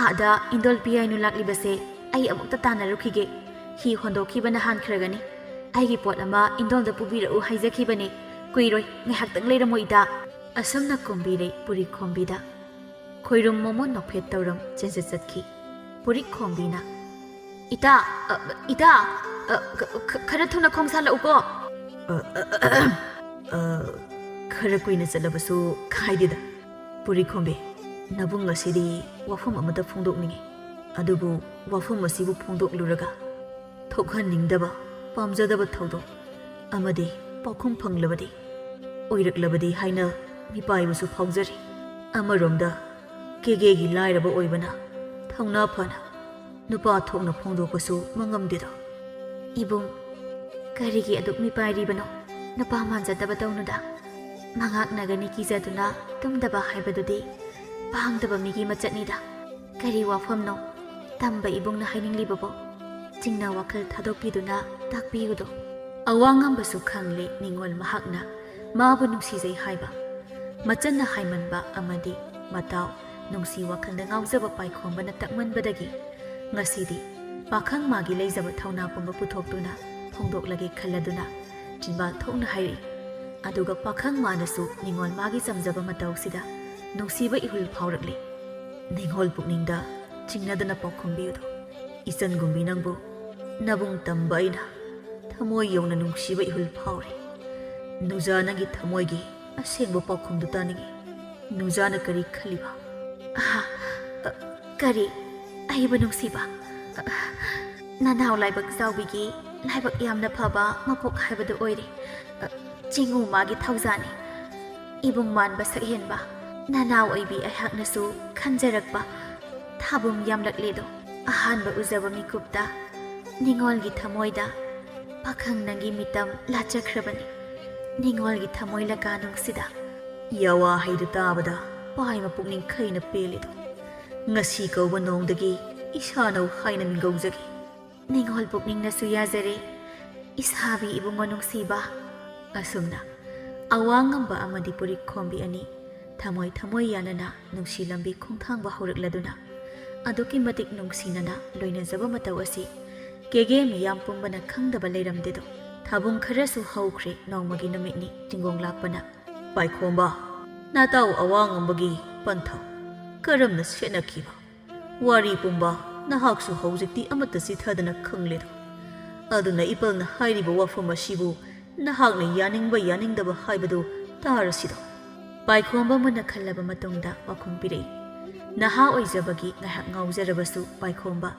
ꯑꯥꯗ ꯏꯟꯗꯣꯜ ꯄꯤꯌꯥꯏꯅꯨ ꯂꯥꯛꯂꯤꯕꯁꯦ ꯑꯩ ꯑꯃꯨꯛꯇ ꯇꯥꯟꯅꯔꯨꯈꯤꯒꯦ꯫ ꯍꯤ ꯍꯣꯟꯗꯣꯛꯈꯤꯕꯅ ꯍꯥꯟꯈ꯭ꯔꯒꯅꯤ꯫ ꯑꯩꯒꯤ ꯄꯣꯠ ꯑꯃ ꯏꯟꯗꯣꯜꯗ ꯄꯨꯕꯤꯔꯛꯎ ꯍꯥꯏꯖꯈꯤꯕꯅꯤ꯫ ꯀꯨꯏꯔꯣꯏ, ꯉꯥꯏꯍꯥꯛꯇꯪ ꯂꯩꯔꯝꯃꯣ ꯏꯇꯥ꯫" ꯑꯁꯨꯝꯅ ꯀꯨꯝꯕꯤꯔꯩ ꯄꯨꯔꯤꯈꯣꯝꯕꯤꯗ ꯈꯣꯏꯔꯨꯝ ꯃꯣꯃꯣꯟ ꯅꯣꯛꯐꯦꯠ ꯇꯧꯔꯝ ꯆꯦꯟꯖꯠ ꯆꯠꯈꯤ꯫ ꯄꯨꯔꯤꯈꯣꯝꯕꯤꯅ, "ꯏꯇꯥ, ꯑ, ꯏꯇꯥ, ꯑ, ꯈ-, ꯈ-, ꯈꯔ ꯊꯨꯅ ꯈꯣꯡ ꯁꯥꯜꯂꯛꯎꯀꯣ꯫" "ꯑ, ꯑ, ꯑ, ꯈꯔ ꯀꯨꯏꯅ ꯆꯠꯂꯕꯁꯨ ꯀꯥꯏꯗꯦꯗ꯫ ꯄꯨꯔꯤꯈꯣꯝꯕꯤ, ꯅꯕꯨꯡ ꯑꯁꯤꯗꯤ ꯋꯥꯐꯝ ꯑꯃꯇ ꯐꯣꯡꯗꯣꯛꯅꯤꯡꯏ꯫ ꯑꯗꯨꯕꯨ ꯋꯥꯐꯝ ꯑꯁꯤꯕꯨ ꯐꯣꯡꯗꯣꯛꯂꯨꯔꯒ ꯊꯣꯛꯍꯟꯅꯤꯡꯗꯕ, ꯄꯥꯝꯖꯗꯕ ꯊꯧꯗꯣꯛ ꯑꯃꯗꯤ ꯄꯥꯎꯈꯨꯝ ꯐꯪꯂꯕꯗꯤ, ꯑꯣꯏꯔꯛꯂꯕꯗꯤ ꯍꯥꯏꯅ ꯃꯤꯄꯥꯏꯕꯁꯨ ꯐꯥꯎꯖꯔꯤ꯫ ꯑꯃꯔꯣꯝꯗ ꯀꯦꯒꯦꯒꯤ ꯂꯥꯏꯔꯕ ꯑꯣꯏꯕꯅ ꯊꯧꯅꯥ ꯐꯅ ꯅꯨꯄꯥ ꯊꯣꯛꯅ ꯐꯣꯡꯗꯣꯛꯄꯁꯨ ꯃꯉꯝꯗꯦꯗꯣ꯫" "ꯏꯕꯨꯡ, ꯀꯔꯤꯒꯤ ꯑꯗꯨꯛ ꯃꯤꯄꯥꯏꯔꯤꯕꯅꯣ? ꯅꯨꯄꯥ ꯃꯥꯟꯖꯗꯕ ꯇꯧꯅꯨꯗ꯫ ꯃꯉꯥꯛꯅꯒꯅꯤ ꯀꯤꯖꯗꯨꯅ ꯇꯨꯝꯗꯕ ꯍꯥꯏꯕꯗꯨꯗꯤ ꯄꯥꯡꯗꯕ ꯃꯤꯒꯤ ꯃꯆꯠꯅꯤꯗ꯫" "ꯀꯔꯤ ꯋꯥꯐꯝꯅꯣ ꯇꯝꯕ ꯏꯕꯨꯡꯅ ꯍꯥꯏꯅꯤꯡꯂꯤꯕꯕꯣ? ꯆꯤꯡꯅ ꯋꯥꯈꯜ ꯊꯥꯗꯣꯛꯄꯤꯗꯨꯅ ꯇꯥꯛꯄꯤꯌꯨꯗꯣ꯫" ꯑꯋꯥꯡꯉꯝꯕꯁꯨ ꯈꯪꯂꯦ ꯅꯤꯡꯉꯣꯜ ꯃꯍꯥꯛꯅ ꯃꯥꯕꯨ ꯅꯨꯡꯁꯤꯖꯩ ꯍꯥꯏꯕ꯫ ꯃꯆꯟꯅ ꯍꯥꯏꯃꯟꯕ ꯑꯃꯗꯤ ꯃꯇꯥꯎ ꯅꯨꯡꯁꯤ ꯋꯥꯈꯜꯗ ꯉꯥꯎꯖꯕ ꯄꯥꯏꯈꯣꯝꯕꯅ ꯇꯛꯃꯟꯕꯗꯒꯤ ꯉꯁꯤꯗꯤ ꯄꯥꯈꯪ ꯃꯥꯒꯤ ꯂꯩꯖꯕ ꯊꯧꯅꯥ ꯄꯨꯝꯕ ꯄꯨꯊꯣꯛꯇꯨꯅ ꯐꯣꯡꯗꯣꯛꯂꯒꯦ ꯈꯜꯂꯗꯨꯅ ꯆꯤꯟꯕꯥꯜ ꯊꯣꯛꯅ ꯍꯥꯏꯔꯛꯏ꯫ ꯑꯗꯨꯒ ꯄꯥꯈꯪ ꯃꯥꯅꯁꯨ ꯅꯤꯡꯉꯣꯜ ꯃꯥꯒꯤ ꯆꯝꯖꯕ ꯃꯇꯧꯁꯤꯗ ꯅꯨꯡꯁꯤꯕ ꯏꯍꯨꯜ ꯐꯥꯎꯔꯛꯂꯤ꯫ ꯅꯤꯡꯉꯣꯜ ꯄꯨꯛꯅꯤꯡꯗ ꯆꯤꯡꯅꯗꯅ ꯄꯥꯎꯈꯨꯝꯕꯤꯌꯨꯗꯣ꯫ ꯏꯆꯟꯒꯨꯝꯕꯤ ꯅꯪꯕꯨ ꯅꯕꯨꯡ ꯇꯝꯕ ꯑꯩꯅ ꯊꯃꯣꯏ ꯌꯧꯅ ꯅꯨꯡꯁꯤꯕ ꯏꯍꯨꯜ ꯐꯥꯎꯔꯤ꯫ ꯅꯨꯖꯥ ꯅꯪꯒꯤ ꯊꯃꯣꯏꯒꯤ ꯑꯁꯦꯡꯕ ꯄꯥꯎꯈꯨꯝꯗꯨ ꯇꯥꯅꯤꯡꯏ꯫ ꯅꯨꯖꯥꯅ ꯀꯔꯤ ꯈꯜꯂꯤꯕ? ꯑꯍꯥ, ꯑ, ꯀꯔꯤ? ꯑꯩꯕꯨ ꯅꯨꯡꯁꯤꯕ? ꯑ, ꯅꯅꯥꯎ ꯂꯥꯏꯕꯛ ꯆꯥꯎꯕꯤꯒꯤ ꯂꯥꯏꯕꯛ ꯌꯥꯝꯅ ꯐꯕ ꯃꯄꯣꯛ ꯍꯥꯏꯕꯗꯨ ꯑꯣꯏꯔꯦ꯫ ꯑ, ꯆꯤꯡꯉꯨ ꯃꯥꯒꯤ ꯊꯧꯖꯥꯅꯤ꯫ ꯏꯕꯨꯡ ꯃꯥꯟꯕ ꯁꯛꯍꯦꯟꯕ ꯅꯅꯥꯎ ꯑꯣꯏꯕꯤ ꯑꯩꯍꯥꯛꯅꯁꯨ ꯈꯟꯖꯔꯛꯄ ꯊꯥꯕꯨꯝ ꯌꯥꯝꯂꯛꯂꯦꯗꯣ꯫ ꯑꯍꯥꯟꯕ ꯎꯖꯕ ꯃꯤꯀꯨꯞꯇ ꯅꯤꯡꯉꯣꯜꯒꯤ ꯊꯃꯣꯏꯗ ꯄꯥꯈꯪ ꯅꯪꯒꯤ ꯃꯤꯇꯝ ꯂꯥꯠꯆꯈ꯭ꯔꯕꯅꯤ꯫ ꯅꯤꯡꯉꯣꯜꯒꯤ ꯊꯃꯣꯏ ꯂꯀꯥꯅꯨꯡꯁꯤꯗ꯫ ꯌꯥꯋꯥ ꯍꯩꯗꯨ ꯇꯥꯕꯗ ꯄꯥꯏꯃ ꯄꯨꯛꯅꯤꯡ ꯈꯩꯅ ꯄꯦꯜꯂꯤꯗꯣ꯫ ꯉꯁꯤ ꯀꯧꯕ ꯅꯣꯡꯗꯒꯤ ꯏꯁꯥꯅꯧ ꯍꯥꯏꯅ ꯃꯤꯡꯒꯧꯖꯒꯦ꯫ ꯅꯤꯡꯉꯣꯜ ꯄꯨꯛꯅꯤꯡꯅꯁꯨ ꯌꯥꯖꯔꯦ, ꯏꯁꯥꯕꯤ ꯏꯕꯨꯡꯉꯣ ꯅꯨꯡꯁꯤꯕ꯫ ꯑꯁꯨꯝꯅ ꯑꯋꯥꯡꯉꯝꯕ ꯑꯃꯗꯤ ꯄꯨꯔꯤꯛꯈꯣꯝꯕꯤ ꯑꯅꯤ ꯊꯃꯣꯏ ꯊꯃꯣꯏ ꯌꯥꯅꯅ ꯅꯨꯡꯁꯤ ꯂꯝꯕꯤ ꯈꯣꯡꯊꯥꯡꯕ ꯍꯧꯔꯛꯂꯗꯨꯅ ꯑꯗꯨꯛꯀꯤ ꯃꯇꯤꯛ ꯅꯨꯡꯁꯤꯅꯅ ꯂꯣꯏꯅꯖꯕ ꯃꯇꯧ ꯑꯁꯤ ꯀꯦꯒꯦ ꯃꯤꯌꯥꯝ ꯄꯨꯝꯕꯅ ꯈꯪꯗꯕ ꯂꯩꯔꯝꯗꯦꯗꯣ꯫ ꯊꯥꯕꯨꯡ ꯈꯔꯁꯨ ꯍꯧꯈ꯭ꯔꯦ ꯅꯣꯡꯃꯒꯤ ꯅꯨꯃꯤꯠꯅꯤ ꯆꯤꯡꯒꯣꯡ ꯂꯥꯛꯄꯅ꯫ ꯄꯥꯏꯈꯣꯝꯕ, ꯅꯇꯥꯎ ꯑꯋꯥꯡꯉꯝꯕꯒꯤ ꯄꯟꯊꯧ ꯀꯔꯝꯅ ꯁꯦꯠꯅꯈꯤꯕ? ꯋꯥꯔꯤ ꯄꯨꯝꯕ ꯅꯍꯥꯛꯁꯨ ꯍꯧꯖꯤꯛꯇꯤ ꯑꯃꯠꯇ ꯆꯤꯊꯗꯅ ꯈꯪꯂꯦꯗꯣ꯫ ꯑꯗꯨꯅ ꯏꯄꯜꯅ ꯍꯥꯏꯔꯤꯕ ꯋꯥꯐꯝ ꯑꯁꯤꯕꯨ ꯅꯍꯥꯛꯅ ꯌꯥꯅꯤꯡꯕ ꯌꯥꯅꯤꯡꯗꯕ ꯍꯥꯏꯕꯗꯨ ꯇꯥꯔꯁꯤꯗꯣ꯫ ꯄꯥꯏꯈꯣꯝꯕ ꯃꯨꯟꯅ ꯈꯜꯂꯕ ꯃꯇꯨꯡꯗ ꯋꯥꯈꯨꯝ ꯄꯤꯔꯛꯏ꯫ ꯅꯍꯥ ꯑꯣꯏꯖꯕꯒꯤ ꯉꯥꯏꯍꯥꯛ ꯉꯥꯎꯖꯔꯕꯁꯨ ꯄꯥꯏꯈꯣꯝꯕ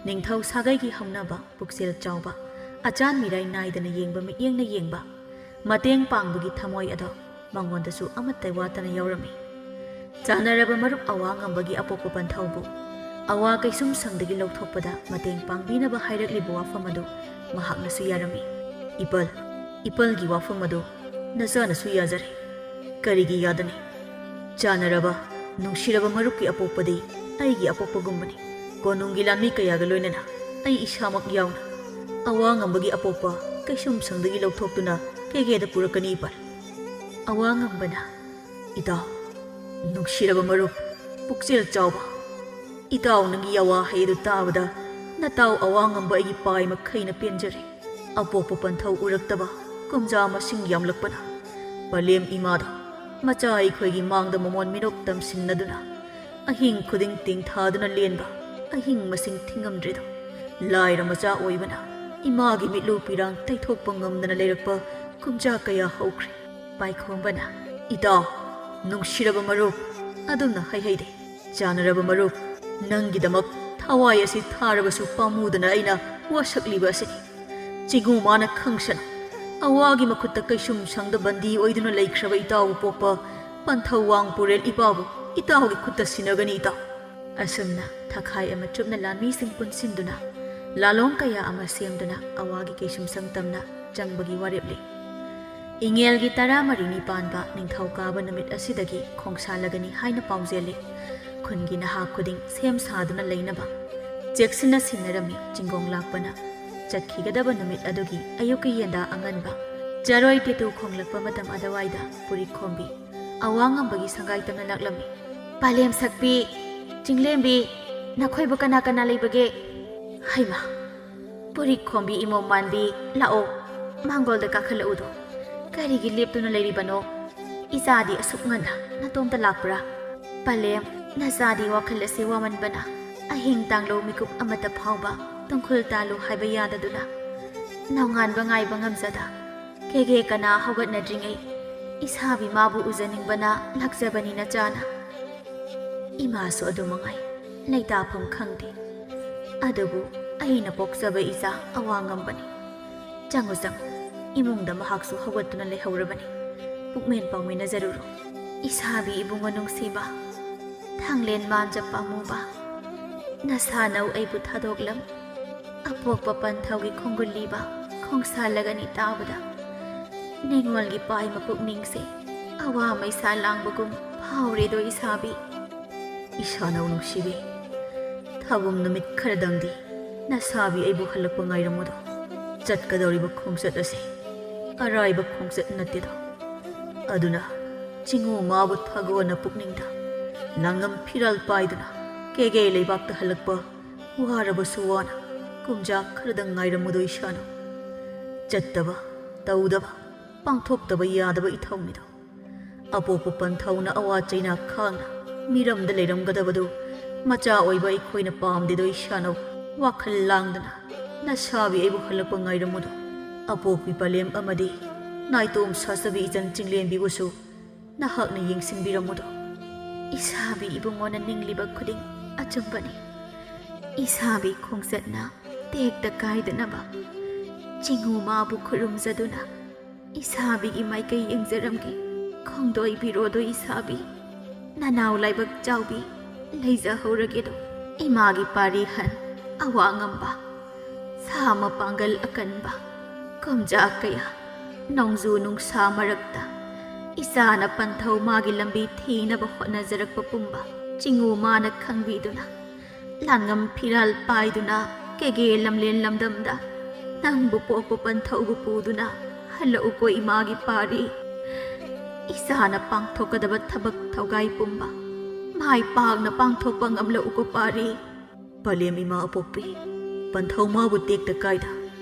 ꯅꯤꯡꯊꯧ ꯁꯥꯒꯩꯒꯤ ꯍꯧꯅꯕ, ꯄꯨꯛꯆꯦꯜ ꯆꯥꯎꯕ, ꯑꯆꯥꯟ ꯃꯤꯔꯥꯏ ꯅꯥꯏꯗꯅ ꯌꯦꯡꯕ ꯃꯤꯠꯌꯦꯡꯅ ꯌꯦꯡꯕ, ꯃꯇꯦꯡ ꯄꯥꯡꯕꯒꯤ ꯊꯃꯣꯏ ꯑꯗꯣ ꯃꯉꯣꯟꯗꯁꯨ ꯑꯃꯠꯇ ꯋꯥꯠꯇꯅ ꯌꯥꯎꯔꯝꯃꯤ꯫ ꯆꯥꯟꯅꯔꯕ ꯃꯔꯨꯞ ꯑꯋꯥ ꯉꯝꯕꯒꯤ ꯑꯄꯣꯛꯄ ꯄꯟꯊꯧꯕꯨ ꯑꯋꯥ ꯀꯩꯁꯨꯝ ꯁꯪꯗꯒꯤ ꯂꯧꯊꯣꯛꯄꯗ ꯃꯇꯦꯡ ꯄꯥꯡꯕꯤꯅꯕ ꯍꯥꯏꯔꯛꯂꯤꯕ ꯋꯥꯐꯝ ꯑꯗꯨ ꯃꯍꯥꯛꯅꯁꯨ ꯌꯥꯔꯝꯃꯤ꯫ ꯏꯄꯜ, ꯏꯄꯜꯒꯤ ꯋꯥꯐꯝ ꯑꯗꯨ ꯅꯆꯥꯅꯁꯨ ꯌꯥꯖꯔꯦ꯫ ꯀꯔꯤꯒꯤ ꯌꯥꯗꯅꯤ? ꯆꯥꯟꯅꯔꯕ, ꯅꯨꯡꯁꯤꯔꯕ ꯃꯔꯨꯞꯀꯤ ꯑꯄꯣꯛꯄꯗꯤ ꯑꯩꯒꯤ ꯑꯄꯣꯛꯄꯒꯨꯝꯕꯅꯤ꯫ ꯀꯣꯅꯨꯡꯒꯤ ꯂꯥꯟꯃꯤ ꯀꯌꯥꯒ ꯂꯣꯏꯅꯅ ꯑꯩ ꯏꯁꯥꯃꯛ ꯌꯥꯎꯅ ꯑꯋꯥ ꯉꯝꯕꯒꯤ ꯑꯄꯣꯛꯄ ꯀꯩꯁꯨꯝꯁꯪꯗꯒꯤ ꯂꯧꯊꯣꯛꯇꯨꯅ ꯀꯦꯒꯦꯗ ꯄꯨꯔꯛꯀꯅꯤ ꯄꯥꯜ꯫ ꯑꯋꯥ ꯉꯝꯕꯅ, ꯏꯇꯥꯎ, ꯅꯨꯡꯁꯤꯔꯕ ꯃꯔꯨꯞ, ꯄꯨꯛꯆꯦꯜ ꯆꯥꯎꯕ, ꯏꯇꯥꯎ ꯅꯪꯒꯤ ꯑꯋꯥ ꯍꯩ ꯑꯗꯨ ꯇꯥꯕꯗ ꯅꯇꯥꯎ ꯑꯋꯥ ꯉꯝꯕ ꯑꯩꯒꯤ ꯄꯥꯏ ꯃꯈꯩꯅ ꯄꯦꯟꯖꯔꯦ꯫ ꯑꯄꯣꯛꯄ ꯄꯟꯊꯧ ꯎꯔꯛꯇꯕ ꯀꯨꯝꯖꯥ ꯃꯁꯤꯡ ꯌꯥꯝꯂꯛꯄꯅ ꯄꯂꯦꯝ ꯏꯃꯥꯗ ꯃꯆꯥ ꯑꯩꯈꯣꯏꯒꯤ ꯃꯥꯡꯗ ꯃꯃꯣꯟ ꯃꯤꯅꯣꯛ ꯇꯝꯁꯤꯟꯅꯗꯨꯅ ꯑꯍꯤꯡ ꯈꯨꯗꯤꯡ ꯇꯦꯡꯊꯥꯗꯨꯅ ꯂꯦꯟꯕ ꯑꯍꯤꯡ ꯃꯁꯤꯡ ꯊꯤꯉꯝꯗ꯭ꯔꯦꯗꯣ꯫ ꯂꯥꯏꯔ ꯃꯆꯥ ꯑꯣꯏꯕꯅ ꯏꯃꯥꯒꯤ ꯃꯤꯠꯂꯨ ꯄꯤꯔꯥꯡ ꯇꯩꯊꯣꯛꯄ ꯉꯝꯗꯅ ꯂꯩꯔꯛꯄ ꯀꯨꯝꯖꯥ ꯀꯌꯥ ꯍꯧꯈ꯭ꯔꯦ꯫ ꯄꯥꯏꯈꯣꯝꯕꯅ, ꯏꯇꯥꯎ, ꯅꯨꯡꯁꯤꯔꯕ ꯃꯔꯨꯞ, ꯑꯗꯨꯝꯅ ꯍꯩꯍꯩꯗꯦ꯫ ꯆꯥꯟꯅꯔꯕ ꯃꯔꯨꯞ, ꯅꯪꯒꯤꯗꯃꯛ ꯊꯋꯥꯏ ꯑꯁꯤ ꯊꯥꯔꯕꯁꯨ ꯄꯥꯝꯃꯨꯗꯅ ꯑꯩꯅ ꯋꯥꯁꯛꯂꯤꯕ ꯑꯁꯤꯅꯤ꯫ ꯆꯤꯡꯉꯨ ꯃꯥꯅ ꯈꯪꯁꯅꯨ꯫ ꯑꯋꯥꯒꯤ ꯃꯈꯨꯠꯇ ꯀꯩꯁꯨꯝ ꯁꯪꯗ ꯕꯟꯗꯤ ꯑꯣꯏꯗꯨꯅ ꯂꯩꯈ꯭ꯔꯕ ꯏꯇꯥꯎꯕꯨ ꯄꯣꯛꯄ ꯄꯟꯊꯧ ꯋꯥꯡ ꯄꯨꯔꯦꯜ ꯏꯄꯥꯕꯨ ꯏꯇꯥꯎꯒꯤ ꯈꯨꯠꯇ ꯁꯤꯟꯅꯒꯅꯤ ꯏꯇꯥꯎ꯫ ꯑꯁꯨꯝꯅ ꯊꯈꯥꯏ ꯑꯃ ꯆꯨꯞꯅ ꯂꯥꯟꯃꯤꯁꯤꯡ ꯄꯨꯟꯁꯤꯟꯗꯨꯅ ꯂꯥꯂꯣꯡ ꯀꯌꯥ ꯑꯃ ꯁꯦꯝꯗꯨꯅ ꯑꯋꯥꯒꯤ ꯀꯩꯁꯨꯝꯁꯪ ꯇꯝꯅ ꯆꯪꯕꯒꯤ ꯋꯥꯔꯦꯞ ꯂꯩ꯫ ꯏꯉꯦꯜꯒꯤ ꯇꯔꯥꯃꯔꯤꯅꯤ ꯄꯥꯟꯕ ꯅꯤꯡꯊꯧꯀꯥꯕ ꯅꯨꯃꯤꯠ ꯑꯁꯤꯗꯒꯤ ꯈꯣꯡꯁꯥꯜꯂꯒꯅꯤ ꯍꯥꯏꯅ ꯄꯥꯎꯖꯦꯜꯂꯤ꯫ ꯈꯨꯟꯒꯤ ꯅꯍꯥ ꯈꯨꯗꯤꯡ ꯁꯦꯝ ꯁꯥꯗꯨꯅ ꯂꯩꯅꯕ ꯆꯦꯛꯁꯤꯟꯅ ꯁꯤꯟꯅꯔꯝꯃꯤ꯫ ꯆꯤꯡꯒꯣꯡ ꯂꯥꯛꯄꯅ ꯆꯠꯈꯤꯒꯗꯕ ꯅꯨꯃꯤꯠ ꯑꯗꯨꯒꯤ ꯑꯌꯨꯛꯀꯤ ꯌꯦꯟꯗꯥ ꯑꯉꯟꯕ ꯆꯔꯣꯏ ꯇꯦꯇꯨ ꯈꯣꯡꯂꯛꯄ ꯃꯇꯝ ꯑꯗꯨꯋꯥꯏꯗ ꯄꯨꯔꯤꯠ ꯈꯣꯝꯕꯤ ꯑꯋꯥ ꯉꯝꯕꯒꯤ ꯁꯪꯒꯥꯏ ꯇꯝꯅ ꯂꯥꯛꯂꯝꯃꯤ꯫ ꯄꯥꯂꯦꯝ ꯁꯛꯄꯤ, ꯆꯤꯡꯂꯦꯝꯕꯤ, ꯅꯈꯣꯏꯕꯨ ꯀꯅꯥ ꯀꯅꯥ ꯂꯩꯕꯒꯦ? ꯍꯩꯃꯥ! ꯄꯨꯔꯤꯠ ꯈꯣꯝꯕꯤ ꯏꯃꯣꯝ ꯃꯥꯟꯕꯤ, ꯂꯥꯛꯑꯣ, ꯃꯥꯡꯒꯣꯜꯗ ꯀꯥꯈꯠꯂꯛꯎꯗꯣ꯫ ꯀꯔꯤꯒꯤ ꯂꯦꯞꯇꯨꯅ ꯂꯩꯔꯤꯕꯅꯣ? ꯏꯆꯥꯗꯤ ꯑꯁꯨꯛ ꯉꯟꯅ ꯅꯇꯣꯝꯇ ꯂꯥꯛꯄ꯭ꯔꯥ? ꯄꯥꯂꯦꯝ, ꯅꯆꯥꯗꯤ ꯋꯥꯈꯜ ꯑꯁꯤ ꯋꯥꯃꯟꯕꯅ ꯑꯍꯤꯡ ꯇꯥꯡꯂꯧ ꯃꯤꯀꯨꯞ ꯑꯃꯠꯇ ꯐꯥꯎꯕ ꯇꯨꯡꯈꯨꯜ ꯇꯥꯜꯂꯨ ꯍꯥꯏꯕ ꯌꯥꯗꯗꯨꯅ ꯅꯣꯡꯉꯥꯟꯕ ꯉꯥꯏꯕ ꯉꯝꯖꯗ ꯀꯦꯒꯦ ꯀꯅꯥ ꯍꯧꯒꯠꯅꯗ꯭ꯔꯤꯉꯩ ꯏꯁꯥꯕꯤ ꯃꯥꯕꯨ ꯎꯖꯅꯤꯡꯕꯅ ꯂꯥꯛꯆꯕꯅꯤ ꯅꯆꯥꯅ꯫ ꯏꯃꯥꯁꯨ ꯑꯗꯨ ꯃꯉꯥꯏ, ꯂꯩꯇꯥꯐꯝ ꯈꯪꯗꯦ꯫ ꯑꯗꯨꯕꯨ ꯑꯩꯅ ꯄꯣꯛꯆꯕ ꯏꯆꯥ ꯑꯋꯥ ꯉꯝꯕꯅꯤ꯫ ꯆꯪꯉꯨ, ꯆꯪꯉꯨ꯫ ꯏꯃꯨꯡꯗ ꯃꯍꯥꯛꯁꯨ ꯍꯧꯒꯠꯇꯨꯅ ꯂꯩꯍꯧꯔꯕꯅꯤ꯫ ꯄꯨꯛꯃꯦꯟ ꯄꯥꯎꯃꯤꯟꯅꯖꯔꯨꯔꯣ꯫ ꯏꯁꯥꯕꯤ ꯏꯕꯨꯡꯉꯣ ꯅꯨꯡꯁꯤꯕ, ꯊꯥꯡꯂꯦꯟ ꯃꯥꯟꯖ ꯄꯥꯝꯃꯨꯕ, ꯅꯁꯥꯅꯧ ꯑꯩꯕꯨ ꯊꯥꯗꯣꯛꯂꯝ꯫ ꯑꯄꯣꯛꯄ ꯄꯟꯊꯧꯒꯤ ꯈꯣꯡꯒꯨꯜꯂꯤꯕ ꯈꯣꯡꯁꯥꯜꯂꯒꯅꯤ ꯇꯥꯕꯗ ꯅꯤꯉꯣꯜꯒꯤ ꯄꯥꯏ ꯃꯄꯨꯛꯅꯤꯡꯁꯦ ꯑꯋꯥ ꯃꯩꯁꯥ ꯂꯥꯡꯕꯒꯨꯝ ꯐꯥꯎꯔꯦꯗꯣ ꯏꯁꯥꯕꯤ꯫ ꯏꯁꯥꯅꯧ ꯅꯨꯡꯁꯤꯕꯤ, ꯊꯥꯕꯨꯝ ꯅꯨꯃꯤꯠ ꯈꯔꯗꯪꯗꯤ ꯅꯁꯥꯕꯤ ꯑꯩꯕꯨ ꯍꯜꯂꯛꯄ ꯉꯥꯏꯔꯝꯃꯨꯗꯣ꯫ ꯆꯠꯀꯗꯧꯔꯤꯕ ꯈꯣꯡꯆꯠ ꯑꯁꯤ ꯑꯔꯥꯏꯕ ꯈꯣꯡꯆꯠ ꯅꯠꯇꯦꯗꯣ꯫ ꯑꯗꯨꯅ ꯆꯤꯡꯉꯨ ꯃꯥꯕꯨ ꯊꯥꯒꯣꯟꯅ ꯄꯨꯛꯅꯤꯡꯗ ꯂꯥꯡꯉꯝ ꯐꯤꯔꯥꯜ ꯄꯥꯏꯗꯨꯅ ꯀꯦꯒꯦ ꯂꯩꯕꯥꯛꯇ ꯍꯜꯂꯛꯄ ꯋꯥꯔꯕꯁꯨ ꯋꯥꯅ ꯀꯨꯝꯖꯥ ꯈꯔꯗꯪ ꯉꯥꯏꯔꯝꯃꯨꯗꯣ ꯏꯁꯥꯅꯧ꯫ ꯆꯠꯇꯕ, ꯇꯧꯗꯕ, ꯄꯥꯡꯊꯣꯛꯇꯕ ꯌꯥꯗꯕ ꯏꯊꯧꯅꯤꯗꯣ꯫ ꯑꯄꯣꯛꯄ ꯄꯟꯊꯧꯅ ꯑꯋꯥ ꯆꯩꯅꯥ ꯈꯥꯡꯅ ꯃꯤꯔꯝꯗ ꯂꯩꯔꯝꯒꯗꯕꯗꯨ ꯃꯆꯥ ꯑꯣꯏꯕ ꯑꯩꯈꯣꯏꯅ ꯄꯥꯝꯗꯦꯗꯣ ꯏꯁꯥꯅꯧ꯫ ꯋꯥꯈꯜ ꯂꯥꯡꯗꯅ ꯅꯁꯥꯕꯤ ꯑꯩꯕꯨ ꯍꯜꯂꯛꯄ ꯉꯥꯏꯔꯝꯃꯨꯗꯣ꯫ ꯑꯄꯣꯛꯄꯤ ꯄꯂꯦꯝ ꯑꯃꯗꯤ ꯅꯥꯏꯇꯣꯝ ꯁꯥꯆꯕꯤ ꯏꯆꯟ ꯆꯤꯡꯂꯦꯝꯕꯤꯕꯨꯁꯨ ꯅꯍꯥꯛꯅ ꯌꯦꯡꯁꯤꯟꯕꯤꯔꯝꯃꯨꯗꯣ꯫ ꯏꯁꯥꯕꯤ ꯏꯕꯨꯡꯉꯣꯅ ꯅꯤꯡꯂꯤꯕ ꯈꯨꯗꯤꯡ ꯑꯆꯨꯝꯕꯅꯤ꯫ ꯏꯁꯥꯕꯤ ꯈꯣꯡꯆꯠꯅ ꯇꯦꯛꯇ ꯀꯥꯏꯗꯅꯕ ꯆꯤꯡꯉꯨ ꯃꯥꯕꯨ ꯈꯨꯔꯨꯝꯖꯗꯨꯅ ꯏꯁꯥꯕꯤꯒꯤ ꯃꯥꯏꯀꯩ ꯌꯦꯡꯖꯔꯝꯒꯦ꯫ ꯈꯣꯡꯗꯣꯏꯕꯤꯔꯣꯗꯣ ꯏꯁꯥꯕꯤ, ꯅꯅꯥꯎ ꯂꯥꯏꯕꯛ ꯆꯥꯎꯕꯤ, ꯂꯩꯖꯍꯧꯔꯒꯦꯗꯣ꯫ ꯏꯃꯥꯒꯤ ꯄꯥꯔꯤ ꯍꯟ, ꯑꯋꯥ ꯉꯝꯕ, ꯁꯥ ꯃꯄꯥꯡꯒꯜ ꯑꯀꯟꯕ, ꯀꯨꯝꯖꯥ ꯀꯌꯥ, ꯅꯣꯡꯖꯨ ꯅꯨꯡꯁꯥ ꯃꯔꯛꯇ ꯏꯆꯥꯅ ꯄꯟꯊꯧ ꯃꯥꯒꯤ ꯂꯝꯕꯤ ꯊꯤꯅꯕ ꯍꯣꯠꯅꯖꯔꯛꯄ ꯄꯨꯝꯕ ꯆꯤꯡꯉꯨ ꯃꯥꯅ ꯈꯪꯕꯤꯗꯨꯅ, ꯂꯥꯡꯉꯝ ꯐꯤꯔꯥꯜ ꯄꯥꯏꯗꯨꯅ ꯀꯦꯒꯦ ꯂꯝꯂꯦꯟ ꯂꯝꯗꯝꯗ ꯅꯪꯕꯨ ꯄꯣꯛꯄ ꯄꯟꯊꯧꯕꯨ ꯄꯨꯗꯨꯅ ꯍꯜꯂꯛꯎꯀꯣ ꯏꯃꯥꯒꯤ ꯄꯥꯔꯤ꯫ ꯏꯆꯥꯅ ꯄꯥꯡꯊꯣꯛꯀꯗꯕ ꯊꯕꯛ ꯊꯧꯒꯥꯏ ꯄꯨꯝꯕ ꯃꯥꯏ ꯄꯥꯛꯅ ꯄꯥꯡꯊꯣꯛꯄ ꯉꯝꯂꯛꯎꯀꯣ ꯄꯥꯔꯤ꯫ ꯄꯂꯦꯝ ꯏꯃꯥ ꯑꯄꯣꯛꯄꯤ, ꯄꯟꯊꯧ ꯃꯥꯕꯨ ꯇꯦꯛꯇ ꯀꯥꯏꯗ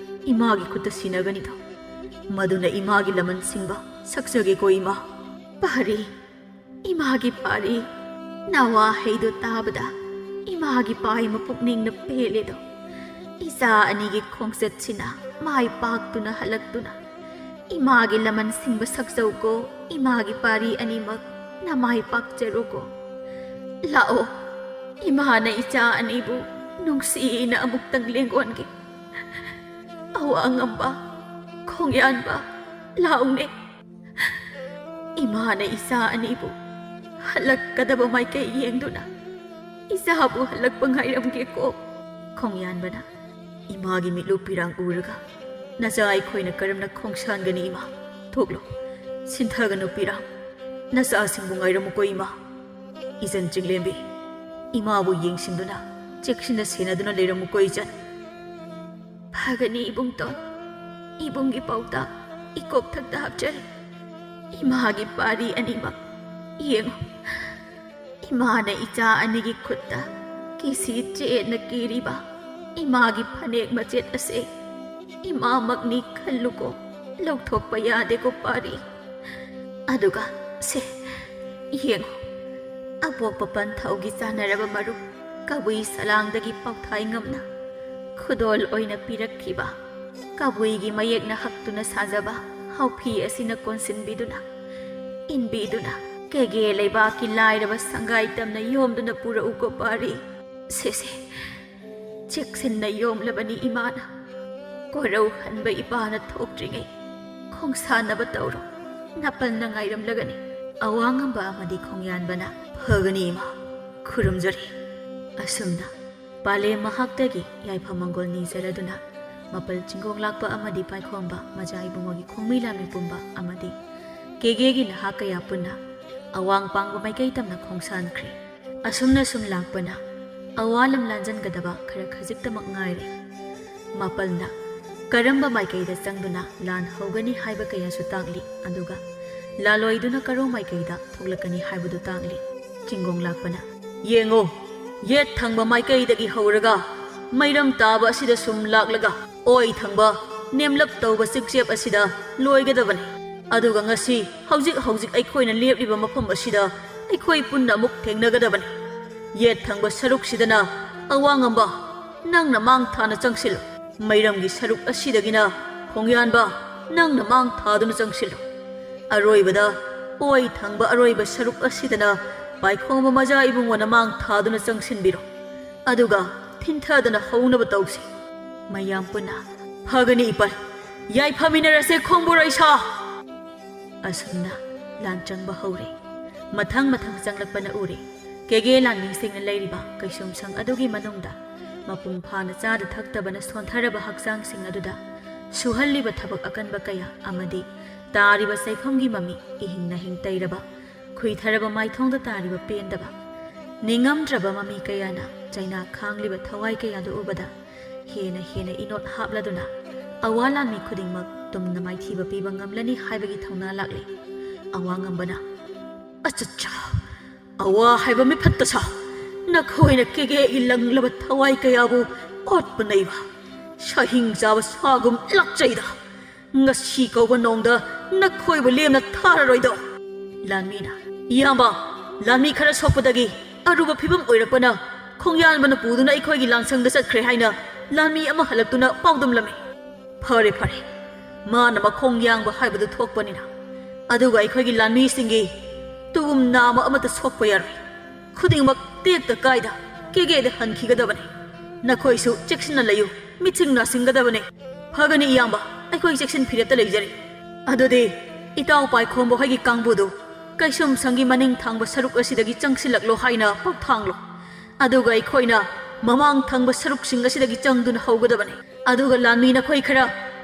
ꯏꯃꯥꯒꯤ ꯈꯨꯠꯇ ꯁꯤꯟꯅꯒꯅꯤꯗꯣ꯫ ꯃꯗꯨꯅ ꯏꯃꯥꯒꯤ ꯂꯃꯟ ꯁꯤꯡꯕ ꯁꯛꯆꯒꯦꯀꯣ ꯏꯃꯥ꯫ ꯄꯥꯔꯤ, ꯏꯃꯥꯒꯤ ꯄꯥꯔꯤ, ꯅꯋꯥꯍꯩꯗꯣ ꯇꯥꯕꯗ ꯏꯃꯥꯒꯤ ꯄꯥꯏꯃ ꯄꯨꯛꯅꯤꯡꯅ ꯄꯦꯜꯂꯦꯗꯣ꯫ ꯏꯆꯥ ꯑꯅꯤꯒꯤ ꯈꯣꯡꯆꯠꯁꯤꯅ ꯃꯥꯏ ꯄꯥꯛꯇꯨꯅ ꯍꯜꯂꯛꯇꯨꯅ ꯏꯃꯥꯒꯤ ꯂꯃꯟ ꯁꯤꯡꯕ ꯁꯛꯆꯧꯀꯣ, ꯏꯃꯥꯒꯤ ꯄꯥꯔꯤ ꯑꯅꯤꯃꯛ ꯅꯃꯥꯏ ꯄꯥꯛꯆꯔꯣꯀꯣ꯫ ꯂꯥꯛꯑꯣ, ꯏꯃꯥꯅ ꯏꯆꯥ ꯑꯅꯤꯕꯨ ꯅꯨꯡꯁꯤꯅ ꯑꯃꯨꯛꯇꯪ ꯂꯦꯡꯒꯣꯟꯒꯦ꯫ ꯑꯋꯥ ꯉꯝꯕ, ꯈꯣꯡꯌꯥꯟꯕ, ꯂꯥꯛꯎꯅꯦ꯫ ꯏꯃꯥꯅ ꯏꯆꯥ ꯑꯅꯤꯕꯨ ꯍꯜꯂꯛꯀꯗꯕ ꯃꯥꯏꯀꯩ ꯌꯦꯡꯗꯨꯅ ꯏꯆꯥꯕꯨ ꯍꯜꯂꯛꯄ ꯉꯥꯏꯔꯝꯒꯦꯀꯣ꯫ ꯈꯣꯡꯌꯥꯟꯕꯅ, ꯏꯃꯥꯒꯤ ꯃꯤꯠꯂꯨ ꯄꯤꯔꯥꯡ ꯎꯔꯒ ꯅꯆꯥ ꯑꯩꯈꯣꯏꯅ ꯀꯔꯝꯅ ꯈꯣꯡꯁꯥꯟꯒꯅꯤ ꯏꯃꯥ? ꯊꯣꯛꯂꯣ, ꯁꯤꯟꯊꯒꯅꯨ ꯄꯤꯔꯥꯡ, ꯅꯆꯥꯁꯤꯡꯕꯨ ꯉꯥꯏꯔꯝꯃꯨꯀꯣ ꯏꯃꯥ꯫ ꯏꯆꯟ ꯆꯤꯡꯂꯦꯝꯕꯤ, ꯏꯃꯥꯕꯨ ꯌꯦꯡꯁꯤꯟꯗꯨꯅ ꯆꯦꯛꯁꯤꯟꯅ ꯁꯦꯟꯅꯗꯨꯅ ꯂꯩꯔꯝꯃꯨꯀꯣ ꯏꯆꯟ꯫ ꯐꯒꯅꯤ ꯏꯕꯨꯡꯇꯣꯟ꯫ ꯏꯕꯨꯡꯒꯤ ꯄꯥꯎꯇꯥꯛ ꯏꯀꯣꯛꯊꯛꯇ ꯍꯥꯞꯆꯔꯤ꯫ ꯏꯃꯥꯒꯤ ꯄꯥꯔꯤ ꯑꯅꯤꯃꯛ ꯌꯦꯡꯉꯨ꯫ ꯏꯃꯥꯅ ꯏꯆꯥ ꯑꯅꯤꯒꯤ ꯈꯨꯠꯇ ꯀꯤꯁꯤ ꯆꯦꯠꯅ ꯀꯤꯔꯤꯕ ꯏꯃꯥꯒꯤ ꯐꯅꯦꯛ ꯃꯆꯦꯠ ꯑꯁꯦ ꯏꯃꯥꯃꯛꯅꯤ ꯈꯜꯂꯨꯀꯣ, ꯂꯧꯊꯣꯛꯄ ꯌꯥꯗꯦꯀꯣ ꯄꯥꯔꯤ꯫ ꯑꯗꯨꯒ ꯁꯦ, ꯌꯦꯡꯉꯨ, ꯑꯄꯣꯛꯄ ꯄꯟꯊꯧꯒꯤ ꯆꯥꯟꯅꯔꯕ ꯃꯔꯨꯞ ꯀꯕꯨꯏ ꯁꯂꯥꯡꯗꯒꯤ ꯄꯥꯎꯊꯥꯏ ꯉꯝꯅ ꯈꯨꯗꯣꯜ ꯑꯣꯏꯅ ꯄꯤꯔꯛꯈꯤꯕ ꯀꯕꯨꯏꯒꯤ ꯃꯌꯦꯛꯅ ꯍꯛꯇꯨꯅ ꯁꯥꯖꯕ ꯍꯥꯎꯐꯤ ꯑꯁꯤꯅ ꯀꯣꯟꯁꯤꯟꯕꯤꯗꯨꯅ, ꯏꯟꯕꯤꯗꯨꯅ, ꯀꯦꯒꯦ ꯂꯩꯕꯥꯛꯀꯤ ꯂꯥꯏꯔꯕ ꯁꯪꯒꯥꯏ ꯇꯝꯅ ꯌꯣꯝꯗꯨꯅ ꯄꯨꯔꯛꯎꯀꯣ ꯄꯥꯔꯤ꯫ ꯁꯦ ꯁꯦ, ꯆꯦꯛꯁꯤꯟꯅ ꯌꯣꯝꯂꯕꯅꯤ ꯏꯃꯥꯅ꯫ ꯀꯣꯔꯧ ꯍꯟꯕ ꯏꯄꯥꯅ ꯊꯣꯛꯇ꯭ꯔꯤꯉꯩ ꯈꯣꯡꯁꯥꯟꯅꯕ ꯇꯧꯔꯣ꯫ ꯅꯥꯄꯜꯅ ꯉꯥꯏꯔꯝꯂꯒꯅꯤ꯫ ꯑꯋꯥꯡꯉꯝꯕ ꯑꯃꯗꯤ ꯈꯣꯡꯌꯥꯟꯕꯅ, "ꯐꯒꯅꯤ ꯏꯃꯥ, ꯈꯨꯔꯨꯝꯖꯔꯤ"꯫ ꯑꯁꯨꯝꯅ ꯄꯥꯂꯦꯝ ꯃꯍꯥꯛꯇꯒꯤ ꯌꯥꯏꯐ ꯃꯪꯒꯣꯜ ꯅꯤꯖꯔꯗꯨꯅ ꯃꯥꯄꯜ ꯆꯤꯡꯒꯣꯡ ꯂꯥꯛꯄ ꯑꯃꯗꯤ ꯄꯥꯏꯈꯣꯝꯕ, ꯃꯖꯥ ꯏꯕꯨꯡꯉꯣꯒꯤ ꯈꯣꯡꯃꯤ ꯂꯥꯟꯃꯤ ꯄꯨꯝꯕ ꯑꯃꯗꯤ ꯀꯦꯒꯦꯒꯤ ꯅꯍꯥ ꯀꯌꯥ ꯄꯨꯟꯅ ꯑꯋꯥꯡ ꯄꯥꯡꯕ ꯃꯥꯏꯀꯩ ꯇꯝꯅ ꯈꯣꯡꯁꯥꯟꯈ꯭ꯔꯦ꯫ ꯑꯁꯨꯝꯅ ꯁꯨꯝ ꯂꯥꯛꯄꯅ ꯑꯋꯥ ꯂꯝ ꯂꯥꯟꯖꯟꯒꯗꯕ ꯈꯔ ꯈꯖꯤꯛꯇꯃꯛ ꯉꯥꯏꯔꯦ꯫ ꯃꯥꯄꯜꯅ ꯀꯔꯝꯕ ꯃꯥꯏꯀꯩꯗ ꯆꯪꯗꯨꯅ ꯂꯥꯟ ꯍꯧꯒꯅꯤ ꯍꯥꯏꯕ ꯀꯌꯥꯁꯨ ꯇꯥꯛꯂꯤ, ꯑꯗꯨꯒ ꯂꯥꯂꯣꯏꯗꯨꯅ ꯀꯔꯣꯝ ꯃꯥꯏꯀꯩꯗ ꯊꯣꯛꯂꯛꯀꯅꯤ ꯍꯥꯏꯕꯗꯨ ꯇꯥꯛꯂꯤ꯫ ꯆꯤꯡꯒꯣꯡ ꯂꯥꯛꯄꯅ, "ꯌꯦꯡꯉꯨ, ꯌꯦꯠ ꯊꯪꯕ ꯃꯥꯏꯀꯩꯗꯒꯤ ꯍꯧꯔꯒ ꯃꯩꯔꯝ ꯇꯥꯕ ꯑꯁꯤꯗ ꯁꯨꯝ ꯂꯥꯛꯂꯒ ꯑꯣꯏ ꯊꯪꯕ ꯅꯦꯝꯂꯞ ꯇꯧꯕ ꯆꯤꯛꯆꯦꯞ ꯑꯁꯤꯗ ꯂꯣꯏꯒꯗꯕꯅꯤ꯫ ꯑꯗꯨꯒ ꯉꯁꯤ ꯍꯧꯖꯤꯛ ꯍꯧꯖꯤꯛ ꯑꯩꯈꯣꯏꯅ ꯂꯦꯞꯂꯤꯕ ꯃꯐꯝ ꯑꯁꯤꯗ ꯑꯩꯈꯣꯏ ꯄꯨꯟꯅ ꯑꯃꯨꯛ ꯊꯦꯡꯅꯒꯗꯕꯅꯤ꯫ ꯌꯦꯠ ꯊꯪꯕ ꯁꯔꯨꯛꯁꯤꯗꯅ ꯑꯋꯥꯡꯉꯝꯕ, ꯅꯪꯅ ꯃꯥꯡ ꯊꯥꯅ ꯆꯪꯁꯤꯜꯂꯨ꯫ ꯃꯩꯔꯝꯒꯤ ꯁꯔꯨꯛ ꯑꯁꯤꯗꯒꯤꯅ ꯈꯣꯡꯌꯥꯟꯕ, ꯅꯪꯅ ꯃꯥꯡ ꯊꯥꯗꯨꯅ ꯆꯪꯁꯤꯜꯂꯨ꯫ ꯑꯔꯣꯏꯕꯗ ꯑꯣꯏ ꯊꯪꯕ ꯑꯔꯣꯏꯕ ꯁꯔꯨꯛ ꯑꯁꯤꯗꯅ ꯄꯥꯏꯈꯣꯝꯕ, ꯃꯖꯥ ꯏꯕꯨꯡꯉꯣꯅ ꯃꯥꯡ ꯊꯥꯗꯨꯅ ꯆꯪꯁꯤꯟꯕꯤꯔꯣ꯫ ꯑꯗꯨꯒ ꯊꯤꯟꯊꯗꯅ ꯍꯧꯅꯕ ꯇꯧꯁꯤ"꯫ ꯃꯌꯥꯝ ꯄꯨꯟꯅ, "ꯐꯒꯅꯤ ꯏꯄꯥꯜ, ꯌꯥꯏꯐꯃꯤꯟꯅꯔꯁꯦ ꯈꯣꯡꯕꯣꯔ ꯏꯁꯥ"꯫ ꯑꯁꯨꯝꯅ ꯂꯥꯟ ꯆꯪꯕ ꯍꯧꯔꯦ꯫ ꯃꯊꯪ ꯃꯊꯪ ꯆꯪꯂꯛꯄꯅ ꯎꯔꯦ꯫ ꯀꯦꯒꯦ ꯂꯥꯟꯃꯤꯁꯤꯡꯅ ꯂꯩꯔꯤꯕ ꯀꯩꯁꯨꯝꯁꯪ ꯑꯗꯨꯒꯤ ꯃꯅꯨꯡꯗ ꯃꯄꯨꯡ ꯐꯥꯅ ꯆꯥꯗ ꯊꯛꯇꯕꯅ ꯁꯣꯟꯊꯔꯕ ꯍꯛꯆꯥꯡꯁꯤꯡ ꯑꯗꯨꯗ ꯁꯨꯍꯜꯂꯤꯕ ꯊꯕꯛ ꯑꯀꯟꯕ ꯀꯌꯥ ꯑꯃꯗꯤ ꯇꯥꯔꯤꯕ ꯆꯩꯐꯝꯒꯤ ꯃꯃꯤ, ꯏꯍꯤꯡ ꯅꯥꯍꯤꯡ ꯇꯩꯔꯕ, ꯈꯨꯏꯊꯔꯕ ꯃꯥꯏꯊꯣꯡꯗ ꯇꯥꯔꯤꯕ ꯄꯦꯟꯗꯕ, ꯅꯤꯡꯉꯝꯗ꯭ꯔꯕ ꯃꯃꯤ ꯀꯌꯥꯅ ꯆꯩꯅꯥ ꯈꯥꯡꯂꯤꯕ ꯊꯋꯥꯏ ꯀꯌꯥꯗꯨ ꯎꯕꯗ ꯍꯦꯟꯅ ꯍꯦꯟꯅ ꯏꯅꯣꯠ ꯍꯥꯞꯂꯗꯨꯅ ꯑꯋꯥ ꯂꯥꯟꯃꯤ ꯈꯨꯗꯤꯡꯃꯛ ꯇꯨꯝꯅ ꯃꯥꯏꯊꯤꯕ ꯄꯤꯕ ꯉꯝꯂꯅꯤ ꯍꯥꯏꯕꯒꯤ ꯊꯧꯅꯥ ꯂꯥꯛꯂꯤ꯫ ꯑꯋꯥ ꯉꯝꯕꯅ, "ꯑꯆꯠꯆꯥ, ꯑꯋꯥ ꯍꯥꯏꯕ ꯃꯤꯐꯠꯇ ꯁꯥ, ꯅꯈꯣꯏꯅ ꯀꯦꯒꯦꯒꯤ ꯂꯪꯂꯕ ꯊꯋꯥꯏ ꯀꯌꯥꯕꯨ ꯑꯣꯠꯄ ꯅꯩꯕ, ꯁꯥꯍꯤꯡ ꯆꯥꯕ ꯁꯥꯒꯨꯝ ꯂꯥꯛꯆꯩꯗ, ꯉꯁꯤ ꯀꯧꯕ ꯅꯣꯡꯗ ꯅꯈꯣꯏꯕꯨ ꯂꯦꯝꯅ ꯊꯥꯔꯔꯣꯏꯗꯣ!" ꯂꯥꯟꯃꯤꯅ, "ꯏꯌꯥꯝꯕ, ꯂꯥꯟꯃꯤ ꯈꯔ ꯁꯣꯛꯄꯗꯒꯤ ꯑꯔꯨꯕ ꯐꯤꯕꯝ ꯑꯣꯏꯔꯛꯄꯅ ꯈꯣꯡꯌꯥꯟꯕꯅ ꯄꯨꯗꯨꯅ ꯑꯩꯈꯣꯏꯒꯤ ꯂꯥꯟꯁꯪꯗ ꯆꯠꯈ꯭ꯔꯦ" ꯍꯥꯏꯅ ꯂꯥꯟꯃꯤ ꯑꯃ ꯍꯜꯂꯛꯇꯨꯅ ꯄꯥꯎꯗꯝꯂꯝꯃꯤ꯫ "ꯐꯔꯦ, ꯐꯔꯦ, ꯃꯥꯅ ꯃꯈꯣꯡ ꯌꯥꯡꯕ ꯍꯥꯏꯕꯗꯨ ꯊꯣꯛꯄꯅꯤꯅ, ꯑꯗꯨꯒ ꯑꯩꯈꯣꯏꯒꯤ ꯂꯥꯟꯃꯤꯁꯤꯡꯒꯤ ꯇꯨꯒꯨꯝ ꯅꯥꯝꯃ ꯑꯃꯠꯇ ꯁꯣꯛꯄ ꯌꯥꯔꯣꯏ꯫ ꯈꯨꯗꯤꯡꯃꯛ ꯇꯦꯛꯇ ꯀꯥꯏꯗ ꯀꯦꯒꯦꯗ ꯍꯟꯈꯤꯒꯗꯕꯅꯤ꯫ ꯅꯈꯣꯏꯁꯨ ꯆꯦꯛꯁꯤꯟꯅ ꯂꯩꯌꯨ, ꯃꯤꯠꯁꯤꯡ ꯅꯥꯁꯤꯡꯒꯗꯕꯅꯤ꯫" "ꯐꯒꯅꯤ ꯏꯌꯥꯝꯕ, ꯑꯩꯈꯣꯏ ꯆꯦꯛꯁꯤꯟ ꯐꯤꯔꯦꯞꯇ ꯂꯩꯖꯔꯤ꯫ ꯑꯗꯨꯗꯤ ꯏꯇꯥꯎ ꯄꯥꯏꯈꯣꯝꯕ ꯍꯣꯏꯒꯤ ꯀꯥꯡꯕꯨꯗꯨ ꯀꯩꯁꯨꯝꯁꯪꯒꯤ ꯃꯅꯤꯡ ꯊꯪꯕ ꯁꯔꯨꯛ ꯑꯁꯤꯗꯒꯤ ꯆꯪꯁꯤꯜꯂꯛꯂꯣ" ꯍꯥꯏꯅ ꯄꯥꯎꯊꯥꯡꯂꯣ꯫ ꯑꯗꯨꯒ ꯑꯩꯈꯣꯏꯅ ꯃꯃꯥꯡ ꯊꯪꯕ ꯁꯔꯨꯛꯁꯤꯡ ꯑꯁꯤꯗꯒꯤ ꯆꯪꯗꯨꯅ ꯍꯧꯒꯗꯕꯅꯤ꯫ ꯑꯗꯨꯒ ꯂꯥꯟꯃꯤ ꯅꯈꯣꯏ ꯈꯔ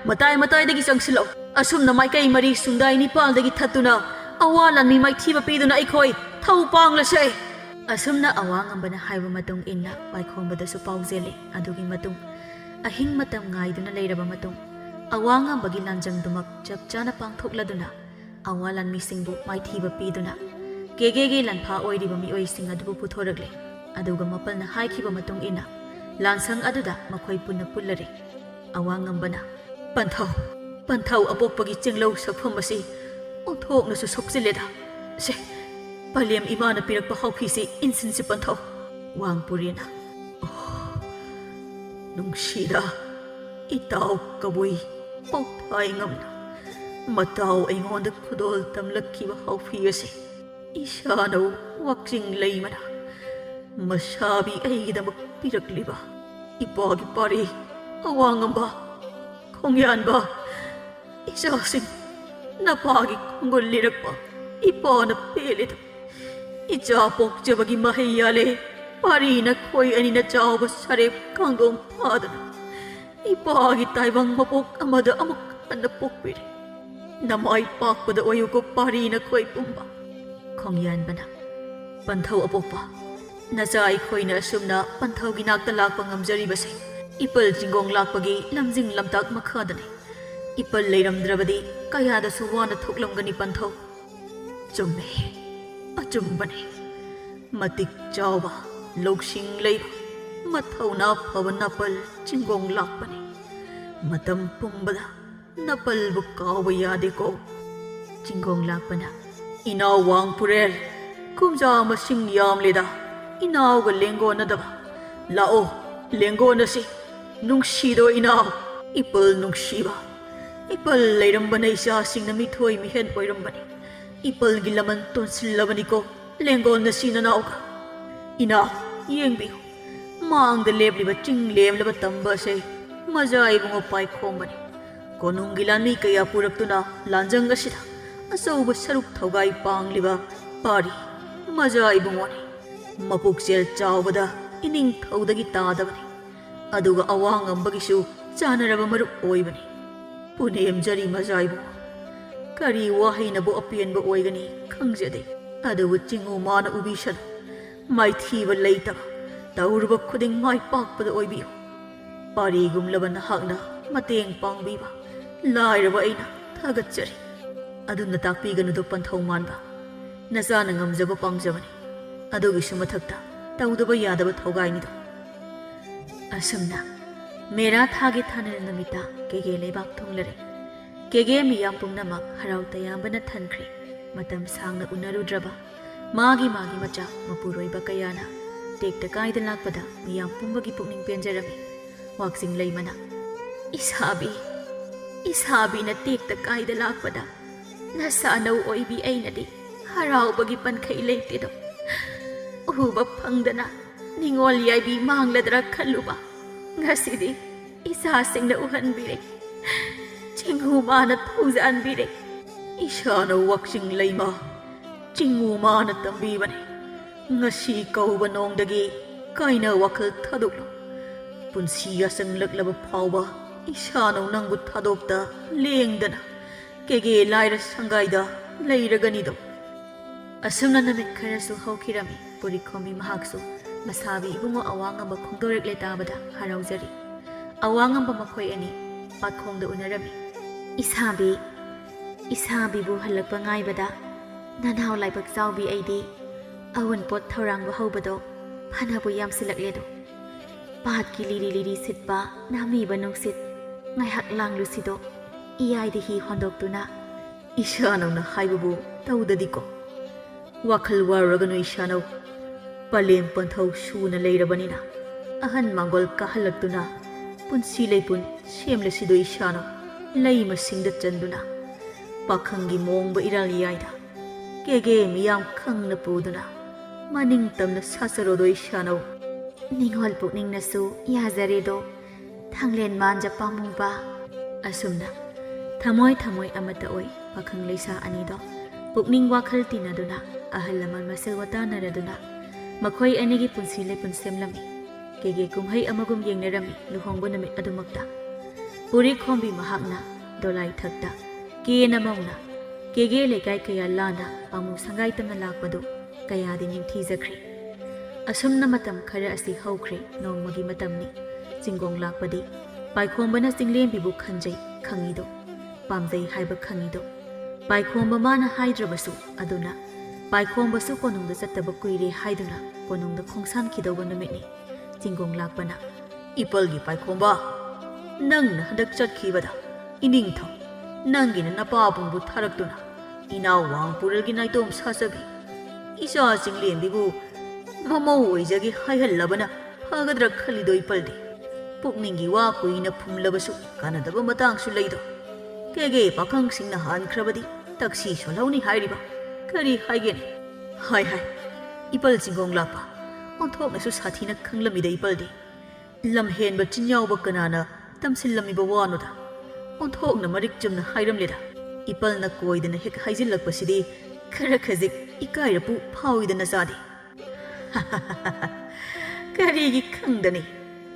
ꯃꯇꯥꯏ ꯃꯇꯥꯏꯗꯒꯤ ꯆꯪꯁꯤꯜꯂꯛꯎ꯫ ꯑꯁꯨꯝꯅ ꯃꯥꯏꯀꯩ ꯃꯔꯤ ꯁꯨꯡꯗꯥꯏ ꯅꯤꯄꯥꯜꯗꯒꯤ ꯊꯠꯇꯨꯅ ꯑꯋꯥ ꯂꯥꯟꯃꯤ ꯃꯥꯏꯊꯤꯕ ꯄꯤꯗꯨꯅ ꯑꯩꯈꯣꯏ ꯊꯧ ꯄꯥꯡꯂꯁꯦ꯫ ꯑꯁꯨꯝꯅ ꯑꯋꯥ ꯉꯝꯕꯅ ꯍꯥꯏꯕ ꯃꯇꯨꯡ ꯏꯟꯅ ꯄꯥꯏꯈꯣꯝꯕꯗꯁꯨ ꯄꯥꯎ ꯆꯦꯜꯂꯤ꯫ ꯑꯗꯨꯒꯤ ꯃꯇꯨꯡ ꯑꯍꯤꯡ ꯃꯇꯝ ꯉꯥꯏꯗꯨꯅ ꯂꯩꯔꯕ ꯃꯇꯨꯡ ꯑꯋꯥ ꯉꯝꯕꯒꯤ ꯂꯥꯟꯖꯪꯗꯨꯃꯛ ꯆꯞ ꯆꯥꯅ ꯄꯥꯡꯊꯣꯛꯂꯗꯨꯅ ꯑꯋꯥ ꯂꯥꯟꯃꯤꯁꯤꯡꯕꯨ ꯃꯥꯏꯊꯤꯕ ꯄꯤꯗꯨꯅ ꯀꯦꯒꯦꯒꯤ ꯂꯥꯟꯐꯥ ꯑꯣꯏꯔꯤꯕ ꯃꯤꯑꯣꯏꯁꯤꯡ ꯑꯗꯨꯕꯨ ꯄꯨꯊꯣꯔꯛꯂꯦ꯫ ꯑꯗꯨꯒ ꯃꯄꯜꯅ ꯍꯥꯏꯈꯤꯕ ꯃꯇꯨꯡ ꯏꯟꯅ ꯂꯥꯟꯁꯪ ꯑꯗꯨꯗ ꯃꯈꯣꯏ ꯄꯨꯟꯅ ꯄꯨꯜꯂꯔꯦ꯫ ꯑꯋꯥ ꯉꯝꯕꯅ, "ꯄꯟꯊꯧ, ꯄꯟꯊꯧ ꯑꯕꯣꯛꯄꯒꯤ ꯆꯦꯡꯂꯧ ꯁꯛꯐꯝ ꯑꯁꯤ ꯑꯣꯟꯊꯣꯛꯅꯁꯨ ꯁꯣꯛꯆꯤꯜꯂꯦꯗ꯫ ꯁꯦ, ꯄꯂꯦꯝ ꯏꯃꯥꯅ ꯄꯤꯔꯛꯄ ꯍꯥꯎꯐꯤꯁꯤ ꯏꯟꯁꯤꯟꯁꯤ ꯄꯟꯊꯧ꯫" ꯋꯥꯡꯄꯨꯔꯦꯅ, "ꯑꯣ, ꯅꯨꯡꯁꯤꯗ, ꯏꯇꯥꯎ ꯀꯕꯨꯏ ꯄꯥꯎꯊꯥꯏ ꯉꯝꯅ ꯃꯇꯥꯎ ꯑꯩꯉꯣꯟꯗ ꯈꯨꯗꯣꯜ ꯇꯝꯂꯛꯈꯤꯕ ꯍꯥꯎꯐꯤ ꯑꯁꯤ ꯏꯁꯥꯅ ꯋꯥꯛꯆꯤꯡ ꯂꯩꯃꯅ ꯃꯁꯥꯕꯤ ꯑꯩꯒꯤꯗꯃꯛ ꯄꯤꯔꯛꯂꯤꯕ ꯏꯄꯥꯒꯤ ꯄꯥꯔꯤ ꯑꯋꯥꯡꯉꯝꯕ, ꯈꯣꯡꯌꯥꯟꯕ, ꯏꯆꯥꯁꯤꯡ, ꯅꯄꯥꯒꯤ ꯈꯣꯡꯒꯨꯜ ꯂꯤꯔꯛꯄ ꯏꯄꯥꯅ ꯄꯦꯜꯂꯦꯗ꯫ ꯏꯆꯥ ꯄꯣꯛꯆꯕꯒꯤ ꯃꯍꯩ ꯌꯥꯜꯂꯦ꯫ ꯄꯥꯔꯤ ꯅꯈꯣꯏ ꯑꯅꯤꯅ ꯆꯥꯎꯕ ꯁꯔꯦꯞ ꯀꯥꯡꯗꯣꯝ ꯐꯥꯗꯨꯅ ꯏꯄꯥꯒꯤ ꯇꯥꯏꯕꯪ ꯃꯄꯣꯛ ꯑꯃꯗ ꯑꯃꯨꯛ ꯍꯟꯅ ꯄꯣꯛꯄꯤꯔꯦ꯫ ꯅꯃꯥꯏ ꯄꯥꯛꯄꯗ ꯑꯣꯏꯌꯨꯀꯣ ꯄꯥꯔꯤ ꯅꯈꯣꯏ ꯄꯨꯝꯕ꯫" ꯈꯣꯡꯌꯥꯟꯕꯅ, "ꯄꯟꯊꯧ ꯑꯄꯣꯛꯄ, ꯅꯆꯥ ꯑꯩꯈꯣꯏꯅ ꯑꯁꯨꯝꯅ ꯄꯟꯊꯧꯒꯤ ꯅꯥꯛꯇ ꯂꯥꯛꯄ ꯉꯝꯖꯔꯤꯕꯁꯦ ꯏꯄꯜ ꯆꯤꯡꯒꯣꯡ ꯂꯥꯛꯄꯒꯤ ꯂꯝꯖꯤꯡ ꯂꯝꯇꯥꯛ ꯃꯈꯥꯗꯅꯤ꯫ ꯏꯄꯜ ꯂꯩꯔꯝꯗ꯭ꯔꯕꯗꯤ ꯀꯌꯥꯗꯁꯨ ꯋꯥꯅ ꯊꯣꯛꯂꯝꯒꯅꯤ ꯄꯟꯊꯧ꯫ ꯆꯨꯝꯃꯦ, ꯑꯆꯨꯝꯕꯅꯤ꯫ ꯃꯇꯤꯛ ꯆꯥꯎꯕ, ꯂꯧꯁꯤꯡ ꯂꯩꯕ, ꯃꯊꯧꯅꯥ ꯐꯕ ꯅꯄꯜ ꯆꯤꯡꯒꯣꯡ ꯂꯥꯛꯄꯅꯤ꯫ ꯃꯇꯝ ꯄꯨꯝꯕꯗ ꯅꯄꯜꯕꯨ ꯀꯥꯎꯕ ꯌꯥꯗꯦꯀꯣ꯫ ꯆꯤꯡꯒꯣꯡ ꯂꯥꯛꯄꯅ, "ꯏꯅꯥꯎ ꯋꯥꯡ ꯄꯨꯔꯦꯜ, ꯀꯨꯝꯖꯥ ꯃꯁꯤꯡ ꯌꯥꯝꯂꯦꯗ, ꯏꯅꯥꯎꯒ ꯂꯦꯡꯒꯣꯟꯅꯗꯕ꯫ ꯂꯥꯛꯑꯣ, ꯂꯦꯡꯒꯣꯟꯅꯁꯤ꯫ ꯅꯨꯡꯁꯤꯗꯣ ꯏꯅꯥꯎ, ꯏꯄꯜ ꯅꯨꯡꯁꯤꯕ꯫ ꯏꯄꯜ ꯂꯩꯔꯝꯕꯅ ꯏꯆꯥꯁꯤꯡꯅ ꯃꯤꯊꯣꯏ ꯃꯤꯍꯦꯟ ꯑꯣꯏꯔꯝꯕꯅꯤ꯫ ꯏꯄꯜꯒꯤ ꯂꯃꯟ ꯇꯣꯟꯁꯤꯜꯂꯕꯅꯤꯀꯣ ꯂꯦꯡꯒꯣꯟꯅꯁꯤ ꯅꯅꯥꯎꯒ꯫ ꯏꯅꯥꯎ, ꯌꯦꯡꯕꯤꯌꯨ, ꯃꯥꯡꯗ ꯂꯦꯞꯂꯤꯕ ꯆꯤꯡ ꯂꯦꯝꯂꯕ ꯇꯝꯕ ꯑꯁꯦ ꯃꯖꯥ ꯏꯕꯨꯡꯉꯣ ꯄꯥꯏꯈꯣꯝꯕꯅꯤ꯫ ꯀꯣꯅꯨꯡꯒꯤ ꯂꯥꯟꯃꯤ ꯀꯌꯥ ꯄꯨꯔꯛꯇꯨꯅ ꯂꯥꯟꯖꯪ ꯑꯁꯤꯗ ꯑꯆꯧꯕ ꯁꯔꯨꯛ ꯊꯧꯒꯥꯏ ꯄꯥꯡꯂꯤꯕ ꯄꯥꯔꯤ ꯃꯖꯥ ꯏꯕꯨꯡꯉꯣꯅꯤ꯫ ꯃꯄꯨꯛꯆꯦꯜ ꯆꯥꯎꯕꯗ ꯏꯅꯤꯡꯊꯧꯗꯒꯤ ꯇꯥꯗꯕꯅꯤ꯫ ꯑꯗꯨꯒ ꯑꯋꯥꯡ ꯉꯝꯕꯒꯤꯁꯨ ꯆꯥꯟꯅꯔꯕ ꯃꯔꯨꯞ ꯑꯣꯏꯕꯅꯤ꯫ ꯄꯨꯅꯦꯝꯖꯔꯤ ꯃꯖꯥ ꯏꯕꯨꯡꯉꯣ꯫ ꯀꯔꯤ ꯋꯥꯍꯩꯅꯕꯨ ꯑꯄꯦꯟꯕ ꯑꯣꯏꯒꯅꯤ ꯈꯪꯖꯗꯦ꯫ ꯑꯗꯨꯕꯨ ꯆꯤꯡꯉꯨ ꯃꯥꯅ ꯎꯕꯤꯁꯅꯨ꯫ ꯃꯥꯏꯊꯤꯕ ꯂꯩꯇꯕ, ꯇꯧꯔꯨꯕ ꯈꯨꯗꯤꯡ ꯃꯥꯏ ꯄꯥꯛꯄꯗ ꯑꯣꯏꯕꯤꯌꯨ꯫ ꯄꯥꯔꯤꯒꯨꯝꯂꯕ ꯅꯍꯥꯛꯅ ꯃꯇꯦꯡ ꯄꯥꯡꯕꯤꯕ ꯂꯥꯏꯔꯕ ꯑꯩꯅ ꯊꯥꯒꯠꯆꯔꯤ꯫ ꯑꯗꯨꯝꯅ ꯇꯥꯛꯄꯤꯒꯅꯨꯗꯣ ꯄꯟꯊꯧ ꯃꯥꯟꯕ꯫ ꯅꯆꯥꯅ ꯉꯝꯖꯕ ꯄꯥꯡꯖꯕꯅꯤ꯫ ꯑꯗꯨꯒꯤꯁꯨ ꯃꯊꯛꯇ ꯇꯧꯗꯕ ꯌꯥꯗꯕ ꯊꯧꯒꯥꯏꯅꯤꯗꯣ꯫ ꯑꯁꯨꯝꯅ ꯃꯦꯔꯥ ꯊꯥꯒꯤ ꯊꯥꯅꯤꯜ ꯅꯨꯃꯤꯠꯇ ꯀꯦꯒꯦ ꯂꯩꯕꯥꯛ ꯊꯨꯡꯂꯔꯦ꯫ ꯀꯦꯒꯦ ꯃꯤꯌꯥꯝ ꯄꯨꯝꯅꯃꯛ ꯍꯔꯥꯎ ꯇꯌꯥꯝꯕꯅ ꯊꯟꯈ꯭ꯔꯦ꯫ ꯃꯇꯝ ꯁꯥꯡꯅ ꯎꯅꯔꯨꯗ꯭ꯔꯕ ꯃꯥꯒꯤ ꯃꯥꯒꯤ ꯃꯆꯥ ꯃꯄꯨꯔꯣꯏꯕ ꯀꯌꯥꯅ ꯇꯦꯛꯇ ꯀꯥꯏꯗ ꯂꯥꯛꯄꯗ ꯃꯤꯌꯥꯝ ꯄꯨꯝꯕꯒꯤ ꯄꯨꯛꯅꯤꯡ ꯄꯦꯟꯖꯔꯝꯃꯤ꯫ ꯋꯥꯛꯆꯤꯡ ꯂꯩꯃꯅ, "ꯏꯁꯥꯕꯤ, ꯏꯁꯥꯕꯤꯅ ꯇꯦꯛꯇ ꯀꯥꯏꯗ ꯂꯥꯛꯄꯗ ꯅꯁꯥ ꯅꯧ ꯑꯣꯏꯕꯤ ꯑꯩꯅꯗꯤ ꯍꯔꯥꯎꯕꯒꯤ ꯄꯟꯈꯩ ꯂꯩꯇꯦꯗꯣ꯫ ꯎꯕ ꯐꯪꯗꯅ ꯅꯤꯡꯉꯣꯜ ꯌꯥꯏꯕꯤ ꯃꯥꯡꯂꯗ꯭ꯔꯥ ꯈꯜꯂꯨꯕ꯫ ꯉꯁꯤꯗꯤ ꯏꯆꯥꯁꯤꯡꯅ ꯎꯍꯟꯕꯤꯔꯦ꯫ ꯆꯤꯡꯍꯨ ꯃꯥꯅ ꯊꯧꯖꯥꯟꯕꯤꯔꯦ꯫ ꯏꯁꯥꯅ ꯋꯥꯛꯆꯤꯡ ꯂꯩꯃ ꯆꯤꯡꯍꯨ ꯃꯥꯅ ꯇꯝꯕꯤꯕꯅꯤ꯫ ꯉꯁꯤ ꯀꯧꯕ ꯅꯣꯡꯗꯒꯤ ꯀꯥꯏꯅ ꯋꯥꯈꯜ ꯊꯥꯗꯣꯛꯂꯨ꯫ ꯄꯨꯟꯁꯤ ꯌꯥꯁꯪꯂꯛꯂꯕ ꯐꯥꯎꯕ ꯏꯁꯥꯅꯧ ꯅꯪꯕꯨ ꯊꯥꯗꯣꯛꯇ ꯂꯦꯡꯗꯅ ꯀꯦꯒꯦ ꯂꯥꯏꯔ ꯁꯪꯒꯥꯏꯗ ꯂꯩꯔꯒꯅꯤꯗꯣ"꯫ ꯑꯁꯨꯝꯅ ꯅꯨꯃꯤꯠ ꯈꯔꯁꯨ ꯍꯧꯈꯤꯔꯝꯃꯤ꯫ ꯄꯨꯔꯤꯈꯣꯝꯕꯤ ꯃꯍꯥꯛꯁꯨ ꯃꯁꯥꯕꯤ ꯏꯕꯨꯡꯉꯣ ꯑꯋꯥꯡꯉꯝꯕ ꯈꯣꯡꯗꯣꯔꯛꯂꯦ ꯇꯥꯕꯗ ꯍꯔꯥꯎꯖꯔꯤ꯫ ꯑꯋꯥꯡꯉꯝꯕ ꯃꯈꯣꯏ ꯑꯅꯤ ꯄꯥꯠꯈꯣꯡꯗ ꯎꯅꯔꯝꯃꯤ꯫ "ꯏꯁꯥꯕꯤ, ꯏꯁꯥꯕꯤꯕꯨ ꯍꯜꯂꯛꯄ ꯉꯥꯏꯕꯗ ꯅꯅꯥꯎ ꯂꯥꯏꯕꯛ ꯆꯥꯎꯕꯤ ꯑꯩꯗꯤ ꯑꯋꯨꯟꯄꯣꯠ ꯊꯧꯔꯥꯡꯕ ꯍꯧꯕꯗꯣ ꯐꯅꯕꯨ ꯌꯥꯝꯁꯤꯜꯂꯛꯂꯦꯗꯣ꯫ ꯄꯥꯠꯀꯤ ꯂꯤꯔꯤ ꯂꯤꯔꯤ ꯁꯤꯠꯄ ꯅꯥꯃꯤꯕ ꯅꯨꯡꯁꯤꯠ ꯉꯥꯏꯍꯥꯛ ꯂꯥꯡꯂꯨꯁꯤꯗꯣ, ꯏꯌꯥꯏꯗ ꯍꯤ ꯍꯣꯟꯗꯣꯛꯇꯨꯅ ꯏꯁꯥꯅꯧꯅ ꯍꯥꯏꯕꯕꯨ ꯇꯧꯗꯗꯤꯀꯣ꯫ ꯋꯥꯈꯜ ꯋꯥꯔꯨꯔꯒꯅꯨ ꯏꯁꯥꯅꯧ꯫ ꯄꯂꯦꯝ ꯄꯟꯊꯧ ꯁꯨꯅ ꯂꯩꯔꯕꯅꯤꯅ ꯑꯍꯟ ꯃꯥꯡꯒꯣꯜ ꯀꯥꯍꯜꯂꯛꯇꯨꯅ ꯄꯨꯟꯁꯤ ꯂꯩꯄꯨꯟ ꯁꯦꯝꯂꯁꯤꯗꯣ ꯏꯁꯥꯅꯧ꯫ ꯂꯩ ꯃꯁꯤꯡꯗ ꯆꯟꯗꯨꯅ ꯄꯥꯈꯪꯒꯤ ꯃꯣꯡꯕ ꯏꯔꯥꯜ ꯌꯥꯏꯗ ꯀꯦꯒꯦ ꯃꯤꯌꯥꯝ ꯈꯪꯅ ꯄꯨꯗꯨꯅ ꯃꯅꯤꯡ ꯇꯝꯅ ꯁꯥꯆꯔꯣꯗꯣ ꯏꯁꯥꯅꯧ꯫ ꯅꯤꯡꯉꯣꯜ ꯄꯨꯛꯅꯤꯡꯅꯁꯨ ꯌꯥꯖꯔꯦꯗꯣ꯫ ꯊꯥꯡꯂꯦꯟ ꯃꯥꯟꯖ ꯄꯥꯝꯃꯨꯕ꯫ ꯑꯁꯨꯝꯅ ꯊꯃꯣꯏ ꯊꯃꯣꯏ ꯑꯃꯠꯇ ꯑꯣꯏ ꯄꯥꯈꯪ ꯂꯩꯁꯥ ꯑꯅꯤꯗꯣ ꯄꯨꯛꯅꯤꯡ ꯋꯥꯈꯜ ꯇꯤꯟꯅꯗꯨꯅ ꯑꯍꯜ ꯂꯃꯟ ꯃꯁꯦꯜ ꯋꯥꯇꯥꯅꯔꯗꯨꯅ ꯃꯈꯣꯏ ꯑꯅꯤꯒꯤ ꯄꯨꯟꯁꯤ ꯂꯩꯄꯨꯟ ꯁꯦꯝꯂꯝꯃꯤ꯫ ꯀꯦꯒꯦ ꯀꯨꯝꯍꯩ ꯑꯃꯒꯨꯝ ꯌꯦꯡꯅꯔꯝꯃꯤ ꯂꯨꯍꯣꯡꯕ ꯅꯨꯃꯤꯠ ꯑꯗꯨꯃꯛꯇ꯫ ꯄꯨꯔꯤ ꯈꯣꯝꯕꯤ ꯃꯍꯥꯛꯅ ꯗꯣꯂꯥꯏ ꯊꯛꯇ ꯀꯦꯅ ꯃꯧꯅ ꯀꯦꯒꯦ ꯂꯩꯀꯥꯏ ꯀꯌꯥ ꯂꯥꯟꯅ ꯄꯥꯃꯨ ꯁꯪꯒꯥꯏ ꯇꯝꯅ ꯂꯥꯛꯄꯗꯨ ꯀꯌꯥꯗꯤ ꯅꯤꯡꯊꯤꯖꯈ꯭ꯔꯦ꯫ ꯑꯁꯨꯝꯅ ꯃꯇꯝ ꯈꯔ ꯑꯁꯤ ꯍꯧꯈ꯭ꯔꯦ꯫ ꯅꯣꯡꯃꯒꯤ ꯃꯇꯝꯅꯤ꯫ ꯆꯤꯡꯒꯣꯡ ꯂꯥꯛꯄꯗꯤ ꯄꯥꯏꯈꯣꯝꯕꯅ ꯆꯤꯡꯂꯦꯝꯕꯤꯕꯨ ꯈꯟꯖꯩ ꯈꯪꯉꯤꯗꯣ, ꯄꯥꯝꯖꯩ ꯍꯥꯏꯕ ꯈꯪꯉꯤꯗꯣ꯫ ꯄꯥꯏꯈꯣꯝꯕ ꯃꯥꯅ ꯍꯥꯏꯗ꯭ꯔꯕꯁꯨ ꯑꯗꯨꯅ ꯄꯥꯏꯈꯣꯝꯕꯁꯨ ꯀꯣꯅꯨꯡꯗ ꯆꯠꯇꯕ ꯀꯨꯏꯔꯦ ꯍꯥꯏꯗꯨꯅ ꯀꯣꯅꯨꯡꯗ ꯈꯣꯡꯁꯥꯟꯈꯤꯗꯧꯕ ꯅꯨꯃꯤꯠꯅꯤ꯫ ꯆꯤꯡꯒꯣꯡ ꯂꯥꯛꯄꯅ, "ꯏꯄꯜꯒꯤ ꯄꯥꯏꯈꯣꯝꯕ, ꯅꯪꯅ ꯍꯟꯗꯛ ꯆꯠꯈꯤꯕꯗ ꯏꯅꯤꯡꯊꯧ ꯅꯪꯒꯤꯅ ꯅꯄꯥꯕꯨꯡꯕꯨ ꯊꯥꯔꯛꯇꯨꯅ ꯏꯅꯥꯎ ꯋꯥꯡꯄꯨꯔꯦꯜꯒꯤ ꯅꯥꯏꯇꯣꯝ ꯁꯥꯆꯕꯤ ꯏꯆꯥ ꯆꯤꯡꯂꯦꯝꯕꯤꯕꯨ ꯃꯃꯧ ꯑꯣꯏꯖꯒꯦ ꯍꯥꯏꯍꯜꯂꯕꯅ ꯐꯒꯗ꯭ꯔꯥ ꯈꯜꯂꯤꯗꯣ ꯏꯄꯜꯗꯤ꯫ ꯄꯨꯛꯅꯤꯡꯒꯤ ꯋꯥ ꯀꯨꯏꯅ ꯐꯨꯝꯂꯕꯁꯨ ꯀꯥꯟꯅꯗꯕ ꯃꯇꯥꯡꯁꯨ ꯂꯩꯗꯣ꯫ ꯀꯦꯒꯦ ꯄꯥꯈꯪꯁꯤꯡꯅ ꯍꯥꯟꯈ꯭ꯔꯕꯗꯤ ꯇꯛꯁꯤ ꯁꯣꯜꯍꯧꯅꯤ ꯍꯥꯏꯔꯤꯕ꯫ ꯀꯔꯤ ꯍꯥꯏꯒꯦꯅꯦ? ꯍꯥꯏ ꯍꯥꯏ, ꯏꯄꯜ ꯆꯤꯡꯒꯣꯡ ꯂꯥꯛꯄ ꯑꯣꯟꯊꯣꯛꯅꯁꯨ ꯁꯥꯊꯤꯅ ꯈꯪꯂꯝꯃꯤꯗ ꯏꯄꯜꯗꯤ꯫ ꯂꯝꯍꯦꯟꯕ ꯆꯤꯟ ꯌꯥꯎꯕ ꯀꯅꯥꯅ ꯇꯝꯁꯤꯜꯂꯝꯃꯤꯕ ꯋꯥꯅꯣꯗ? ꯑꯣꯟꯊꯣꯛꯅ ꯃꯔꯤꯛ ꯆꯨꯝꯅ ꯍꯥꯏꯔꯝꯂꯦꯗ꯫ ꯏꯄꯜꯅ ꯀꯣꯏꯗꯅ ꯍꯦꯛ ꯍꯥꯏꯖꯤꯜꯂꯛꯄꯁꯤꯗꯤ ꯈꯔ ꯈꯖꯤꯛ ꯏꯀꯥꯏꯔꯞꯄꯨ ꯐꯥꯎꯏꯗ ꯅꯆꯥꯗꯤ꯫ ꯀꯔꯤꯒꯤ ꯈꯪꯗꯅꯤ?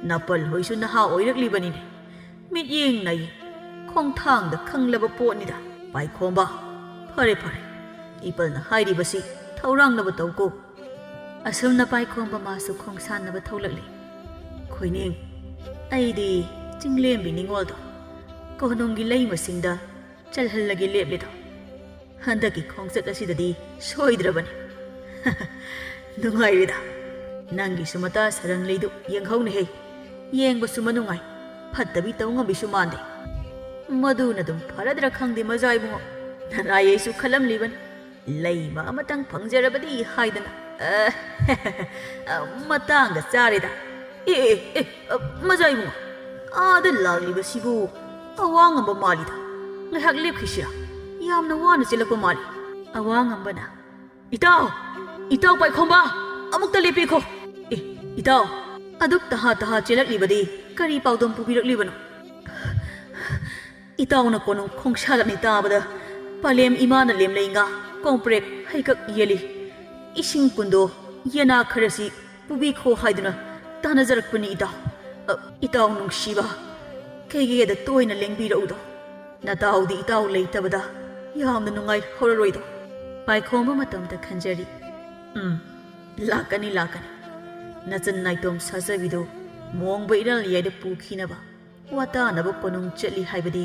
ꯅꯄꯜ ꯍꯣꯏꯁꯨ ꯅꯍꯥ ꯑꯣꯏꯔꯛꯂꯤꯕꯅꯤꯅꯦ꯫ ꯃꯤꯠꯌꯦꯡ ꯅꯥꯌꯦꯡ ꯈꯣꯡꯊꯥꯡꯗ ꯈꯪꯂꯕ ꯄꯣꯠꯅꯤꯗ꯫ ꯄꯥꯏꯈꯣꯝꯕ, ꯐꯔꯦ ꯐꯔꯦ, ꯏꯄꯜꯅ ꯍꯥꯏꯔꯤꯕꯁꯤ ꯊꯧꯔꯥꯡꯅꯕ ꯇꯧꯀꯣ꯫ ꯑꯁꯨꯝꯅ ꯄꯥꯏꯈꯣꯝꯕ ꯃꯥꯁꯨ ꯈꯣꯡꯁꯥꯟꯅꯕ ꯊꯣꯛꯂꯛꯂꯤ꯫ "ꯈꯣꯏꯅꯤꯡ, ꯑꯩꯗꯤ ꯆꯤꯡꯂꯦꯝꯕꯤ ꯅꯤꯉꯣꯜꯗꯣ ꯀꯣꯅꯨꯡꯒꯤ ꯂꯩꯃꯁꯤꯡꯗ ꯆꯜꯍꯜꯂꯒꯦ ꯂꯦꯞꯂꯤꯗꯣ꯫ ꯍꯟꯗꯛꯀꯤ ꯈꯣꯡꯆꯠ ꯑꯁꯤꯗꯗꯤ ꯁꯣꯏꯗ꯭ꯔꯕꯅꯤ꯫" "ꯅꯨꯡꯉꯥꯏꯔꯦꯗ꯫ ꯅꯪꯒꯤꯁꯨ ꯃꯇꯥ ꯁꯔꯪ ꯂꯩꯗꯨ ꯌꯦꯡꯍꯧꯅꯦꯍꯦ꯫ ꯌꯦꯡꯕꯁꯨ ꯃꯅꯨꯡꯉꯥꯏ, ꯐꯠꯇꯕꯤ ꯇꯧ ꯉꯝꯕꯤꯁꯨ ꯃꯥꯟꯗꯦ꯫" "ꯃꯗꯨꯅ ꯑꯗꯨꯝ ꯐꯔꯗ꯭ꯔꯥ ꯈꯪꯗꯦ, ꯃꯖꯥ ꯏꯕꯨꯡꯉꯣ꯫ ꯅꯅꯥꯏ ꯑꯩꯁꯨ ꯈꯜꯂꯝꯂꯤꯕꯅꯤ, ꯂꯩꯃ ꯑꯃꯇꯪ ꯐꯪꯖꯔꯕꯗꯤ ꯍꯥꯏꯗꯅ꯫ ꯑ, ꯑ, ꯃꯇꯥꯡꯒ ꯆꯥꯔꯦꯗ꯫ ꯑꯦ, ꯑꯦ, ꯑꯦ, ꯑ, ꯃꯖꯥ ꯏꯕꯨꯡꯉꯣ, ꯑꯥꯗ ꯂꯥꯛꯂꯤꯕꯁꯤꯕꯨ ꯑꯋꯥꯡꯉꯝꯕ ꯃꯥꯜꯂꯤꯗ꯫ ꯉꯥꯏꯍꯥꯛ ꯂꯦꯞꯈꯤꯁꯤꯔꯥ? ꯌꯥꯝꯅ ꯋꯥꯅ ꯆꯦꯜꯂꯛꯄ ꯃꯥꯜꯂꯤ꯫" ꯑꯋꯥꯡꯉꯝꯕꯅ, "ꯏꯇꯥꯎ! ꯏꯇꯥꯎ ꯄꯥꯏꯈꯣꯝꯕ! ꯑꯃꯨꯛꯇ ꯂꯦꯞꯄꯤꯈꯣ꯫ ꯑꯦ, ꯏꯇꯥꯎ, ꯑꯗꯨꯛ ꯇꯍꯥ ꯇꯍꯥ ꯆꯦꯜꯂꯛꯂꯤꯕꯗꯤ ꯀꯔꯤ ꯄꯥꯎꯗꯝ ꯄꯨꯕꯤꯔꯛꯂꯤꯕꯅꯣ?" "ꯏꯇꯥꯎꯅ ꯀꯣꯅꯨꯡ ꯈꯣꯡꯁꯥꯜꯂꯛꯅꯤ ꯇꯥꯕꯗ ꯄꯂꯦꯝ ꯏꯃꯥꯅ ꯂꯦꯝꯂꯩ ꯉꯥ, ꯀꯣꯝꯄ꯭ꯔꯦꯛ, ꯍꯩꯀꯛ ꯌꯦꯜꯂꯤ, ꯏꯁꯤꯡ ꯀꯨꯟꯗꯣ, ꯌꯦꯅꯥ ꯈꯔꯁꯤ ꯄꯨꯕꯤꯈꯣ ꯍꯥꯏꯗꯨꯅ ꯇꯥꯟꯅꯖꯔꯛꯄꯅꯤ ꯏꯇꯥꯎ꯫ ꯑ, ꯏꯇꯥꯎ ꯅꯨꯡꯁꯤꯕ, ꯀꯩꯒꯦꯗ ꯇꯣꯏꯅ ꯂꯦꯡꯕꯤꯔꯛꯎꯗꯣ꯫ ꯅꯇꯥꯎꯗꯤ ꯏꯇꯥꯎ ꯂꯩꯇꯕꯗ ꯌꯥꯝꯅ ꯅꯨꯡꯉꯥꯏꯍꯧꯔꯔꯣꯏꯗꯣ꯫" ꯄꯥꯏꯈꯣꯝꯕ ꯃꯇꯣꯝꯇ ꯈꯟꯖꯔꯤ꯫ "ꯎꯝ, ꯂꯥꯛꯀꯅꯤ, ꯂꯥꯛꯀꯅꯤ꯫ ꯅꯆꯟ ꯅꯥꯏꯇꯣꯝ ꯁꯥꯖꯕꯤꯗꯨ ꯃꯣꯡꯕ ꯏꯔꯥꯜ ꯌꯥꯏꯗ ꯄꯨꯈꯤꯅꯕ ꯋꯥꯇꯥꯅꯕ ꯀꯣꯅꯨꯡ ꯆꯠꯂꯤ ꯍꯥꯏꯕꯗꯤ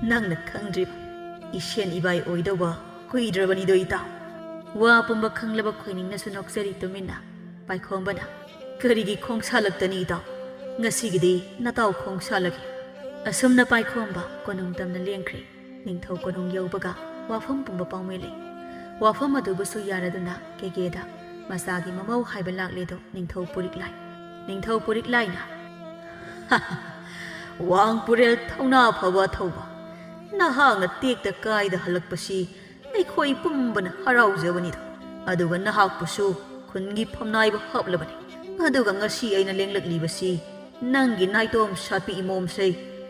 ꯅꯪꯅ ꯈꯪꯗ꯭ꯔꯤꯕ꯫ ꯏꯁꯦꯟ ꯏꯕꯥꯏ ꯑꯣꯏꯗꯧꯕ ꯀꯨꯏꯗ꯭ꯔꯕꯅꯤꯗꯣ ꯏꯇꯥꯎ꯫" ꯋꯥ ꯄꯨꯝꯕ ꯈꯪꯂꯕ ꯈꯣꯏꯅꯤꯡꯅꯁꯨ ꯅꯣꯛꯆꯔꯤ ꯇꯨꯃꯤꯟꯅ꯫ ꯄꯥꯏꯈꯣꯝꯕꯅ, "ꯀꯔꯤꯒꯤ ꯈꯣꯡꯁꯥꯜꯂꯛꯇꯅꯤ ꯏꯇꯥꯎ? ꯉꯁꯤꯒꯤꯗꯤ ꯅꯇꯥꯎ ꯈꯣꯡꯁꯥꯜꯂꯒꯦ꯫" ꯑꯁꯨꯝꯅ ꯄꯥꯏꯈꯣꯝꯕ ꯀꯣꯅꯨꯡ ꯇꯝꯅ ꯂꯦꯡꯈ꯭ꯔꯦ꯫ ꯅꯤꯡꯊꯧ ꯀꯣꯅꯨꯡ ꯌꯧꯕꯒ ꯋꯥꯐꯝ ꯄꯨꯝꯕ ꯄꯥꯎꯃꯦꯜꯂꯦ꯫ ꯋꯥꯐꯝ ꯑꯗꯨꯕꯨꯁꯨ ꯌꯥꯔꯗꯨꯅ ꯀꯦꯒꯦꯗ ꯃꯆꯥꯒꯤ ꯃꯃꯧ ꯍꯥꯏꯕ ꯂꯥꯛꯂꯦꯗꯣ ꯅꯤꯡꯊꯧ ꯄꯨꯔꯤꯛꯂꯥꯏ꯫ ꯅꯤꯡꯊꯧ ꯄꯨꯔꯤꯛꯂꯥꯏꯅ, "ꯋꯥꯡ ꯄꯨꯔꯦꯜ ꯊꯧꯅꯥ ꯐꯕ ꯑꯊꯧꯕ, ꯅꯍꯥꯛꯅ ꯇꯦꯛꯇ ꯀꯥꯏꯗ ꯍꯜꯂꯛꯄꯁꯤ ꯑꯩꯈꯣꯏ ꯄꯨꯝꯕꯅ ꯍꯔꯥꯎꯖꯕꯅꯤꯗꯣ꯫ ꯑꯗꯨꯒ ꯅꯍꯥꯛꯄꯨꯁꯨ ꯈꯨꯟꯒꯤ ꯐꯝꯅꯥꯏꯕ ꯍꯥꯞꯂꯕꯅꯤ꯫ ꯑꯗꯨꯒ ꯉꯁꯤ ꯑꯩꯅ ꯂꯦꯡꯂꯛꯂꯤꯕꯁꯤ ꯅꯪꯒꯤ ꯅꯥꯏꯇꯣꯝ ꯁꯥꯄꯤ ꯏꯃꯣꯝꯁꯦ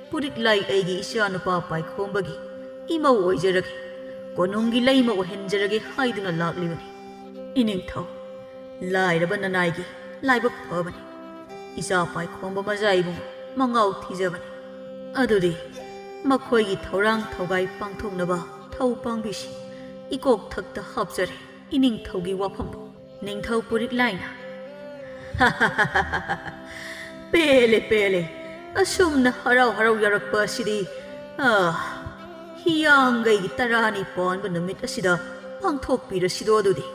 ꯄꯨꯔꯤꯛꯂꯥꯏ ꯑꯩꯒꯤ ꯏꯆꯥꯅꯨꯄꯥ ꯄꯥꯏꯈꯣꯝꯕꯒꯤ ꯏꯃꯧ ꯑꯣꯏꯖꯔꯒꯦ, ꯀꯣꯅꯨꯡꯒꯤ ꯂꯩꯃ ꯑꯣꯏꯍꯟꯖꯔꯒꯦ ꯍꯥꯏꯗꯨꯅ ꯂꯥꯛꯂꯤꯕꯅꯤ꯫ ꯏꯅꯤꯡꯊꯧ, ꯂꯥꯏꯔꯕ ꯅꯅꯥꯏꯒꯤ ꯂꯥꯏꯕꯛ ꯐꯕꯅꯤ꯫ ꯏꯆꯥ ꯄꯥꯏꯈꯣꯝꯕ ꯃꯖꯥ ꯏꯕꯨꯡ ꯃꯉꯥꯎ ꯊꯤꯖꯕꯅꯤ꯫ ꯑꯗꯨꯗꯤ ꯃꯈꯣꯏꯒꯤ ꯊꯧꯔꯥꯡ ꯊꯧꯒꯥꯏ ꯄꯥꯡꯊꯣꯛꯅꯕ ꯊꯧ ꯄꯥꯡꯕꯤꯁꯤ ꯏꯀꯣꯛ ꯊꯛꯇ ꯍꯥꯞꯆꯔꯦ ꯏꯅꯤꯡꯊꯧꯒꯤ ꯋꯥꯐꯝꯕꯨ꯫" ꯅꯤꯡꯊꯧ ꯄꯨꯔꯤꯛ ꯂꯥꯏꯅ, "ꯄꯦꯜꯂꯦ, ꯄꯦꯜꯂꯦ꯫ ꯑꯁꯨꯝꯅ ꯍꯔꯥꯎ ꯍꯔꯥꯎ ꯌꯥꯔꯛꯄ ꯑꯁꯤꯗꯤ, ꯑꯥ, ꯍꯤꯌꯥꯡꯒꯩꯒꯤ ꯇꯔꯥꯅꯤ ꯄꯥꯟꯕ ꯅꯨꯃꯤꯠ ꯑꯁꯤꯗ ꯄꯥꯡꯊꯣꯛꯄꯤꯔꯁꯤꯗꯣ ꯑꯗꯨꯗꯤ꯫"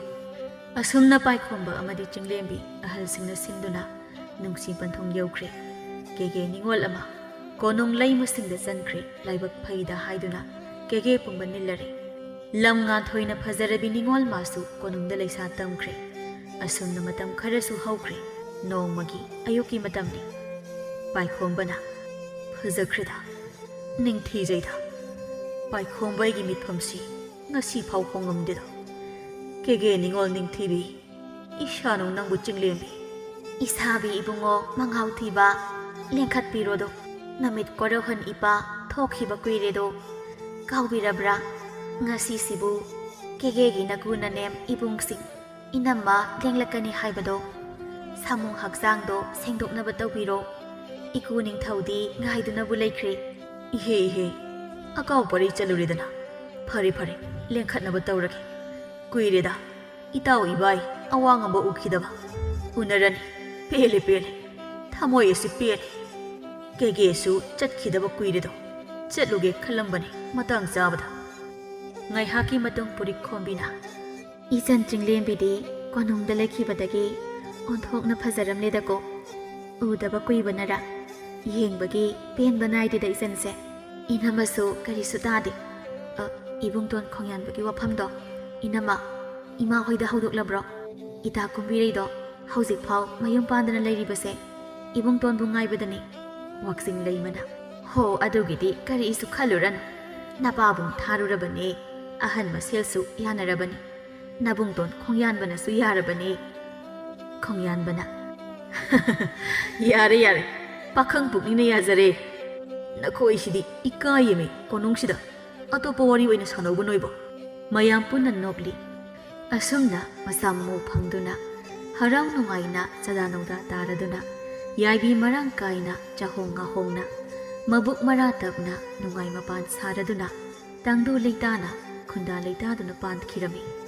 ꯑꯁꯨꯝꯅ ꯄꯥꯏꯈꯣꯝꯕ ꯑꯃꯗꯤ ꯆꯤꯡꯂꯦꯝꯕꯤ ꯑꯍꯜꯁꯤꯡꯅ ꯁꯤꯟꯗꯨꯅ ꯅꯨꯡꯁꯤ ꯄꯟꯊꯨꯡ ꯌꯧꯈ꯭ꯔꯦ꯫ ꯀꯦꯒꯦ ꯅꯤꯉꯣꯜ ꯑꯃ ꯀꯣꯅꯨꯡ ꯂꯩꯃꯁꯤꯡꯗ ꯆꯟꯈ꯭ꯔꯦ꯫ ꯂꯥꯏꯕꯛ ꯐꯩꯗ ꯍꯥꯏꯗꯨꯅ ꯀꯦꯒꯦ ꯄꯨꯝꯕ ꯅꯤꯜꯂꯔꯦ꯫ ꯂꯝ ꯉꯥꯟꯊꯣꯏꯅ ꯐꯖꯔꯕꯤ ꯅꯤꯉꯣꯜ ꯃꯥꯁꯨ ꯀꯣꯅꯨꯡꯗ ꯂꯩꯁꯥ ꯇꯝꯈ꯭ꯔꯦ꯫ ꯑꯁꯨꯝꯅ ꯃꯇꯝ ꯈꯔꯁꯨ ꯍꯧꯈ꯭ꯔꯦ꯫ ꯅꯣꯡꯃꯒꯤ ꯑꯌꯨꯛꯀꯤ ꯃꯇꯝꯅꯤ꯫ ꯄꯥꯏꯈꯣꯝꯕꯅ, "ꯐꯖꯈ꯭ꯔꯦꯗ, ꯅꯤꯡꯊꯤꯖꯩꯗ꯫ ꯄꯥꯏꯈꯣꯝꯕ ꯑꯩꯒꯤ ꯃꯤꯠꯐꯝꯁꯤ ꯉꯁꯤ ꯐꯥꯎ ꯍꯣꯡꯉꯝꯗꯦꯗ꯫ ꯀꯦꯒꯦ ꯅꯤꯉꯣꯜ ꯅꯤꯡꯊꯤꯕꯤ, ꯏꯁꯥꯅꯨ ꯅꯪꯕꯨ ꯆꯤꯡꯂꯦꯝꯕꯤ꯫" "ꯏꯁꯥꯕꯤ ꯏꯕꯨꯡꯉꯣ ꯃꯉꯥꯎ ꯊꯤꯕ, ꯂꯦꯡꯈꯠꯄꯤꯔꯣꯗꯣ꯫ ꯅꯃꯤꯠ ꯀꯣꯔꯧꯍꯟ ꯏꯄꯥ ꯊꯣꯛꯈꯤꯕ ꯀꯨꯏꯔꯦꯗꯣ꯫ ꯀꯥꯎꯕꯤꯔꯕ꯭ꯔꯥ? ꯉꯁꯤꯁꯤꯕꯨ ꯀꯦꯒꯦꯒꯤ ꯅꯀꯨ ꯅꯅꯦꯝ ꯏꯕꯨꯡꯁꯤꯡ, ꯏꯅꯝꯃ ꯂꯦꯡꯂꯛꯀꯅꯤ ꯍꯥꯏꯕꯗꯣ꯫ ꯁꯥꯃꯨ ꯍꯛꯆꯥꯡꯗꯣ ꯁꯦꯡꯗꯣꯛꯅꯕ ꯇꯧꯕꯤꯔꯣ꯫ ꯏꯀꯨ ꯅꯤꯡꯊꯧꯗꯤ ꯉꯥꯏꯗꯨꯅꯕꯨ ꯂꯩꯈ꯭ꯔꯦ꯫" "ꯏꯍꯦ, ꯏꯍꯦ, ꯑꯀꯥꯎ ꯄꯔꯩ ꯆꯠꯂꯨꯔꯦꯗꯅ꯫ ꯐꯔꯦ, ꯐꯔꯦ, ꯂꯦꯡꯈꯠꯅꯕ ꯇꯧꯔꯒꯦ꯫ ꯀꯨꯏꯔꯦꯗ ꯏꯇꯥꯎ ꯏꯕꯥꯏ ꯑꯋꯥꯡ ꯑꯝꯕ ꯎꯈꯤꯗꯕ꯫ ꯎꯅꯔꯅꯤ꯫ ꯄꯦꯜꯂꯦ, ꯄꯦꯜꯂꯦ꯫ ꯊꯃꯣꯏ ꯑꯁꯤ ꯄꯦꯜꯂꯦ꯫ ꯀꯦꯒꯦꯁꯨ ꯆꯠꯈꯤꯗꯕ ꯀꯨꯏꯔꯦꯗꯣ꯫ ꯆꯠꯂꯨꯒꯦ ꯈꯜꯂꯝꯕꯅꯤ ꯃꯇꯥꯡ ꯆꯥꯕꯗ꯫" ꯉꯥꯏꯍꯥꯛꯀꯤ ꯃꯇꯨꯡ ꯄꯨꯔꯤꯛ ꯈꯣꯝꯕꯤꯅ, "ꯏꯆꯟ ꯆꯤꯡꯂꯦꯝꯕꯤꯗꯤ ꯀꯣꯅꯨꯡꯗ ꯂꯩꯈꯤꯕꯗꯒꯤ ꯑꯣꯟꯊꯣꯛꯅ ꯐꯖꯔꯝꯂꯦꯗꯀꯣ꯫ ꯎꯗꯕ ꯀꯨꯏꯕꯅꯔ ꯌꯦꯡꯕꯒꯤ ꯄꯦꯟꯕ ꯅꯥꯏꯗꯦꯗ ꯏꯆꯟꯁꯦ꯫ ꯏꯅꯝꯃꯁꯨ ꯀꯔꯤꯁꯨ ꯇꯥꯗꯦ꯫ ꯑ, ꯏꯕꯨꯡꯇꯣꯟ ꯈꯣꯡꯌꯥꯟꯕꯒꯤ ꯋꯥꯐꯝꯗꯣ ꯏꯅꯝꯃ, ꯏꯃꯥ ꯍꯣꯏꯗ ꯍꯧꯗꯣꯛꯂꯕ꯭ꯔꯣ? ꯏꯇꯥ ꯀꯨꯝꯕꯤꯔꯩꯗꯣ ꯍꯧꯖꯤꯛꯐꯥꯎ ꯃꯌꯨꯝ ꯄꯥꯟꯗꯅ ꯂꯩꯔꯤꯕꯁꯦ ꯏꯕꯨꯡꯇꯣꯟꯕꯨ ꯉꯥꯏꯕꯗꯅꯤ꯫" ꯋꯥꯛꯆꯤꯡ ꯂꯩꯃꯅ, "ꯍꯣ, ꯑꯗꯨꯒꯤꯗꯤ ꯀꯔꯤꯁꯨ ꯈꯜꯂꯨꯔꯅꯨ꯫ ꯅꯄꯥꯕꯨꯡ ꯊꯥꯔꯨꯔꯕꯅꯦ꯫ ꯑꯍꯟ ꯃꯁꯦꯜꯁꯨ ꯌꯥꯅꯔꯕꯅꯤ꯫ ꯅꯕꯨꯡꯇꯣꯟ ꯈꯣꯡꯌꯥꯟꯕꯅꯁꯨ ꯌꯥꯔꯕꯅꯦ꯫" ꯈꯣꯡꯌꯥꯟꯕꯅ, "ꯌꯥꯔꯦ, ꯌꯥꯔꯦ꯫ ꯄꯥꯈꯪ ꯄꯨꯛꯅꯤꯡꯅ ꯌꯥꯖꯔꯦ꯫ ꯅꯈꯣꯏꯁꯤꯗꯤ ꯏꯀꯥꯏꯌꯦꯃꯤ ꯀꯣꯅꯨꯡꯁꯤꯗ꯫ ꯑꯇꯣꯞꯄ ꯋꯥꯔꯤ ꯑꯣꯏꯅ ꯁꯥꯟꯅꯧꯕ ꯅꯣꯏꯕꯣ꯫" ꯃꯌꯥꯝ ꯄꯨꯟꯅ ꯅꯣꯛꯂꯤ꯫ ꯑꯁꯨꯝꯅ ꯃꯁꯥ ꯃꯎ ꯐꯪꯗꯨꯅ, ꯍꯔꯥꯎ ꯅꯨꯡꯉꯥꯏꯅ ꯆꯗꯥ ꯅꯧꯗꯥ ꯇꯥꯔꯗꯨꯅ, ꯌꯥꯏꯕꯤ ꯃꯔꯥꯡ ꯀꯥꯏꯅ ꯆꯥꯍꯣꯡ ꯉꯥꯍꯣꯡꯅ, ꯃꯕꯨꯛ ꯃꯔꯥ ꯇꯞꯅ ꯅꯨꯡꯉꯥꯏ ꯃꯄꯥꯟ ꯁꯥꯔꯗꯨꯅ, ꯇꯪꯗꯨ ꯂꯩꯇꯥꯅ ꯈꯨꯟꯗꯥ ꯂꯩꯇꯥꯗꯨꯅ ꯄꯥꯟꯈꯤꯔꯝꯃꯤ꯫